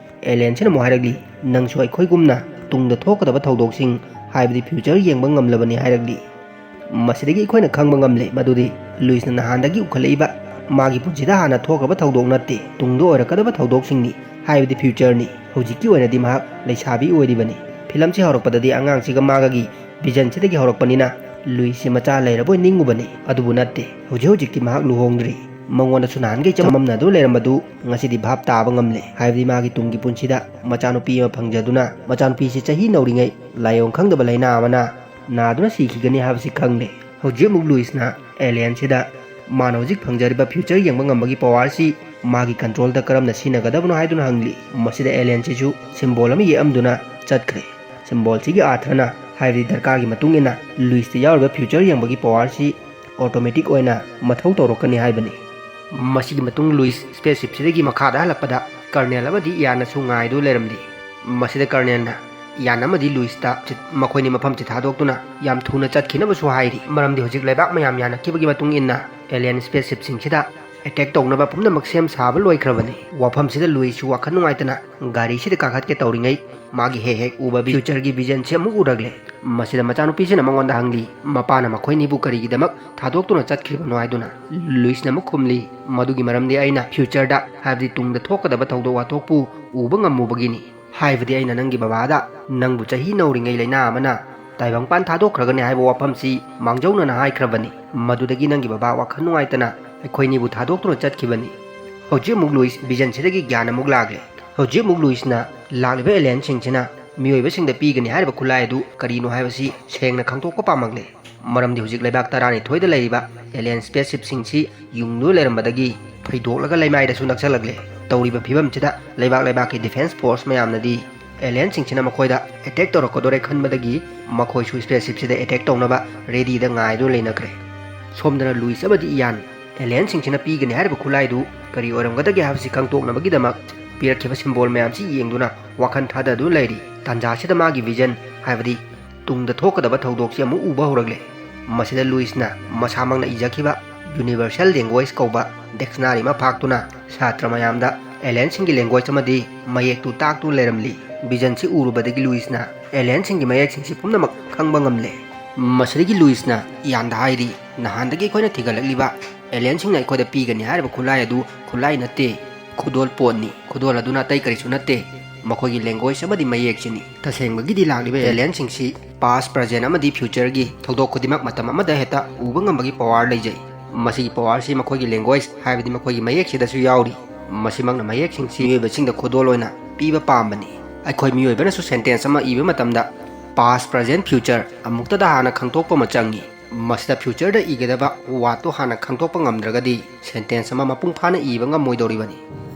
Alienꯁꯤꯅ ꯑꯃꯨꯛ ꯍꯥꯏꯔꯛꯂꯤ, "ꯅꯪꯁꯨ ꯑꯩꯈꯣꯏꯒꯨꯝꯅ ꯇꯨꯡꯗ ꯊꯣꯛꯀꯗꯕ ꯊꯧꯗꯣꯛꯁꯤꯡ, ꯍꯥꯏꯕꯗꯤ future ꯌꯦꯡꯕ ꯉꯝꯂꯕꯅꯤ" ꯍꯥꯏꯔꯛꯂꯤ꯫ ꯃꯁꯤꯗꯒꯤ ꯑꯩꯈꯣꯏꯅ ꯈꯪꯕ ꯉꯝꯂꯦ ꯃꯗꯨꯗꯤ ꯂꯨꯏꯁꯅ ꯅꯍꯥꯟꯗꯒꯤ ꯎꯈꯠꯂꯛꯏꯕ ꯃꯥꯒꯤ ꯄꯨꯟꯁꯤꯗ ꯍꯥꯟꯅ ꯊꯣꯛꯈ꯭ꯔꯕ ꯊꯧꯗꯣꯛ ꯅꯠꯇꯦ, ꯇꯨꯡꯗ ꯑꯣꯏꯔꯛꯀꯗꯕ ꯊꯧꯗꯣꯛꯁꯤꯡꯅꯤ, ꯍꯥꯏꯕꯗꯤ ꯐ꯭ꯌꯨꯆꯔꯅꯤ꯫ ꯍꯧꯖꯤꯛꯀꯤ ꯑꯣꯏꯅꯗꯤ ꯃꯍꯥꯛ ꯂꯩꯁꯥꯕꯤ ꯑꯣꯏꯔꯤꯕꯅꯤ꯫ ꯐꯤꯂꯝꯁꯤ ꯍꯧꯔꯛꯄꯗꯗꯤ ꯑꯉꯥꯡꯁꯤꯒ ꯃꯥꯒꯒꯤ ꯚꯤꯖꯟꯁꯤꯗꯒꯤ ꯍꯧꯔꯛꯄꯅꯤꯅ ꯂꯨꯏꯁꯁꯤ ꯃꯆꯥ ꯂꯩꯔꯕꯣꯏ ꯅꯤꯡꯉꯨꯕꯅꯤ꯫ ꯑꯗꯨꯕꯨ ꯅꯠꯇꯦ, ꯍꯧꯖꯤꯛ ꯍꯧꯖꯤꯛꯇꯤ ꯃꯍꯥꯛ ꯂꯨꯍꯣꯡꯗ꯭ꯔꯤ꯫ ꯃꯉꯣꯟꯗꯁꯨ ꯅꯍꯥꯟꯈꯩ ꯆꯃꯝꯅꯗꯨꯅ ꯂꯩꯔꯝꯕꯗꯨ ꯉꯁꯤꯗꯤ ꯚꯥꯞ ꯇꯥꯕ ꯉꯝꯂꯦ꯫ ꯍꯥꯏꯕꯗꯤ ꯃꯥꯒꯤ ꯇꯨꯡꯒꯤ ꯄꯨꯟꯁꯤꯗ ꯃꯆꯥꯅꯨꯄꯤ ꯑꯃ ꯐꯪꯖꯗꯨꯅ, ꯃꯆꯥꯅꯨꯄꯤꯁꯤ ꯆꯍꯤ ꯅꯧꯔꯤꯉꯩ ꯂꯥꯏꯑꯣꯡ ꯈꯪꯗꯕ ꯂꯥꯏꯅꯥ ꯑꯃꯅ ꯅꯥꯗꯨꯅ ꯁꯤꯈꯤꯒꯅꯤ ꯍꯥꯏꯕꯁꯤ ꯈꯪꯂꯦ꯫ ꯍꯧꯖꯤꯛ ꯑꯃꯨꯛ ꯂꯨꯏꯁꯅ ꯑꯦꯂꯤꯌꯟꯁꯤꯗ ꯃꯥꯅ ꯍꯧꯖꯤꯛ ꯐꯪꯖꯔꯤꯕ ꯐ꯭ꯌꯨꯆꯔ ꯌꯦꯡꯕ ꯉꯝꯕꯒꯤ ꯄꯋꯥꯔꯁꯤ ꯃꯥꯒꯤ ꯀꯟꯇ꯭ꯔꯣꯜꯗ ꯀꯔꯝꯅ ꯁꯤꯖꯤꯟꯅꯒꯗꯕꯅꯣ ꯍꯥꯏꯗꯨꯅ ꯍꯪꯂꯤ꯫ ꯃꯁꯤꯗ ꯑꯦꯂꯤꯌꯟꯁꯤꯁꯨ ꯁꯤꯝꯕꯣꯜ ꯑꯃ ꯌꯦꯛꯑꯝꯗꯨꯅ ꯆꯠꯈ꯭ꯔꯦ꯫ ꯁꯤꯝꯕꯣꯜꯁꯤꯒꯤ ꯑꯥꯔꯊꯅ, ꯍꯥꯏꯕꯗꯤ ꯗꯔꯀꯥꯔꯒꯤ ꯃꯇꯨꯡ ꯏꯟꯅ ꯂꯨꯏꯁꯇ ꯌꯥꯎꯔꯤꯕ ꯐ꯭ꯌꯨꯆꯔ ꯌꯦꯡꯕꯒꯤ ꯄꯋꯥꯔꯁꯤ ꯑꯣꯇꯣꯃꯦꯇꯤꯛ ꯑꯣꯏꯅ ꯃꯊꯧ ꯇꯧꯔꯛꯀꯅꯤ ꯍꯥꯏꯕꯅꯤ꯫ ꯃꯁꯤꯒꯤ ꯃꯇꯨꯡ ꯂꯨꯏꯁ ꯁ꯭ꯄꯦꯁꯁꯤꯞꯁꯤꯗꯒꯤ ꯃꯈꯥꯗ ꯍꯜꯂꯛꯄꯗ ꯀꯔꯅꯦꯜ ꯑꯃꯗꯤ ꯏꯌꯥꯟꯅꯁꯨ ꯉꯥꯏꯗꯨꯅ ꯂꯩꯔꯝꯂꯤ꯫ ꯃꯁꯤꯗ ꯀꯔꯅꯦꯜꯅ ꯏꯌꯥꯟ ꯑꯃꯗꯤ ꯂꯨꯏꯁꯇ ꯆꯤꯠ-, ꯃꯈꯣꯏꯅꯤ ꯃꯐꯝꯁꯤ ꯊꯥꯗꯣꯛꯇꯨꯅ ꯌꯥꯝ ꯊꯨꯅ ꯆꯠꯈꯤꯅꯕꯁꯨ ꯍꯥꯏꯔꯤ, ꯃꯔꯝꯗꯤ ꯍꯧꯖꯤꯛ ꯂꯩꯕꯥꯛ ꯃꯌꯥꯝ ꯌꯥꯅꯈꯤꯕꯒꯤ ꯃꯇꯨꯡ ꯏꯟꯅ ꯑꯦꯂꯤꯌꯟ ꯁ꯭ꯄꯦꯁꯁꯤꯞꯁꯤꯡꯁꯤꯗ ꯑꯦꯇꯦꯛ ꯇꯧꯅꯕ ꯄꯨꯝꯅꯃꯛ ꯁꯦꯝ ꯁꯥꯕ ꯂꯣꯏꯈ꯭ꯔꯕꯅꯤ꯫ ꯋꯥꯐꯝꯁꯤꯗ ꯂꯨꯏꯁꯁꯨ ꯋꯥꯈꯜ ꯅꯨꯡꯉꯥꯏꯇꯅ ꯒꯥꯔꯤꯁꯤꯗ ꯀꯥꯈꯠꯀꯦ ꯇꯧꯔꯤꯉꯩ ꯃꯥꯒꯤ ꯍꯦꯛ ꯍꯦꯛ ꯎꯕ ꯐ꯭ꯌꯨꯆꯔꯒꯤ ꯚꯤꯖꯟꯁꯤ ꯑꯃꯨꯛ ꯎꯔꯛꯂꯦ꯫ ꯃꯁꯤꯗ ꯃꯆꯥꯅꯨꯄꯤꯁꯤꯅ ꯃꯉꯣꯟꯗ ꯍꯪꯂꯤ, ꯃꯄꯥꯅ ꯃꯈꯣꯏꯅꯤꯕꯨ ꯀꯔꯤꯒꯤꯗꯃꯛ ꯊꯥꯗꯣꯛꯇꯨꯅ ꯆꯠꯈ꯭ꯔꯤꯕꯅꯣ ꯍꯥꯏꯗꯨꯅ꯫ ꯂꯨꯏꯁꯅ ꯑꯃꯨꯛ ꯈꯨꯝꯂꯤ, "ꯃꯗꯨꯒꯤ ꯃꯔꯝꯗꯤ ꯑꯩꯅ ꯐ꯭ꯌꯨꯆꯔꯗ, ꯍꯥꯏꯕꯗꯤ ꯇꯨꯡꯗ ꯊꯣꯛꯀꯗꯕ ꯊꯧꯗꯣꯛ ꯋꯥꯊꯣꯛꯄꯨ ꯎꯕ ꯉꯝꯃꯨꯕꯒꯤꯅꯤ꯫ ꯍꯥꯏꯕꯗꯤ ꯑꯩꯅ ꯅꯪꯒꯤ ꯕꯕꯥꯗ ꯅꯪꯕꯨ ꯆꯍꯤ ꯅꯧꯔꯤꯉꯩ ꯂꯥꯏꯅꯥ ꯑꯃꯅ ꯇꯥꯏꯕꯪꯄꯥꯟ ꯊꯥꯗꯣꯛꯈ꯭ꯔꯒꯅꯤ ꯍꯥꯏꯕ ꯋꯥꯐꯝꯁꯤ ꯃꯥꯡꯖꯧꯅꯅ ꯍꯥꯏꯈ꯭ꯔꯕꯅꯤ꯫ ꯃꯗꯨꯗꯒꯤ ꯅꯪꯒꯤ ꯕꯕꯥ ꯋꯥꯈꯜ ꯅꯨꯡꯉꯥꯏꯇꯅ ꯑꯩꯈꯣꯏꯅꯤꯕꯨ ꯊꯥꯗꯣꯛꯇꯨꯅ ꯆꯠꯈꯤꯕꯅꯤ"꯫ ꯍꯧꯖꯤꯛ ꯑꯃꯨꯛ ꯂꯨꯏꯁ ꯚꯤꯖꯟꯁꯤꯗꯒꯤ ꯒ꯭ꯌꯥꯟ ꯑꯃꯨꯛ ꯂꯥꯛꯂꯦ꯫ ꯍꯧꯖꯤꯛ ꯑꯃꯨꯛ ꯂꯨꯏꯁꯅ ꯂꯥꯛꯂꯤꯕ ꯑꯦꯂꯤꯌꯟꯁꯤꯡꯁꯤꯅ ꯃꯤꯑꯣꯏꯕꯁꯤꯡꯗ ꯄꯤꯒꯅꯤ ꯍꯥꯏꯔꯤꯕ ꯈꯨꯠꯂꯥꯏ ꯑꯗꯨ ꯀꯔꯤꯅꯣ ꯍꯥꯏꯕꯁꯤ ꯁꯦꯡꯅ ꯈꯪꯗꯣꯛꯄ ꯄꯥꯝꯃꯛꯂꯦ꯫ ꯃꯔꯝꯗꯤ ꯍꯧꯖꯤꯛ ꯂꯩꯕꯥꯛ ꯇꯔꯥꯅꯤꯊꯣꯏꯗ ꯂꯩꯔꯤꯕ ꯑꯦꯂꯤꯌꯟ ꯁ꯭ꯄꯦꯁꯁꯤꯞꯁꯤꯡꯁꯤ ꯌꯨꯡꯗꯨꯅ ꯂꯩꯔꯝꯕꯗꯒꯤ ꯐꯩꯗꯣꯛꯂꯒ ꯂꯩꯃꯥꯏꯗꯁꯨ ꯅꯛꯁꯜꯂꯛꯂꯦ꯫ ꯇꯧꯔꯤꯕ ꯐꯤꯕꯝꯁꯤꯗ ꯂꯩꯕꯥꯛ ꯂꯩꯕꯥꯛꯀꯤ ꯗꯤꯐꯦꯟꯁ ꯐꯣꯔꯁ ꯃꯌꯥꯝꯅꯗꯤ ꯑꯦꯂꯤꯌꯟꯁꯤꯡꯁꯤꯅ ꯃꯈꯣꯏꯗ ꯑꯦꯇꯦꯛ ꯇꯧꯔꯛꯀꯗꯣꯔꯦ ꯈꯟꯕꯗꯒꯤ ꯃꯈꯣꯏꯁꯨ ꯁ꯭ꯄꯦꯁꯁꯤꯞꯁꯤꯗ ꯑꯦꯇꯦꯛ ꯇꯧꯅꯕ ꯔꯦꯗꯤꯗ ꯉꯥꯏꯗꯨꯅ ꯂꯩꯅꯈ꯭ꯔꯦ꯫ ꯁꯣꯝꯗꯅ ꯂꯨꯏꯁ ꯑꯃꯗꯤ ꯏꯌꯥꯟ ꯑꯦꯂꯤꯌꯟꯁꯤꯡꯁꯤꯅ ꯄꯤꯒꯅꯤ ꯍꯥꯏꯔꯤꯕ ꯈꯨꯠꯂꯥꯏꯗꯨ ꯀꯔꯤ ꯑꯣꯏꯔꯝꯒꯗꯒꯦ ꯍꯥꯏꯕꯁꯤ ꯈꯪꯗꯣꯛꯅꯕꯒꯤꯗꯃꯛ ꯄꯤꯔꯛꯈꯤꯕ ꯁꯤꯝꯕꯣꯜ ꯃꯌꯥꯝꯁꯤ ꯌꯦꯡꯗꯨꯅ ꯋꯥꯈꯜ ꯊꯥꯗꯗꯨꯅ ꯂꯩꯔꯤ꯫ ꯇꯥꯟꯖꯥꯁꯤꯗ ꯃꯥꯒꯤ ꯚꯤꯖꯟ, ꯍꯥꯏꯕꯗꯤ ꯇꯨꯡꯗ ꯊꯣꯛꯀꯗꯕ ꯊꯧꯗꯣꯛꯁꯤ ꯑꯃꯨꯛ ꯎꯕ ꯍꯧꯔꯛꯂꯦ꯫ ꯃꯁꯤꯗ ꯂꯨꯏꯁꯅ ꯃꯁꯥꯃꯛꯅ ꯏꯖꯈꯤꯕ ꯌꯨꯅꯤꯚꯔꯁꯦꯜ ꯂꯦꯡꯒ꯭ꯋꯦꯖ ꯀꯧꯕ ꯗꯤꯛꯁꯅꯥꯔꯤ ꯑꯃ ꯐꯥꯛꯇꯨꯅ ꯁꯥꯇ꯭ꯔ ꯃꯌꯥꯝꯗ ꯑꯦꯂꯤꯌꯟꯁꯤꯡꯒꯤ ꯂꯦꯡꯒ꯭ꯋꯦꯖ ꯑꯃꯗꯤ ꯃꯌꯦꯛꯇꯨ ꯇꯥꯛꯇꯨꯅ ꯂꯩꯔꯝꯂꯤ꯫ ꯚꯤꯖꯟꯁꯤ ꯎꯔꯨꯕꯗꯒꯤ ꯂꯨꯏꯁꯅ ꯑꯦꯂꯤꯌꯟꯁꯤꯡꯒꯤ ꯃꯌꯦꯛꯁꯤꯡꯁꯤ ꯄꯨꯝꯅꯃꯛ ꯈꯪꯕ ꯉꯝꯂꯦ꯫ ꯃꯁꯤꯗꯒꯤ ꯂꯨꯏꯁꯅ ꯏꯌꯥꯟꯗ ꯍꯥꯏꯔꯤ, "ꯅꯍꯥꯟꯗꯒꯤ ꯑꯩꯈꯣꯏꯅ ꯊꯤꯒꯠꯂꯛꯂꯤꯕ ꯑꯦꯂꯤꯌꯟꯁꯤꯡꯅ ꯑꯩꯈꯣꯏꯗ ꯄꯤꯒꯅꯤ ꯍꯥꯏꯔꯤꯕ ꯈꯨꯠꯂꯥꯏ ꯑꯗꯨ ꯈꯨꯠꯂꯥꯏ ꯅꯠꯇꯦ, ꯈꯨꯗꯣꯜ ꯄꯣꯠꯅꯤ꯫ ꯈꯨꯗꯣꯜ ꯑꯗꯨꯅ ꯑꯇꯩ ꯀꯔꯤꯁꯨ ꯅꯠꯇꯦ, ꯃꯈꯣꯏꯒꯤ ꯂꯦꯡꯒ꯭ꯋꯦꯖ ꯑꯃꯗꯤ ꯃꯌꯦꯛꯁꯤꯅꯤ꯫ ꯇꯁꯦꯡꯕꯒꯤꯗꯤ ꯂꯥꯛꯂꯤꯕ ꯑꯦꯂꯤꯌꯟꯁꯤꯡꯁꯤ ꯄꯥꯁ, ꯄ꯭ꯔꯖꯦꯟ ꯑꯃꯗꯤ ꯐ꯭ꯌꯨꯆꯔꯒꯤ ꯊꯧꯗꯣꯛ ꯈꯨꯗꯤꯡꯃꯛ ꯃꯇꯝ ꯑꯃꯗ ꯍꯦꯛꯇ ꯎꯕ ꯉꯝꯕꯒꯤ ꯄꯋꯥꯔ ꯂꯩꯖꯩ꯫ ꯃꯁꯤꯒꯤ ꯄꯋꯥꯔꯁꯤ ꯃꯈꯣꯏꯒꯤ ꯂꯦꯡꯒ꯭ꯋꯦꯖ, ꯍꯥꯏꯕꯗꯤ ꯃꯈꯣꯏꯒꯤ ꯃꯌꯦꯛꯁꯤꯗꯁꯨ ꯌꯥꯎꯔꯤ꯫ ꯃꯁꯤꯃꯛꯅ ꯃꯌꯦꯛꯁꯤꯡꯁꯤ ꯃꯤꯑꯣꯏꯕꯁꯤꯡꯗ ꯈꯨꯗꯣꯜ ꯑꯣꯏꯅ ꯄꯤꯕ ꯄꯥꯝꯕꯅꯤ꯫ ꯑꯩꯈꯣꯏ ꯃꯤꯑꯣꯏꯕꯅꯁꯨ ꯁꯦꯟꯇꯦꯟꯁ ꯑꯃ ꯏꯕ ꯃꯇꯝꯗ ꯄꯥꯁ, ꯄ꯭ꯔꯖꯦꯟ, ꯐ꯭ꯌꯨꯆꯔ ꯑꯃꯨꯛꯇꯗ ꯍꯥꯟꯅ ꯈꯪꯗꯣꯛꯄ ꯑꯃ ꯆꯪꯏ꯫ ꯃꯁꯤꯗ ꯐ꯭ꯌꯨꯆꯔꯗ ꯏꯒꯗꯕ ꯋꯥꯔꯗꯇꯨ ꯍꯥꯟꯅ ꯈꯪꯗꯣꯛꯄ ꯉꯝꯗ꯭ꯔꯒꯗꯤ ꯁꯦꯟꯇꯦꯟꯁ ꯑꯃ ꯃꯄꯨꯡ ꯐꯥꯅ ꯏꯕ ꯉꯝꯃꯣꯏꯗꯧꯔꯤꯕꯅꯤ꯫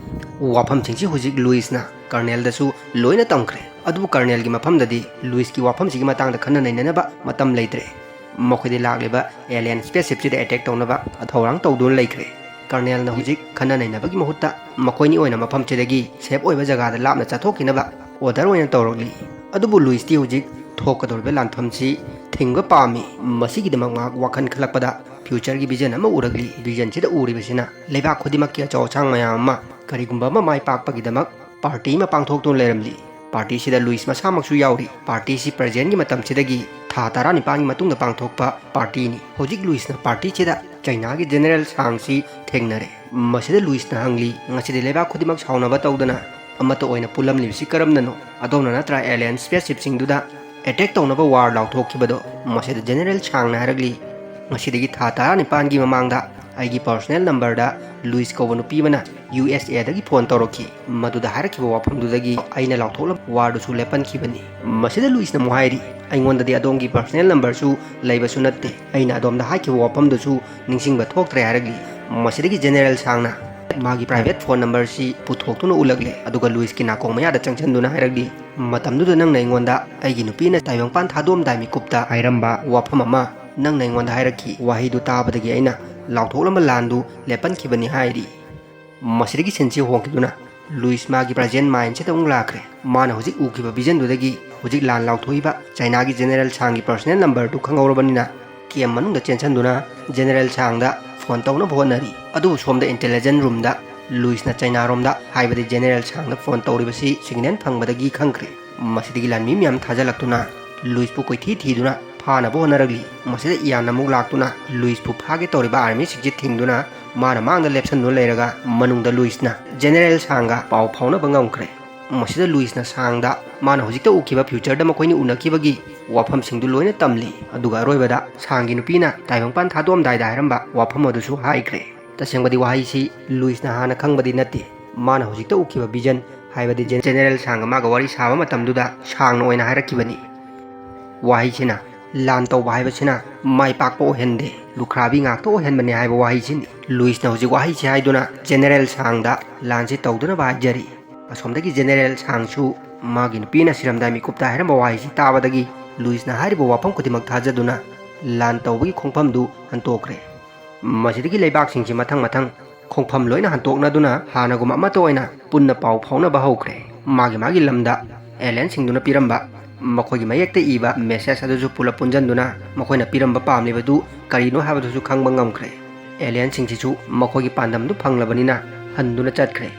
ꯋꯥꯐꯝꯁꯤꯡꯁꯤ ꯍꯧꯖꯤꯛ ꯂꯨꯏꯁꯅ ꯀꯔꯅꯦꯜꯗꯁꯨ ꯂꯣꯏꯅ ꯇꯝꯈ꯭ꯔꯦ꯫ ꯑꯗꯨꯕꯨ ꯀꯔꯅꯦꯜꯒꯤ ꯃꯐꯝꯗꯗꯤ ꯂꯨꯏꯁꯀꯤ ꯋꯥꯐꯝꯁꯤꯒꯤ ꯃꯇꯥꯡꯗ ꯈꯟꯅ ꯅꯩꯅꯅꯕ ꯃꯇꯝ ꯂꯩꯇ꯭ꯔꯦ꯫ ꯃꯈꯣꯏꯗꯤ ꯂꯥꯛꯂꯤꯕ ꯑꯦꯂꯤꯌꯟ ꯁ꯭ꯄꯦꯁꯁꯤꯞꯁꯤꯗ ꯑꯦꯇꯦꯛ ꯇꯧꯅꯕ ꯊꯧꯔꯥꯡ ꯇꯧꯗꯨꯅ ꯂꯩꯈ꯭ꯔꯦ꯫ ꯀꯔꯅꯦꯜꯅ ꯍꯧꯖꯤꯛ ꯈꯟꯅ ꯅꯩꯅꯕꯒꯤ ꯃꯍꯨꯠꯇ ꯃꯈꯣꯏꯅꯤ ꯑꯣꯏꯅ ꯃꯐꯝꯁꯤꯗꯒꯤ ꯁꯦꯐ ꯑꯣꯏꯕ ꯖꯒꯥꯗ ꯂꯥꯞꯅ ꯆꯠꯊꯣꯛꯈꯤꯅꯕ ꯑꯣꯔꯗꯔ ꯑꯣꯏꯅ ꯇꯧꯔꯛꯂꯤ꯫ ꯑꯗꯨꯕꯨ ꯂꯨꯏꯁꯇꯤ ꯍꯧꯖꯤꯛ ꯊꯣꯛꯀꯗꯧꯔꯤꯕ ꯂꯥꯟꯐꯝꯁꯤ ꯊꯤꯡꯕ ꯄꯥꯝꯃꯤ꯫ ꯃꯁꯤꯒꯤꯗꯃꯛ ꯃꯍꯥꯛ ꯋꯥꯈꯜ ꯈꯜꯂꯛꯄꯗ ꯐ꯭ꯌꯨꯆꯔꯒꯤ ꯚꯤꯖꯟ ꯑꯃ ꯎꯔꯛꯂꯤ꯫ ꯚꯤꯖꯟꯁꯤꯗ ꯎꯔꯤꯕꯁꯤꯅ ꯂꯩꯕꯥꯛ ꯈꯨꯗꯤꯡꯃꯛꯀꯤ ꯑꯆꯧ ꯑꯁꯥꯡ ꯃꯌꯥꯝ ꯑꯃ ꯀꯔꯤꯒꯨꯝꯕ ꯑꯃ ꯃꯥꯏ ꯄꯥꯛꯄꯒꯤꯗꯃꯛ ꯄꯥꯔꯇꯤ ꯑꯃ ꯄꯥꯡꯊꯣꯛꯇꯨꯅ ꯂꯩꯔꯝꯂꯤ꯫ ꯄꯥꯔꯇꯤꯁꯤꯗ ꯂꯨꯏꯁ ꯃꯁꯥꯃꯛꯁꯨ ꯌꯥꯎꯔꯤ꯫ ꯄꯥꯔꯇꯤꯁꯤ ꯄ꯭ꯔꯖꯦꯟꯒꯤ ꯃꯇꯝꯁꯤꯗꯒꯤ ꯊꯥ ꯇꯔꯥꯅꯤꯄꯥꯟꯒꯤ ꯃꯇꯨꯡꯗ ꯄꯥꯡꯊꯣꯛꯄ ꯄꯥꯔꯇꯤꯅꯤ꯫ ꯍꯧꯖꯤꯛ ꯂꯨꯏꯁꯅ ꯄꯥꯔꯇꯤꯁꯤꯗ ꯆꯩꯅꯥꯒꯤ ꯖꯦꯅꯦꯔꯦꯜ ꯁꯥꯡꯁꯤ ꯊꯦꯡꯅꯔꯦ꯫ ꯃꯁꯤꯗ ꯂꯨꯏꯁꯅ ꯍꯪꯂꯤ, "ꯉꯁꯤꯗꯤ ꯂꯩꯕꯥꯛ ꯈꯨꯗꯤꯡꯃꯛ ꯁꯥꯎꯅꯕ ꯇꯧꯗꯅ ꯑꯃꯠꯇ ꯑꯣꯏꯅ ꯄꯨꯜꯂꯝꯂꯤꯕꯁꯤ ꯀꯔꯝꯅꯅꯣ? ꯑꯗꯣꯝꯅ ꯅꯠꯇ꯭ꯔꯥ ꯑꯦꯂꯤꯌꯟ ꯁ꯭ꯄꯦꯁꯁꯤꯞꯁꯤꯡꯗꯨꯗ ꯑꯦꯇꯦꯛ ꯇꯧꯅꯕ ꯋꯥꯔ ꯂꯥꯎꯊꯣꯛꯈꯤꯕꯗꯣ?" ꯃꯁꯤꯗ ꯖꯦꯅꯦꯔꯦꯜ ꯁꯥꯡꯅ ꯍꯥꯏꯔꯛꯂꯤ, "ꯉꯁꯤꯗꯒꯤ ꯊꯥ ꯇꯔꯥꯅꯤꯄꯥꯟꯒꯤ ꯃꯃꯥꯡꯗ ꯑꯩꯒꯤ ꯄꯔꯁꯣꯅꯦꯜ ꯅꯝꯕꯔꯗ ꯂꯨꯏꯁ ꯀꯧꯕ ꯅꯨꯄꯤ ꯑꯃꯅ ꯌꯨ ꯑꯦꯁ ꯑꯦꯗꯒꯤ ꯐꯣꯟ ꯇꯧꯔꯛꯈꯤ꯫ ꯃꯗꯨꯗ ꯍꯥꯏꯔꯛꯈꯤꯕ ꯋꯥꯐꯝꯗꯨꯗꯒꯤ ꯑꯩꯅ ꯂꯥꯎꯊꯣꯛꯂꯝꯕ ꯋꯥꯔꯗꯨꯁꯨ ꯂꯦꯞꯍꯟꯈꯤꯕꯅꯤ꯫" ꯃꯁꯤꯗ ꯂꯨꯏꯁꯅ ꯑꯃꯨꯛ ꯍꯥꯏꯔꯤ, "ꯑꯩꯉꯣꯟꯗꯗꯤ ꯑꯗꯣꯝꯒꯤ ꯄꯔꯁꯣꯅꯦꯜ ꯅꯝꯕꯔꯁꯨ ꯂꯩꯕꯁꯨ ꯅꯠꯇꯦ꯫ ꯑꯩꯅ ꯑꯗꯣꯝꯗ ꯍꯥꯏꯈꯤꯕ ꯋꯥꯐꯝꯗꯨꯁꯨ ꯅꯤꯡꯁꯤꯡꯕ ꯊꯣꯛꯇ꯭ꯔꯦ" ꯍꯥꯏꯔꯛꯂꯤ꯫ ꯃꯁꯤꯗꯒꯤ ꯖꯦꯅꯦꯔꯦꯜ ꯁꯥꯡꯅ ꯃꯥꯒꯤ ꯄ꯭ꯔꯥꯏꯚꯦꯠ ꯐꯣꯟ ꯅꯝꯕꯔꯁꯤ ꯄꯨꯊꯣꯛꯇꯨꯅ ꯎꯠꯂꯛꯂꯦ꯫ ꯑꯗꯨꯒ ꯂꯨꯏꯁꯀꯤ ꯅꯥꯀꯣꯡ ꯃꯌꯥꯗ ꯆꯪꯁꯤꯟꯗꯨꯅ ꯍꯥꯏꯔꯛꯂꯤ, "ꯃꯇꯝꯗꯨꯗ ꯅꯪꯅ ꯑꯩꯉꯣꯟꯗ ꯑꯩꯒꯤ ꯅꯨꯄꯤꯅ ꯇꯥꯏꯕꯪꯄꯥꯟ ꯊꯥꯗꯣꯛꯑꯝꯗꯥꯏ ꯃꯤꯀꯨꯞꯇ ꯍꯥꯏꯔꯝꯕ ꯋꯥꯐꯝ ꯑꯃ ꯅꯪꯅ ꯑꯩꯉꯣꯟꯗ ꯍꯥꯏꯔꯛꯈꯤ꯫ ꯋꯥꯍꯩꯗꯨ ꯇꯥꯕꯗꯒꯤ ꯑꯩꯅ ꯂꯥꯎꯊꯣꯛꯂꯝꯕ ꯂꯥꯟꯗꯨ ꯂꯦꯞꯍꯟꯈꯤꯕꯅꯤ" ꯍꯥꯏꯔꯤ꯫ ꯃꯁꯤꯗꯒꯤ ꯁꯤꯟꯁꯤ ꯍꯣꯡꯈꯤꯗꯨꯅ ꯂꯨꯏꯁ ꯃꯥꯒꯤ ꯄ꯭ꯔꯖꯦꯟ ꯃꯥꯏꯟꯁꯤꯗ ꯑꯃꯨꯛ ꯂꯥꯛꯈ꯭ꯔꯦ꯫ ꯃꯥꯅ ꯍꯧꯖꯤꯛ ꯎꯈꯤꯕ ꯚꯤꯖꯟꯗꯨꯗꯒꯤ ꯍꯧꯖꯤꯛ ꯂꯥꯟ ꯂꯥꯎꯊꯣꯛꯏꯕ ꯆꯩꯅꯥꯒꯤ ꯖꯦꯅꯦꯔꯦꯜ ꯁꯥꯡꯒꯤ ꯄꯔꯁꯣꯅꯦꯜ ꯅꯝꯕꯔꯗꯨ ꯈꯪꯍꯧꯔꯕꯅꯤꯅ ꯀꯦꯝ ꯃꯅꯨꯡꯗ ꯆꯦꯟꯁꯤꯟꯗꯨꯅ ꯖꯦꯅꯦꯔꯦꯜ ꯁꯥꯡꯗ ꯐꯣꯟ ꯇꯧꯅꯕ ꯍꯣꯠꯅꯔꯤ꯫ ꯑꯗꯨꯕꯨ ꯁꯣꯝꯗ ꯏꯟꯇꯦꯂꯤꯖꯦꯟ ꯔꯨꯝꯗ ꯂꯨꯏꯁꯅ ꯆꯩꯅꯥꯔꯣꯝꯗ, ꯍꯥꯏꯕꯗꯤ ꯖꯦꯅꯦꯔꯦꯜ ꯁꯥꯡꯗ ꯐꯣꯟ ꯇꯧꯔꯤꯕꯁꯤ ꯁꯤꯒꯅꯦꯜ ꯐꯪꯕꯗꯒꯤ ꯈꯪꯈ꯭ꯔꯦ꯫ ꯃꯁꯤꯗꯒꯤ ꯂꯥꯟꯃꯤ ꯃꯌꯥꯝ ꯊꯥꯖꯤꯜꯂꯛꯇꯨꯅ ꯂꯨꯏꯁꯄꯨ ꯀꯣꯏꯊꯤ ꯊꯤꯗꯨꯅ ꯐꯥꯅꯕ ꯍꯣꯠꯅꯔꯛꯂꯤ꯫ ꯃꯁꯤꯗ ꯏꯌꯥꯟ ꯑꯃꯨꯛ ꯂꯥꯛꯇꯨꯅ ꯂꯨꯏꯁꯄꯨ ꯐꯥꯒꯦ ꯇꯧꯔꯤꯕ ꯑꯥꯔꯃꯤꯁꯤꯡꯁꯤ ꯊꯤꯡꯗꯨꯅ ꯃꯥꯅ ꯃꯥꯡꯗ ꯂꯦꯞꯁꯟꯗꯨꯅ ꯂꯩꯔꯒ ꯃꯅꯨꯡꯗ ꯂꯨꯏꯁꯅ ꯖꯦꯅꯦꯔꯦꯜ ꯁꯥꯡꯒ ꯄꯥꯎ ꯐꯥꯎꯅꯕ ꯉꯝꯈ꯭ꯔꯦ꯫ ꯃꯁꯤꯗ ꯂꯨꯏꯁꯅ ꯁꯥꯡꯗ ꯃꯥꯅ ꯍꯧꯖꯤꯛꯇ ꯎꯈꯤꯕ ꯐ꯭ꯌꯨꯆꯔꯗ ꯃꯈꯣꯏꯅꯤ ꯎꯅꯈꯤꯕꯒꯤ ꯋꯥꯐꯝꯁꯤꯡꯗꯨ ꯂꯣꯏꯅ ꯇꯝꯂꯤ꯫ ꯑꯗꯨꯒ ꯑꯔꯣꯏꯕꯗ ꯁꯥꯡꯒꯤ ꯅꯨꯄꯤꯅ ꯇꯥꯏꯕꯪꯄꯥꯟ ꯊꯥꯗꯣꯛꯑꯝꯗꯥꯏꯗ ꯍꯥꯏꯔꯝꯕ ꯋꯥꯐꯝ ꯑꯗꯨꯁꯨ ꯍꯥꯏꯈ꯭ꯔꯦ꯫ ꯇꯁꯦꯡꯕꯗꯤ ꯋꯥꯍꯩꯁꯤ ꯂꯨꯏꯁꯅ ꯍꯥꯟꯅ ꯈꯪꯕꯗꯤ ꯅꯠꯇꯦ꯫ ꯃꯥꯅ ꯍꯧꯖꯤꯛꯇ ꯎꯈꯤꯕ ꯚꯤꯖꯟ ꯍꯥꯏꯕꯗꯤ ꯖꯦ-, ꯖꯦꯅꯦꯔꯦꯜ ꯁꯥꯡꯒ ꯃꯥꯒ ꯋꯥꯔꯤ ꯁꯥꯕ ꯃꯇꯝꯗꯨꯗ ꯁꯥꯡꯅ ꯑꯣꯏꯅ ꯍꯥꯏꯔꯛꯈꯤꯕꯅꯤ꯫ ꯋꯥꯍꯩꯁꯤꯅ ꯂꯥꯟ ꯇꯧꯕ ꯍꯥꯏꯕꯁꯤꯅ ꯃꯥꯏ ꯄꯥꯛꯄ ꯑꯣꯏꯍꯟꯗꯦ, ꯂꯨꯈ꯭ꯔꯥꯕꯤ ꯉꯥꯛꯇ ꯑꯣꯏꯍꯟꯕꯅꯤ ꯍꯥꯏꯕ ꯋꯥꯍꯩꯁꯤꯅꯤ꯫ ꯂꯨꯏꯁꯅ ꯍꯧꯖꯤꯛ ꯋꯥꯍꯩꯁꯤ ꯍꯥꯏꯗꯨꯅ ꯖꯦꯅꯦꯔꯦꯜ ꯁꯥꯡꯗ ꯂꯥꯟꯁꯤ ꯇꯧꯗꯅꯕ ꯍꯥꯏꯖꯔꯤ꯫ ꯑꯁꯣꯝꯗꯒꯤ ꯖꯦꯅꯦꯔꯦꯜ ꯁꯥꯡꯁꯨ ꯃꯥꯒꯤ ꯅꯨꯄꯤꯅ ꯁꯤꯔꯝꯗꯥꯏ ꯃꯤꯀꯨꯞꯇ ꯍꯥꯏꯔꯝꯕ ꯋꯥꯍꯩꯁꯤ ꯇꯥꯕꯗꯒꯤ ꯂꯨꯏꯁꯅ ꯍꯥꯏꯔꯤꯕ ꯋꯥꯐꯝ ꯈꯨꯗꯤꯡꯃꯛ ꯊꯥꯖꯗꯨꯅ ꯂꯥꯟ ꯇꯧꯕꯒꯤ ꯈꯣꯡꯐꯝꯗꯨ ꯍꯟꯇꯣꯛꯈ꯭ꯔꯦ꯫ ꯃꯁꯤꯗꯒꯤ ꯂꯩꯕꯥꯛꯁꯤꯡꯁꯤ ꯃꯊꯪ ꯃꯊꯪ ꯈꯣꯡꯐꯝ ꯂꯣꯏꯅ ꯍꯟꯇꯣꯛꯅꯗꯨꯅ ꯍꯥꯟꯅꯒꯨꯝ ꯑꯃꯠꯇ ꯑꯣꯏꯅ ꯄꯨꯟꯅ ꯄꯥꯎ ꯐꯥꯎꯅꯕ ꯍꯧꯈ꯭ꯔꯦ꯫ ꯃꯥꯒꯤ ꯃꯥꯒꯤ ꯂꯝꯗ ꯑꯦꯂꯤꯌꯟꯁꯤꯡꯗꯨꯅ ꯄꯤꯔꯝꯕ ꯃꯈꯣꯏꯒꯤ ꯃꯌꯦꯛꯇ ꯏꯕ ꯃꯦꯁꯦꯖ ꯑꯗꯨꯁꯨ ꯄꯨꯂꯞ ꯄꯨꯟꯁꯤꯟꯗꯨꯅ ꯃꯈꯣꯏꯅ ꯄꯤꯔꯝꯕ ꯄꯥꯝꯂꯤꯕꯗꯨ ꯀꯔꯤꯅꯣ ꯍꯥꯏꯕꯗꯨꯁꯨ ꯈꯪꯕ ꯉꯝꯈ꯭ꯔꯦ꯫ ꯑꯦꯂꯤꯌꯟꯁꯤꯡꯁꯤꯁꯨ ꯃꯈꯣꯏꯒꯤ ꯄꯥꯟꯗꯝꯗꯨ ꯐꯪꯂꯕꯅꯤꯅ ꯍꯟꯗꯨꯅ ꯆꯠꯈ꯭ꯔꯦ꯫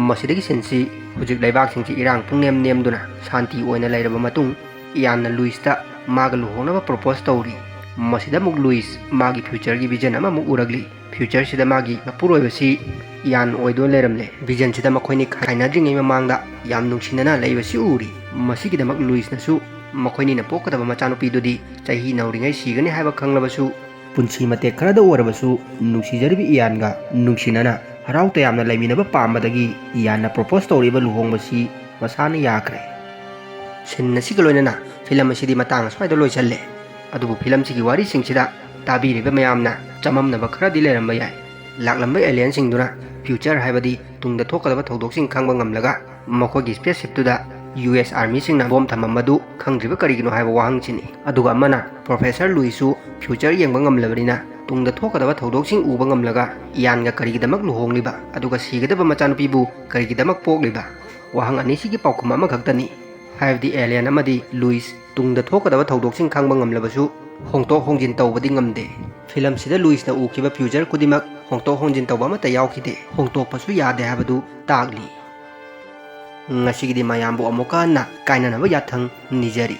ꯃꯁꯤꯗꯒꯤ ꯁꯤꯟꯁꯤ ꯍꯧꯖꯤꯛ ꯂꯩꯕꯥꯛꯁꯤꯡꯁꯤ ꯏꯔꯥꯡ ꯄꯨꯡꯅꯦꯝ ꯅꯦꯝꯗꯨꯅ ꯁꯥꯟꯇꯤ ꯑꯣꯏꯅ ꯂꯩꯔꯕ ꯃꯇꯨꯡ, ꯏꯌꯥꯟꯅ ꯂꯨꯏꯁꯇ ꯃꯥꯒ ꯂꯨꯍꯣꯡꯅꯕ ꯄ꯭ꯔꯣꯄꯣꯁ ꯇꯧꯔꯤ꯫ ꯃꯁꯤꯗ ꯑꯃꯨꯛ ꯂꯨꯏꯁ ꯃꯥꯒꯤ ꯐ꯭ꯌꯨꯆꯔꯒꯤ ꯚꯤꯖꯟ ꯑꯃꯃꯨꯛ ꯎꯔꯛꯂꯤ꯫ ꯐ꯭ꯌꯨꯆꯔꯁꯤꯗ ꯃꯥꯒꯤ ꯃꯄꯨꯔꯣꯏꯕꯁꯤ ꯏꯌꯥꯟ ꯑꯣꯏꯗꯨꯅ ꯂꯩꯔꯝꯂꯦ꯫ ꯚꯤꯖꯟꯁꯤꯗ ꯃꯈꯣꯏꯅꯤ ꯈꯥꯏꯅꯗ꯭ꯔꯤꯉꯩ ꯃꯃꯥꯡꯗ ꯌꯥꯝ ꯅꯨꯡꯁꯤꯅꯅ ꯂꯩꯕꯁꯤ ꯎꯔꯤ꯫ ꯃꯁꯤꯒꯤꯗꯃꯛ ꯂꯨꯏꯁꯅꯁꯨ ꯃꯈꯣꯏꯅꯤꯅ ꯄꯣꯛꯀꯗꯕ ꯃꯆꯥꯅꯨꯄꯤꯗꯨꯗꯤ ꯆꯍꯤ ꯅꯧꯔꯤꯉꯩ ꯁꯤꯒꯅꯤ ꯍꯥꯏꯕ ꯈꯪꯂꯕꯁꯨ, ꯄꯨꯟꯁꯤ ꯃꯇꯦꯛ ꯈꯔꯗ ꯑꯣꯏꯔꯕꯁꯨ ꯅꯨꯡꯁꯤꯖꯔꯤꯕ ꯏꯌꯥꯟꯒ ꯅꯨꯡꯁꯤꯅꯅ ꯍꯔꯥꯎ ꯇꯌꯥꯝꯅ ꯂꯩꯃꯤꯟꯅꯕ ꯄꯥꯝꯕꯗꯒꯤ ꯏꯌꯥꯟꯅ ꯄ꯭ꯔꯣꯄꯣꯁ ꯇꯧꯔꯤꯕ ꯂꯨꯍꯣꯡꯕꯁꯤ ꯃꯁꯥꯅ ꯌꯥꯈ꯭ꯔꯦ꯫ ꯁꯤꯟ ꯑꯁꯤꯒ ꯂꯣꯏꯅꯅ ꯐꯤꯂꯝ ꯑꯁꯤꯗꯤ ꯃꯇꯥꯡ ꯑꯁ꯭ꯋꯥꯏꯗ ꯂꯣꯏꯁꯜꯂꯦ꯫ ꯑꯗꯨꯕꯨ ꯐꯤꯂꯝꯁꯤꯒꯤ ꯋꯥꯔꯤꯁꯤꯡꯁꯤꯗ ꯇꯥꯕꯤꯔꯤꯕ ꯃꯌꯥꯝꯅ ꯆꯃꯝꯅꯕ ꯈꯔꯗꯤ ꯂꯩꯔꯝꯕ ꯌꯥꯏ꯫ ꯂꯥꯛꯂꯝꯕ ꯑꯦꯂꯤꯌꯟꯁꯤꯡꯗꯨꯅ ꯐ꯭ꯌꯨꯆꯔ ꯍꯥꯏꯕꯗꯤ ꯇꯨꯡꯗ ꯊꯣꯛꯀꯗꯕ ꯊꯧꯗꯣꯛꯁꯤꯡ ꯈꯪꯕ ꯉꯝꯂꯒ ꯃꯈꯣꯏꯒꯤ ꯁ꯭ꯄꯦꯁ ꯁꯤꯞꯇꯨꯗ ꯌꯨ ꯑꯦꯁ ꯑꯥꯔꯃꯤꯁꯤꯡꯅ ꯕꯣꯝ ꯊꯝꯃꯝꯕꯗꯨ ꯈꯪꯗ꯭ꯔꯤꯕ ꯀꯔꯤꯒꯤꯅꯣ ꯍꯥꯏꯕ ꯋꯥꯍꯪꯁꯤꯅꯤ꯫ ꯑꯗꯨꯒ ꯑꯃꯅ ꯄ꯭ꯔꯣꯐꯦꯁꯔ ꯂꯨꯏꯁꯁꯨ ꯐ꯭ꯌꯨꯆꯔ ꯌꯦꯡꯕ ꯉꯝꯂꯕꯅꯤꯅ ꯇꯨꯡꯗ ꯊꯣꯛꯀꯗꯕ ꯊꯧꯗꯣꯛꯁꯤꯡ ꯎꯕ ꯉꯝꯂꯒ ꯏꯌꯥꯟꯒ ꯀꯔꯤꯒꯤꯗꯃꯛ ꯂꯨꯍꯣꯡꯂꯤꯕ ꯑꯗꯨꯒ ꯁꯤꯒꯗꯕ ꯃꯆꯥꯅꯨꯄꯤꯕꯨ ꯀꯔꯤꯒꯤꯗꯃꯛ ꯄꯣꯛꯂꯤꯕ? ꯋꯥꯍꯪ ꯑꯅꯤꯁꯤꯒꯤ ꯄꯥꯎꯈꯨꯝ ꯑꯃꯈꯛꯇꯅꯤ꯫ ꯍꯥꯏꯕꯗꯤ ꯑꯦꯂꯤꯌꯟ ꯑꯃꯗꯤ ꯂꯨꯏꯁ ꯇꯨꯡꯗ ꯊꯣꯛꯀꯗꯕ ꯊꯧꯗꯣꯛꯁꯤꯡ ꯈꯪꯕ ꯉꯝꯂꯕꯁꯨ ꯍꯣꯡꯗꯣꯛ ꯍꯣꯡꯖꯤꯟ ꯇꯧꯕꯗꯤ ꯉꯝꯗꯦ꯫ ꯐꯤꯂꯝꯁꯤꯗ ꯂꯨꯏꯁꯅ ꯎꯈꯤꯕ ꯐ꯭ꯌꯨꯆꯔ ꯈꯨꯗꯤꯡꯃꯛ ꯍꯣꯡꯗꯣꯛ ꯍꯣꯡꯖꯤꯟ ꯇꯧꯕ ꯑꯃꯠꯇ ꯌꯥꯎꯈꯤꯗꯦ꯫ ꯍꯣꯡꯗꯣꯛꯄꯁꯨ ꯌꯥꯗꯦ ꯍꯥꯏꯕꯗꯨ ꯇꯥꯛꯂꯤ꯫ ꯉꯁꯤꯒꯤꯗꯤ ꯃꯌꯥꯝꯕꯨ ꯑꯃꯨꯛꯀ ꯍꯟꯅ ꯀꯥꯏꯅꯅꯕ ꯌꯥꯊꯪ ꯅꯤꯖꯔꯤ꯫